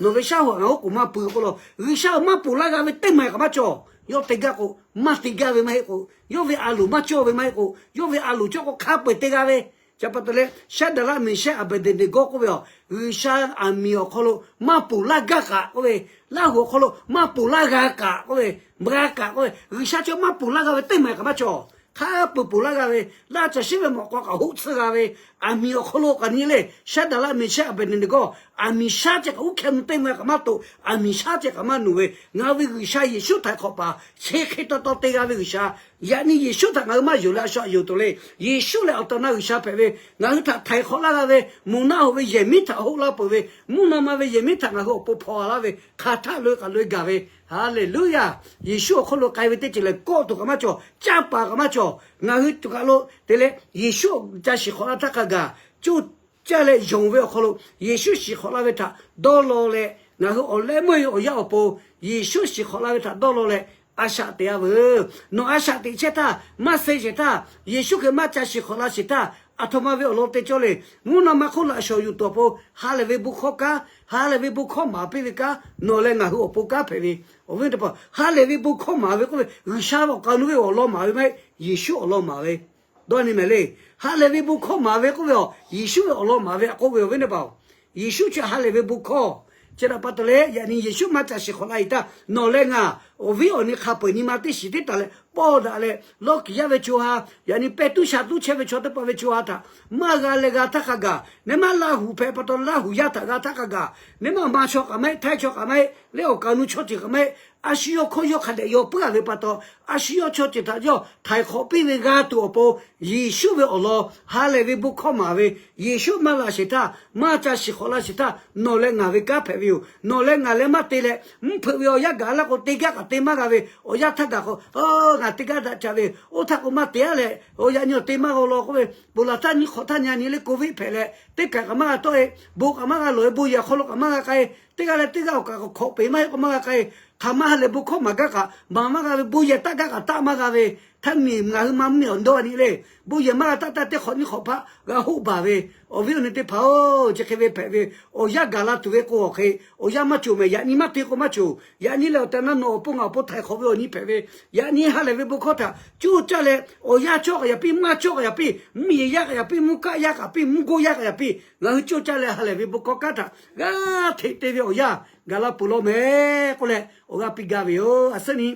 nawˬ ve shaˉ hoꞈ ngaˬ oˉ k'oˍ maˇ pui k'oˆ law. G'uiˬsha maˇ ponˬ laˇ g'a ve teˇ maˬ kaꞈ maˇ cawˬ. Yawˇ te gaˇ k'o, maˇ te gaˇ ve maˇ heˆ k'o, yawˇ ve a loˍ maˇ cawˇ ve maˇ heˆ k'o, yawˇ ve a loˍ cawˇ k'o hk'a peu-eˬ te g'a ve. Chi pa taw leh Shaˉdaˍlaˆ, Meˍshehˇ, Aˍbeˍdeˍneˍgawˇ k'oˆ ve a, G'uiˬsha aˬ miˍ awˬ hk'aw lo maˇ ponˬ laˇ gaˇ kaꞈ k'oˆ ve, Laˇ huˍ awˬ hk'aw lo maˇ ponˬ laˇ g'a kaꞈ k'oˆ ve, maˇ g'a kaꞈ k'oˆ ve, G'uiˬsha chi maˇ ponˬ laˇ g'a ve teˇ maˬ kaꞈ maˇ cawˬ. Hk'a peu-eˬ ponˬ laˇ g'a ve, laˇ caˬ shiˉ ve mawꞈ k'aw kaꞈ hoˆ tsuhˇ g'a ve, aˬ miˍ awˬ hk'aw lo kaꞈ nyi le, Shaˉdaˍlaˆ, Meˍshehˇ, Aˍbeˍdeˍneˍgawˇ, aˬ miˍ shaˉ ceh kaꞈ uˉ hkeh mvuh teˇ mvuh kaꞈ maˇ toꞈ, aˬ miˍ shaˉ ceh kaꞈ maˇ nuˬ ve, ngaˬ hui ve G'uiˬsha Yeˍsuˆ htaiˍ hk'awꞈ paˍ chi hk'e taw taw te g'a ve G'uiˬsha. Yaꞈ nyi Yeˍsuˆ htaꞈ ngaˬ hui maˇ yonˍ leh a shu htaꞈ yonˍ tuˬ le. Yeˍsuˆ lehˬ awˬ tehˬ awˬ na G'uiˬsha hpehꞈ ve, ngaˬ hui htaꞈ htaiˍ hk'awꞈ laˇ g'a ve, mvuhˇ naˆ hoꞈ ve yehˬ miˉ htaꞈ hoˆ laˇ peuˬ ve, mvuhˇ naw ma ve yehˬ miˉ htaꞈ ngaˬ hui awˬ pon hpaw laˇ ve, hk'aˬ htaˆ loꞈ e kaꞈ loꞈ e gaˬ ve. Haˍleˍluˆyaˍ. Yeˍsuˆ awˬ hk'oˆ lo k'ai ve teˇ ceuˬ lehˬ kawˆ tuˬ kaꞈ maˇ cawˬ, canˇ paˍ kaꞈ maˇ cawˬ. Ngaˬ hui tuˬ kaꞈ lo te leh Yeˍsuˆ ca shiˍ hk'awꞈ laˇ htaˇ hk'a gaˬ, coˇ caˇ leh yonˍ ve awˬ hk'aw lo Yeˍsuˆ shiˍ hk'awꞈ laˇ ve htaꞈ dawˇ law leh, ngaˬ hui awˬ leh meuˇ awˬ yanˇ awˬ pon Yeˍsuˆ shiˍ hk'awꞈ laˇ ve htaꞈ dawˇ law leh, a shaꞈ teꞈ a veuˬ. Nawˬ a shaꞈ teꞈ chehˇ htaˇ, maˇ suh sheˍ htaˇ, Yeˍsuˆ Hkriꞈ maˇ ca shiˍ hk'awꞈ la sheˍ htaˇ, aˬ htoꞈ ma ve awˬ lawn te cawˇ le. Mvuhˇ naw ma hk'oˆ laꞈ shawˍ yuˬ tuˬ awˬ pon ha lehˬ ve bon hkawˇ kanˉ, ha lehˬ ve bon hkawˇ maˍ piˇ ve kanˉ nawˬ leh ngaˬ hui awˬ pon kanˉ hpehꞈ ve. Awˬ viˉ teˇ hpaˍ, ha lehˬ ve bon hkawˇ maˍ ve k'oˆ ve, G'uiˬsha ve awˬ kaˍ nu ve awˬ lawn maˍ ve maˇ heˆ, Yeˍsuˆ awˬ lawn maˍ ve. Dawˇ nyi mehˍ le. Ha lehˬ ve bon hkawˇ maˍ ve k'oˆ ve a, Yeˍsuˆ ve awˬ lawn maˍ ve a k'oˆ ve awˬ viˉ teˇ hpaˍ-oˬ. Yeˍsuˆ chi ha lehˬ ve bon hkawˇ. Chi htaꞈ pa taw leh, yaꞈ nyi Yeˍsuˆ maˇ ca shiˍ hk'awꞈ la sheˍ htaˇ, nawˬ leh ngaˬ awˬ viˉ awˬ nyi hk'a peu-eˬ nyi ma teˇ shiˍ teˇ taˍ leh pawˇ daꞈ leh, lawˇ kiˍ yaˇ ve co ha, yaꞈ nyi pehˇ tuˉ sha tuˉ chehˇ ve chaw teˇ hpaˍ ve co ha htaꞈ maˇ g'a leh g'a htaˇ hk'a gaˬ, neˇ maˇ Laˇ huˍ hpehꞈ pa taw Laˇ huˍ yaˇ htaꞈ g'a htaˇ hk'a gaˬ, neˇ maˇ ma chaw kaꞈ maˇ heˆ, htaiˇ chaw kaꞈ maˇ heˆ, leh awˬ kaˍ nu chaw ceuˬ kaꞈ maˇ heˆ, a shu yawˇ hkawˇ yawˇ hk'a dehꞈ yaw puiˉ a ve pa taw, a shu yawˇ chaw ceuˬ htaꞈ yawˇ htaiˍ hk'awꞈ piˇ ve g'a tuˬ awˬ pon, Yeˍsuˆ ve awˬ lawn ha lehˬ ve bon hkawˇ maˍ ve, Yeˍsuˆ maˇ laꞈ sheˍ htaˇ, maˇ ca shiˍ hk'awꞈ la sheˍ htaˇ, nawˬ leh ngaˬ ve kanˉ hpehꞈ ve yoˬ. Nawˬ leh ngaˬ leh maˇ te leh, mvuhˇ hpeuꞈ ve awˬ yanˇ gaˬ laˇ k'o, te gaˇ kaꞈ te maˇ g'a ve, awˬ yanˇ htaˇ gaˬ k'o, ngaˬ te gaˇ daꞈ ca ve, oˇ htaˇ k'o maˇ te a leh, yaꞈ nyi awˬ te maˇ g'a law k'oˆ ve, ponˬ laˬ htaˇ nyi hk'awꞈ htaˇ nyi a nyi le, Covid hpehꞈ leh, teˇ kaˬ kaꞈ maˇ g'a tawˆ e, bon kaꞈ maˇ g'a lawˬ e, bon yehˬ awˬ hk'aw lo kaꞈ maˇ g'a k'ai, teˇ g'aˇ leh teˇ g'aˇ awˬ kaꞈ hk'awꞈ peˍ maˇ heˆ k'o maˇ g'a k'ai, hk'aˬ ma ha lehˬ bon hkawˇ maˍ gaˇ kaꞈ maˍ maˇ g'a ve, bon yehˬ taˆ gaˇ kaꞈ taˆ maˇ g'a ve, htaˇ miˬ ngaˬ hui maˇ mvuhˇmiˬ awˬ dawˇ a nyi le, bon yehˬ maˇ g'a taˆ taˇ teˇ hk'awꞈ nyiˇ hk'awꞈ hpaˆ g'a hoˆ baˬ ve, awˬ viˉ awˬ nyi teˇ hpaˍ-oˬ, chi hk'e ve hpehꞈ ve, awˬ yanˇ gaˬ la tuˬ ve k'o awˬ hk'e, awˬ yanˇ maˇ cawˬ mehˍ. Yaꞈ nyi maˇ te k'o maˇ cawˬ. Yaꞈ nyi lehˬ awˬ tehˬ awˬ na nawˬ awˬ pon ngaˬ awˬ pon htaiˍ hk'awꞈ ve awˬ nyi hpehꞈ ve, yaꞈ nyi ha lehˬ ve bon hkawˇ htaꞈ coˇ caˇ leh, awˬ yanˇ cawˇ kaꞈ yaꞈ piˇ, maˇ cawˇ kaꞈ yaꞈ piˇ, mvuhˇ yeˬ yaˇ kaꞈ yaꞈ piˇ, mvuhˇ kaˆ yaˇ kaꞈ piˇ, mvuhˇ goˇ yaˇ kaꞈ yaꞈ piˇ, ngaˬ hui coˇ caˇ leh ha lehˬ ve bon hkawˇ kanˉ htaꞈ g'aˇ hteꞈ te ve awˬ yanˇ gaˬ la peuˬ law mehˍ k'oˆ leh awˬ g'aˇ piˇ gaˇ ve yoˬ. A suhˉ nyi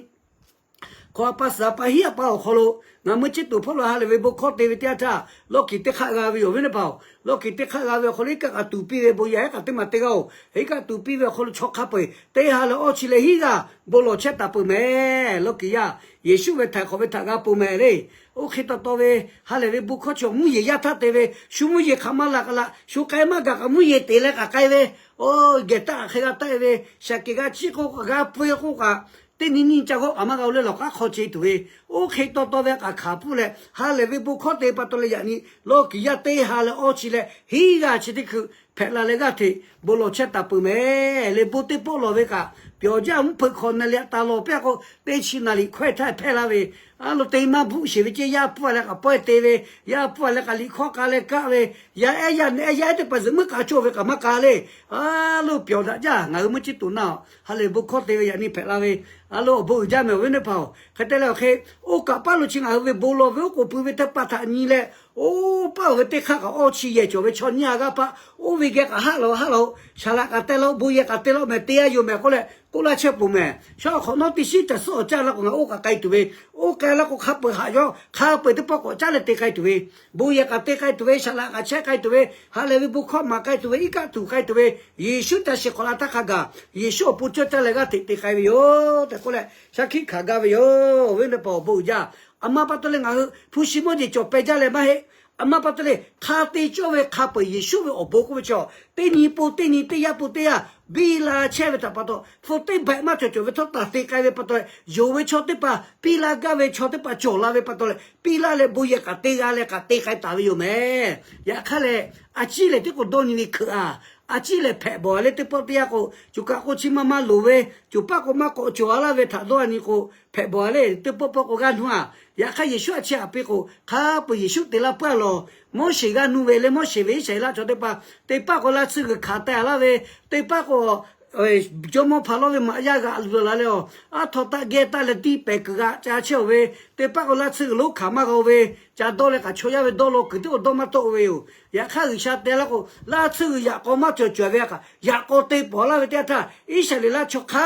hk'awꞈ a pa suhˍ a pa hiˉ a pa awˬ hk'aw lo ngaˬ meuˇ chiˇ tuˬ hpawˇ lo ha lehˬ ve bon hkawˇ te ve teˇ yanˇ htaˇ, lawˇ kiˍ teˇ hk'aˆ g'a ve yoˬ, awˬ viˉ teˇ hpaˍ-oˬ. Lawˇ kiˍ teˇ hk'aˆ g'a ve awˬ hk'aw lo iˉ kaˆ kaꞈ tuˍ piˇ ve, bon yehˬ iˉ kaˆ teˇ maˬ te g'a-oˬ. Iˉ kaˆ tuˍ piˇ ve awˬ hk'aw lo chaw hk'a peu-eˬ teˇ ha leh awˇ chi leh hiˉ g'aˇ bon lawˬ chehˇ taˍ peuˬ mehˍ. Lawˇ kiˍ yaˇ, Yeˍsuˆ ve htaiˍ hk'awꞈ ve htaꞈ g'a pon mehˍ le. Oˇ hk'e taw taw ve ha lehˬ ve bon hkawˇ chi awˬ mvuhˇ yeˬ yaˇ htaˇ te ve, shu mvuhˇ yeˬ hk'aˬ maˇ la k'a la, shu k'ai maˇ gaˬ kaꞈ mvuhˇ yeˬ te leh kaꞈ k'ai ve, oˇ geh taˆ hk'e g'a taˆ e ve, shaˍ keˍ g'a chiˇ k'oˆ kaꞈ g'a pui k'oˆ kaꞈ, teˇ nyi nyi ca g'awˆ kaꞈ maˇ g'a-o leh lawˬ k'aˉ hk'aw ce tuˬ ve, oˇ hk'e taw taw ve a k'aꞈ hkanˍ pfuhˇ leh ha lehˬ ve bon hkawˇ te pa taw leh yaꞈ nyi lawˇ kiˍ yaˇ teˇ ha leh awˇ chi leh hiˉ g'aˇ chi teˇ hkui hpehꞈ la leh g'aˇ hteꞈ bon lawˬ chehˇ taˍ peuˬ mehˍ le. Bon teˇ pawˆ lawˬ ve kaꞈ, pyawˬ jaˇ mvuhˇ hpeuꞈ hk'awꞈ na leh taˍ lawˬ pehˇ k'o, teˇ chi naˍ riˍ hkawehˇ htaˇ hpehˇ laˇ ve, a lo te maˇ bvuhˆ sheˍ ve ceˇ, yaˇ hpfuhˇ a leh k'aꞈ pawehˇ te ve, yaˇ hpfuhˇ a leh k'aꞈ liꞈ hkawˇ k'a leh kaˆ ve, yaˇ ehˉ yaˇ nehˬ ehˉ yaˇ ehˉ teˇ hpaˍ zuhꞈ muiˉ k'aꞈ cawˇ ve kaꞈ maˇ k'a le. A lo pyawˬ daꞈ jaˇ, ngaˬ hui meuˇ chiˇ tuˬ na-oˬ, ha lehˬ bon hkawˇ te ve yaꞈ nyi hpehꞈ la ve, a lo awˬ bon uiˍ jaˇ mehˍ awˬ viˉ teˇ hpaˍ-oˬ. Hk'e te leh awˬ hk'e, oˇ kaꞈ paˇ lo chi ngaˬ hui ve bon lawˬ ve oˉ k'oˍ pui ve teˇ hpaˍ htaꞈ nyi leh, oˇ paˇ oˬ ve teˇ hk'aˇ kaꞈ awˇ chi yehˬ cawˬ ve chaw nyiˇ ha g'aˇ paˆ, oˇ ve geh kaꞈ haˆ la haˆ la-o, shaˍ laꞈ kaꞈ te la-o, bon yehˬ kaꞈ te la-o mehˍ, te a yoˬ mehˍ k'oˆ leh k'oˆ laˇ chehˇ peuˬ mehˍ. Shaˉ awˬ hk'awꞈ nawˉ teˇ shiˉ caˬ suhˉ awˬ caˇ la k'o ngaˬ oˇ kaꞈ k'ai tuˬ ve, oˇ k'ai la k'o hk'a peu-eˬ haꞈ yawˇ hk'a peu-eˬ teˇ pawˆ k'awꞈ caˉ leh te k'ai tuˬ ve, bon yehˬ kaꞈ te k'ai tuˬ ve, shaˍ laꞈ kaꞈ chehˇ k'ai tuˬ ve, ha lehˬ ve bon hkawˇ maˍ k'ai tuˬ ve, iˉ kaˆ tuˍ k'ai tuˬ ve, Yeˍsuˆ ca shiˍ hk'awꞈ la htaˇ hk'a gaˬ Yeˍsuˆ awˬ pon cawˇ caˇ leh g'aˇ hteꞈ te k'ai ve yoˬ tehꞈ k'oˆ leh shaˉ hkiˆ hkanˍ gaˇ ve yoˬ. Awˬ viˉ teˇ hpaˍ awˬ bon uiˍ jaˇ. Aˬ ma pa taw leh ngaˬ hui hpu shi mawˇ jeˬ cawˬ peh jaˇ leh maˇ heˆ. Aˬ ma pa taw leh hk'a te cawˇ ve hk'a peu-eˬ Yeˍsuˆ ve awˬ bon k'oˆ ve chaw, teˇ nyi pon teˇ nyi, teˇ yanˇ pon teˇ yanˇ biˇ la chehˇ ve htaꞈ pa taw, hpu teˇ baiꞈ maˇ cawˬ cawˬ ve htawˇ taˍ te k'ai ve pa taw leh, yonˍ ve chaw teˇ hpaˍ, piˇ laˇ gaˇ ve chaw teˇ hpaˍ cawˬ la ve pa taw leh, piˇ laˇ leh bon yehˬ kaꞈ te g'a leh kaꞈ te k'ai taˍ ve yoˬ mehˍ. Yaꞈ hk'aˇ lehˬ, a ciˉ lehˬ tiˉ k'o dawˇ nyi ve hkeuꞈ-aˬ, a ciˉ lehˬ hpehꞈ bawˬ a le. Teˇ pawˆ teˇ yanˇ k'o, coˬ kaꞈ k'o chi ma ma loˍ ve, coˬ paˆ k'o maˇ k'awꞈ cawˬ a laˇ ve htaꞈ dawˇ a nyi k'o, hpehꞈ bawˬ a le. Teˇ pawˆ pawˆ k'o g'aˇ nuˇ a. Yaꞈ hk'aˇ Yeˍsuˆ a chi htaꞈ piˇ k'o, hk'a peu Yeˍsuˆ te laˇ peuˬ a lawˬ. Moˉseˍ g'aˇ nuˇ ve le, Moˉseˍ ve Iˉsaˍreˍlaˆ chaw teˇ hpaˍ teˇ pawˆ k'o laˇ tsuhˇ g'uiˬ hkanˍ teh a laˇ ve, teˇ pawˆ k'o jawˇmawˇ hpaˍ lawˇ ve maꞈ yaˇ g'aꞈ luˬ laˬ leh a, aˉ htaw taˆ geh taˆ leh tiˇ pehˍ kuiˬ g'a ca chehˇ oˬ ve, teˇ pawˆ k'o laˇ tsuhˇ g'uiˬ lonˉ hkanˍ maˇ g'a oˬ ve, ca dawˇ leh kaꞈ chaw yaˇ ve dawˇ law kuiˬ tiˉ k'o dawˇ maˇ tawˆ oˬ ve yoˬ. Yaꞈ hk'aˇ G'uiˬsha te laˇ k'o, laˇ tsuhˇ g'uiˬ yaꞈ k'aw maˇ cawˬ cawˬ ve a kaꞈ, yaꞈ k'aw te pawˍ laˇ ve teˇ yanˇ htaˇ, Iˉsaˍreˍlaˆ chaw hk'a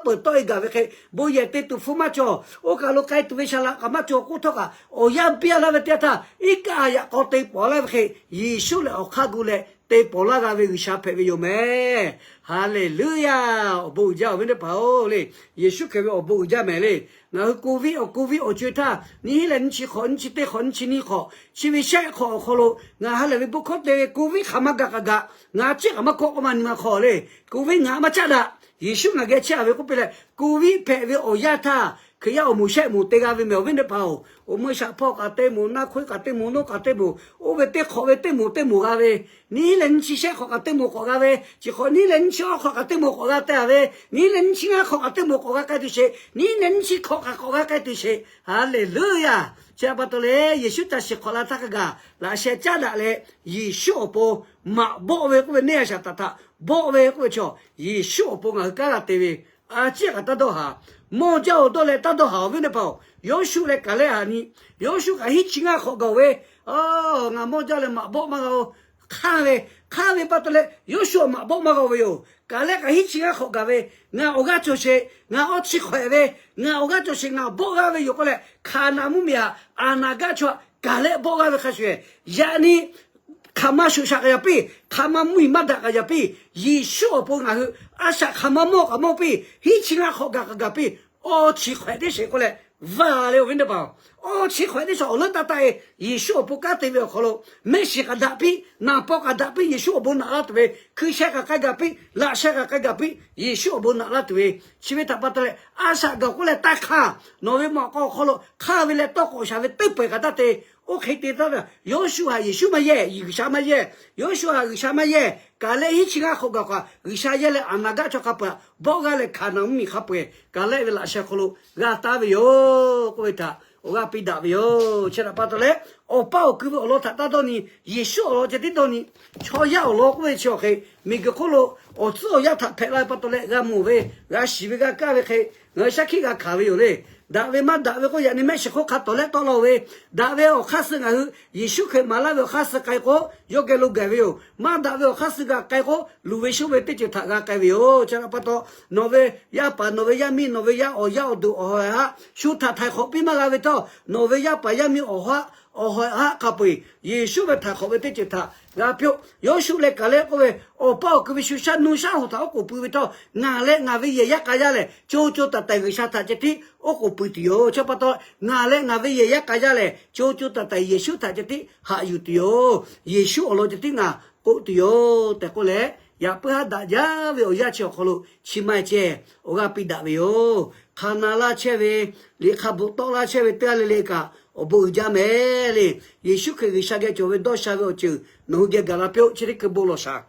peu-eˬ tawˆ e gaˬ ve hk'e, bon yehˬ te tuˬ hpfuhˇ maˇ cawˬ. Oˇ kaˬ lo k'ai tuˬ ve saˍ laꞈ kaꞈ maˇ cawˬ k'oˆ htawˇ kaꞈ, awˬ yanˇ biˇ laˇ ve teˇ yanˇ htaˇ, iˉ kaˆ yaꞈ k'aw te pawˍ laˇ ve hk'e, Yeˍsuˆ lehˬ awˬ hk'aˇ gu leh te pawˍ laˇ g'a ve G'uiˬsha hpehꞈ ve yoˬ mehˍ. Haˍleˍluˇyaˬ. Awˬ bon uiˍ jaˇ awˬ viˉ teˇ hpaˍ-oˬ le. Yeˍsuˆ Hkriꞈ ve awˬ bon uiˍ jaˇ mehˍ le. Ngaˬ hui covid awˬ covid awˬ co-e htaˇ, nyiˇ hinˉ leh nyiˇ chi hk'awꞈ, nyiˇ chi teˇ hk'awꞈ, nyiˇ chi nyiˇ hk'awꞈ, chi ve shehˆ hk'awꞈ awˬ hk'aw lo ngaˬ ha lehˬ ve bon hkawˇ te ve covid hk'aˬ ma gaˬ k'aꞈ gaˬ, ngaˬ ceˉ k'aꞈ maˇ kawˆ k'oˆ ma nyi ma hk'aw le. Covid ngaˬ maˇ caˉ daꞈ. Yeˍsuˆ ngaˬ geh chehˇ a ve k'oˆ piˇ leh, covid hpehꞈ ve awˬ yanˇ htaˇ, Hkriꞈ yaˇ awˬ moˍ shehˆ moˍ te g'a ve mehˍ awˬ viˉ teˇ hpaˍ-oˬ. Awˬ meuˇ shaꞈ hpawˇ kaꞈ te moˍ, naˇ hk'oˆ kaꞈ te moˍ, naw kaꞈ te moˍ, oˇ ve teˇ hk'awꞈ ve teˇ moˍ teˇ moˍ g'a ve, nyiˇ hinˉ leh nyiˇ chi shehˆ hk'awꞈ kaꞈ teˇ moˍ k'awꞈ g'a ve, chi hk'awꞈ nyiˇ leh nyiˇ chi awˇ hk'awꞈ kaꞈ teˇ moˍ k'awꞈ g'a te a ve, nyiˇ leh nyiˇ chi ngaˇ hk'awꞈ kaꞈ teˇ moˍ k'awꞈ g'a k'ai tuˬ sheˍ, nyiˇ leh nyiˇ chi hk'awꞈ kaꞈ k'awꞈ g'a k'ai tuˬ sheˍ. Haˍleˍluˇyaˬ. Chi htaꞈ pa taw leh, Yeˍsuˆ ca shiˍ hk'awꞈ la htaˇ hk'a gaˬ laꞈ sheh caˉ daꞈ leh, Yeˍsuˆ awˬ pon maꞈ bawˆ ve k'oˆ ve neˇ a shaˍ htaꞈ htaꞈ bawˆ ve k'oˆ ve chaw, Yeˍsuˆ awˬ pon ngaˬ hui kanˉ g'a te ve, a ciˉ kaꞈ taˇ dawˇ haˍ. Mawˇ jaˇ-oˬ dawˇ leh taˇ dawˇ haˍ awˬ viˉ teˇ hpaˍ-oˬ, Yoˇshuˆ leh Kaˍlehˆ a nyi, Yoˇshuˆ kaꞈ hiˉ chi ngaˇ hk'awꞈ gaˬ-oˬ ve, ngaˬ mawˇ jaˇ leh maꞈ bawˆ maˇ g'a-oˬ. Hk'aˇ ve, hk'aˇ ve pa taw leh Yoˇshuˆ maꞈ bawˆ maˇ g'a-oˬ ve yoˬ. Kaˍlehˆ kaꞈ hiˉ chi ngaˇ hk'awꞈ gaˬ ve, ngaˬ awˬ g'aˇ cawˬ sheˍ, ngaˬ awˇ chi hk'awꞈ-e ve, ngaˬ awˬ g'aˇ cawˬ sheˍ, ngaˬ bawˆ g'aˇ ve yoˬ k'oˆ leh, Hkaˍnanˍ mvuhˇmiˬ htaꞈ aˬ naˍ gaˇ chaw Kaˍlehˆ bawˆ g'aˇ ve hk'a shuˍ, yaꞈ nyi hk'aˬ ma shuˍ shaꞈ kaꞈ yaꞈ piˇ, hk'aˬ ma mvuhˇmiˬ maˇ daꞈ kaꞈ yaꞈ piˇ, Yeˍsuˆ awˬ pon ngaˬ hui a shaꞈ hk'aˬ ma mawˇ kaꞈ mawˇ piˇ, hiˉ chi ngaˇ hk'awꞈ gaˬ kaꞈ gaˬ piˇ, awˇ chi hk'awꞈ teˇ sheˍ k'oˆ leh, vaˇ le awˬ viˉ teˇ hpaˍ-oˬ, awˇ chi hk'awꞈ teˇ sheˍ awˬ leuˉ taˇ taˇ-e, Yeˍsuˆ awˬ pon kanˉ te ve awˬ hk'aw lo, mehˆ shiˍ kaꞈ daꞈ piˇ, naˍ paw kaꞈ daꞈ piˇ, Yeˍsuˆ awˬ bon naꞈ laˇ tuˬ ve, hkui sheh kaꞈ k'ai gaˬ piˇ, laꞈ sheh kaꞈ k'ai gaˬ piˇ, Yeˍsuˆ awˬ bon naꞈ laˇ tuˬ ve, chi ve htaꞈ pa taw leh a shaꞈ gaˬ k'oˆ leh taˇ hk'aˇ, nawˬ ve maꞈ k'aw awˬ hk'aw lo hk'aˇ ve leh tawˇ k'awꞈ shaˍ ve teˇ peu-eˬ kaꞈ taˇ te. Oˇ hk'e te taˇ ve, Yoˇshuˆ htaꞈ Yeˍsuˆ maˇ yehˇ, G'uiˬsha maˇ yehˇ. Yoˇshuˆ htaꞈ G'uiˬsha maˇ yehˇ. Kaˍlehˆ hiˉ chi ngaˇ hk'awꞈ gaˬ kaꞈ G'uiˬsha yehˇ leh aˬ naˍ gaˇ chaw hk'a peu-eˬ bawˆ g'aˇ leh Hkaˍnanˍ mvuhˇmiˬ hk'a peu-eˬ Kaˍlehˆ ve laꞈ sheh hk'aw lo g'a taˍ ve yoˬ k'oˆ ve htaꞈ awˬ g'aˇ piˇ daꞈ ve yoˬ. Chi htaꞈ pa taw leh, awˬ paˇ awˬ kui ve awˬ lawn htaꞈ taˇ dawˇ nyi, Yeˍsuˆ awˬ lawn ceh tiˉ dawˇ nyi, chaw yaˇ awˬ lawn k'oˆ ve chi awˬ hk'e, miˬguiˬ hk'oˆ lo awˬ tcuhˉ awˬ yanˇ htaꞈ hpehꞈ la ve pa taw leh g'a mawˬ ve, g'a shiˍ ve g'a kaˇ ve hk'e, ngaˬ hui shaˉ hkiˆ g'a hkanˍ ve yoˬ le. Daꞈ ve maˇ daꞈ ve k'o, yaꞈ nyi mehˆ shiˍ hk'oˆ hk'a tawˍ leh tawˆ la-oˬ ve, daꞈ ve awˬ hk'aˇ suh ngaˬ hui Yeˍsuˆ Hkriꞈ maˍ laˇ ve awˬ hk'aˇ suh k'ai k'o, yawˇ geh lo gaˬ ve yoˬ. Maˇ daꞈ ve awˬ hk'aˇ suh g'a k'ai k'o, luˬ ve shoˉ ve teˇ ceuˬ htaꞈ g'a k'ai ve yoˬ. Chi htaꞈ pa taw, nawˬ ve yaˇ paˍ, nawˬ ve yaˇ miˇ, nawˬ ve yaˇ awˬ yaˇ awˬ duˬ awˬ hawˍ-e haꞈ shu htaꞈ htaiˍ hk'awꞈ piˇ maˇ g'a ve htawˇ, nawˬ ve yaˇ paˍ yaˇ miˇ awˬ haꞈ awˬ hawˍ-e haꞈ hk'a peu-eˬ Yeˍsuˆ ve htaiˍ hk'awꞈ ve teˇ ceuˬ htaꞈ g'a piˇ-oˆ. Yoˇshuˆ leh Kaˍlehˆ k'oˆ ve, awˬ paˇ awˬ kui ve shu shaˉ nuˇ shaˉ hoꞈ htaꞈ oˉ k'oˍ pui ve htawˇ, ngaˬ leh ngaˬ ve yehˬ yaˇ k'a yaˇ lehˬ, co co taiˍ taiˍ G'uiˬsha htaꞈ ceh tiˉ oˉ k'oˍ pui tuˬ yoˬ. Chi pa taw, ngaˬ leh ngaˬ ve yehˬ yaˇ k'a yaˇ lehˬ, co co taiˍ taiˍ Yeˍsuˆ htaꞈ ceh tiˉ haꞈ yuˬ tuˬ yoˬ. Yeˍsuˆ awˬ lawn ceh tiˉ ngaˬ k'oˆ tuˬ yoˬ tehꞈ k'oˆ leh, yaꞈ puiˉ haˉ daꞈ jaˇ ve awˬ yanˇ chi awˬ hk'aw lo chi ma-e ceh awˬ g'aˇ piˇ daꞈ ve yoˬ. Hk'a na laˇ chehˇ ve, liꞈ hk'a bvuhꞈ tawˆ laˇ chehˇ ve teˇ g'aˇ le le kaꞈ awˬ bon uiˍ jaˇ mehˍ le. Yeˍsuˆ Hkriꞈ G'uiˬsha geh cawˬ ve dawˇ sha ve awˬ ceuˬ nawˬ hui geh gaˬ la piˇ-oˆ. Chi teˇ hkui bon lawˬ shaˍ.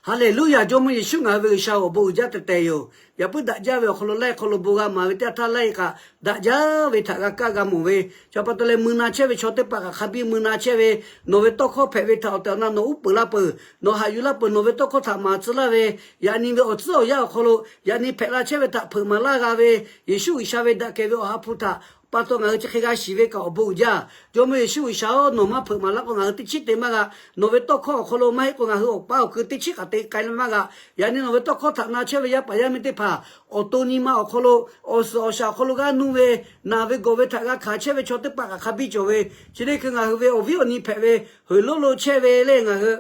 Haˍleˍluˇyaˬ. Jawˇmawˇ Yeˍsuˆ ngaˬ hui ve G'uiˬsha awˬ bon uiˍ jaˇ tehꞈ tehꞈ yoˬ. Yaꞈ puiˉ daꞈ jaˇ ve awˬ hk'aw lo laiˇ hk'aw lo bon g'a maˍ ve teˇ yanˇ htaˇ laiˇ kaꞈ daꞈ jaˇ ve htaꞈ g'a kaˇ g'a mawˬ ve, chi pa taw leh mui na chehˇ ve chaw teˇ hpaˍ kaꞈ hk'a biˇ mui na chehˇ ve, nawˬ ve tawˇ hkawˇ hpehꞈ ve htaꞈ awˬ tehˬ awˬ na nawˬ uˉ peunˍ laˇ peuˬ, nawˬ haꞈ yuˬ laˇ peuˬ, nawˬ ve tawˇ hkawˇ htaꞈ maˍ tcuh laˇ ve, yaꞈ nyi ve awˬ tcuhˉ awˬ yanˇ awˬ hk'aw lo yaꞈ nyi hpehꞈ la chehˇ ve htaꞈ hpeuꞈ maˍ laˇ g'a ve, Yeˍsuˆ G'uiˬsha ve daꞈ kehˬ ve awˬ ha hpu htaꞈ pa taw ngaˬ hui chi hk'e g'a shiˍ ve kaꞈ awˬ bon uiˍ jaˇ. Jawˇmawˇ Yeˍsuˆ G'uiˬsha-oˬ, nawˬ maˇ hpeuꞈ maˍ laˇ k'o ngaˬ hui teˇ chiˉ te maˇ g'a. Nawˬ ve tawˇ hkawˇ awˬ hk'aw lo maˇ heˆ k'o ngaˬ hui awˬ paˇ awˬ kui teˇ chiˉ kaꞈ te k'ai leh maˇ g'a. Yaꞈ nyi nawˬ ve tawˇ hkawˇ htaꞈ na chehˇ ve yaˇ paˍ yaˇ miˇ teˇ hpaˍ awˬ to nyi ma awˬ hk'aw lo, awˬ suhˍ awˬ shaˍ awˬ hk'aw lo g'aˇ nuˇ ve, naˬ ve gawˬ ve htaꞈ g'a hkanˍ chehˇ ve chaw teˇ hpaˍ kaꞈ hk'a biˇ cawˬ ve, chi teˇ hkui ngaˬ hui ve awˬ viˉ awˬ nyi hpehꞈ ve heuˬ loˉ lo chehˇ ve le ngaˬ hui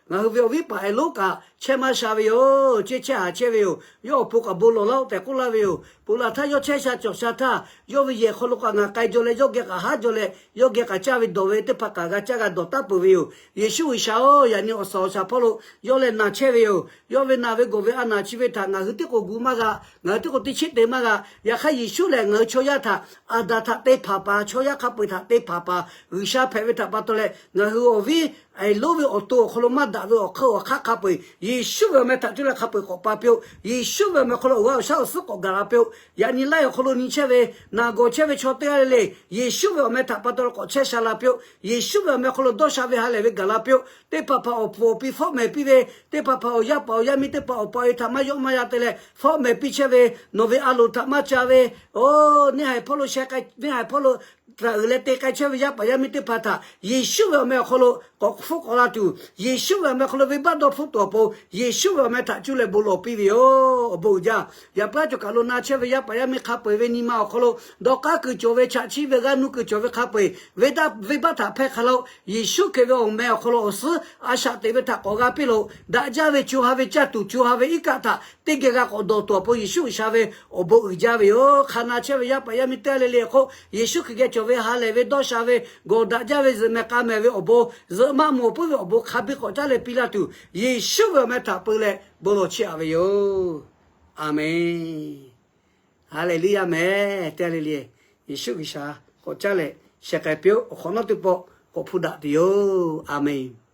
ngaˬ hui ve awˬ viˉ paˍ-e lonˉ kaꞈ chehˇ maˇ sha ve yoˬ. Ceˇ chehˇ haˍ chehˇ ve yoˬ. Yawˇ awˬ pon kaꞈ bon lawˬ laˇ-oˆ tehꞈ k'oˆ laˇ ve yoˬ. Ponˬ laˬ htaˇ yawˇ chehˇ sha cawˬ sha htaˇ, yawˇ ve yehˬ hk'aw lo kaꞈ ngaˬ k'ai jaw leh yawˇ geh kaꞈ haˉ jaw leh yawˇ geh kaꞈ caˇ ve dawˬ ve teˇ hpaˍ kaꞈ g'a caˇ g'a dawˬ taˉ peuˬ ve yoˬ. Yeˍsuˆ G'uiˬsha-oˬ, yaꞈ nyi awˬ suhˍ awˬ shaˍ hpawˇ lo yawˇ leh naˬ chehˇ ve yoˬ. Yawˇ ve naˬ ve gawˬ ve a naˬ chi ve htaꞈ ngaˬ hui teˇ k'o gu maˇ g'a, ngaˬ hui teˇ k'o teˇ chiˉ te maˇ g'a. Yaꞈ hk'aˇ Yeˍsuˆ lehˬ ngaˬ hui chaw yaˇ htaꞈ Aˍdanˍ htaꞈ te hpanˍ paˍ, chaw yaˇ hk'a peu-eˬ htaꞈ te hpanˍ paˍ, G'uiˬsha hpehꞈ ve htaꞈ pa taw leh ngaˬ hui awˬ viˉ aˬ lonˉ ve awˬ to awˬ hk'aw lo maˇ daꞈ ve awˬ hk'aˇ awˬ hk'aˇ hk'a peu-eˬ Yeˍsuˆ ve awˬ meh htaꞈ cuˇ leh hk'a peu-eˬ k'awꞈ pa piˇ-oˆ. Yeˍsuˆ ve awˬ meh hk'aw lo awˬ g'aˇ awˬ shaˉ awˬ suhˉ k'awꞈ gaˬ la piˇ-oˆ. Yaꞈ nyi laiˉ awˬ hk'aw lo nyi chehˇ ve naˬ gawˬ chehˇ ve chaw teˇ g'aˇ le le, Yeˍsuˆ ve awˬ meh htaꞈ pa taw leh k'awꞈ chehˇ sha la piˇ-oˆ. Yeˍsuˆ ve awˬ meh hk'aw lo dawˇ sha ve ha lehˬ ve gaˬ la piˇ-oˆ. Teˇ hpaˍ hpaˍ awˬ pfuhˍ awˬ pi fawˉ mehˍ piˇ ve, teˇ hpaˍ hpaˍ awˬ yaˇ paˍ awˬ yaˇ miˇ teˇ hpaˍ awˬ pa awˬ e htaꞈ maˇ yawˆ maˇ yan te leh fawˉ mehˍ piˇ chehˇ ve, nawˬ ve a loˍ htaꞈ maˇ ca ve, oˬ, neˇ haiˬ hpawˇ lo sheh k'ai, neˇ haiˬ hpawˇ lo htaꞈ uiˍ leh te k'ai chehˇ ve yaˇ paˍ yaˇ miˇ teˇ hpaˍ htaꞈ Yeˍsuˆ ve awˬ meh awˬ hk'aw lo k'awꞈ hpfuhˆ k'awꞈ la tuˬ, Yeˍsuˆ ve awˬ meh hk'aw lo venˇbaˆ dawˇ hpfuhˆ tuˬ awˬ pon Yeˍsuˆ ve awˬ meh htaꞈ cuˇ leh bon lawˬ piˇ ve yoˬ. Awˬ bon uiˍ jaˇ. Yaꞈ puiˉ aˉ cawˬ kaˬ lo na chehˇ ve yaˇ paˍ yaˇ miˇ hk'a peu-eˬ ve nyi ma awˬ hk'aw lo dawˇ k'aˉ kuiˬ cawˬ ve, chaꞈ chiˆ ve g'aˇ nuˇ kuiˬ cawˬ ve hk'a peu-eˬ ve, venˇbaˆ htaꞈ hpehˇ hk'a laˇ-oˆ. Yeˍsuˆ Hkriꞈ ve awˬ meh awˬ hk'aw lo awˬ suhˉ a shaꞈ teꞈ ve htaꞈ k'awꞈ g'a piˇ loˬ. Daꞈ jaˇ ve co ha ve caˇ tuˬ co ha ve iˉ kaˆ htaꞈ teˇ geh g'a k'awꞈ dawˬ tuˬ awˬ pon Yeˍsuˆ G'uiˬsha ve awˬ bon uiˍ jaˇ ve yoˬ. Hk'a na chehˇ ve yaˇ paˍ yaˇ miˇ teˇ g'aˇ le le hk'oˆ Yeˍsuˆ Hkriꞈ geh cawˬ ve ha lehˬ ve dawˇ sha ve gawˬ daꞈ jaˇ ve zuhꞈ mehˍ k'a mehˍ ve awˬ bon, zuhꞈ maˆ moˍ puiˉ ve awˬ bon hk'a biˇ k'awꞈ caˉ leh piˇ laˇ tuˬ, Yeˍsuˆ ve awˬ meh htaꞈ peu leh bon lawˬ chiˇ aꞈ ve yoˬ. Aˍmenˍ. Haˍleˍluˆyaˇ mehˍ. Teˇ g'aˇ le le, Yeˍsuˆ G'uiˬsha k'awꞈ caˉ leh sheh k'ai piˇ-oˆ. Awˬ hk'awꞈ nawˉ teˇ pawˆ k'awꞈ hpu daꞈ tuˬ yoˬ. Aˍmenˍ.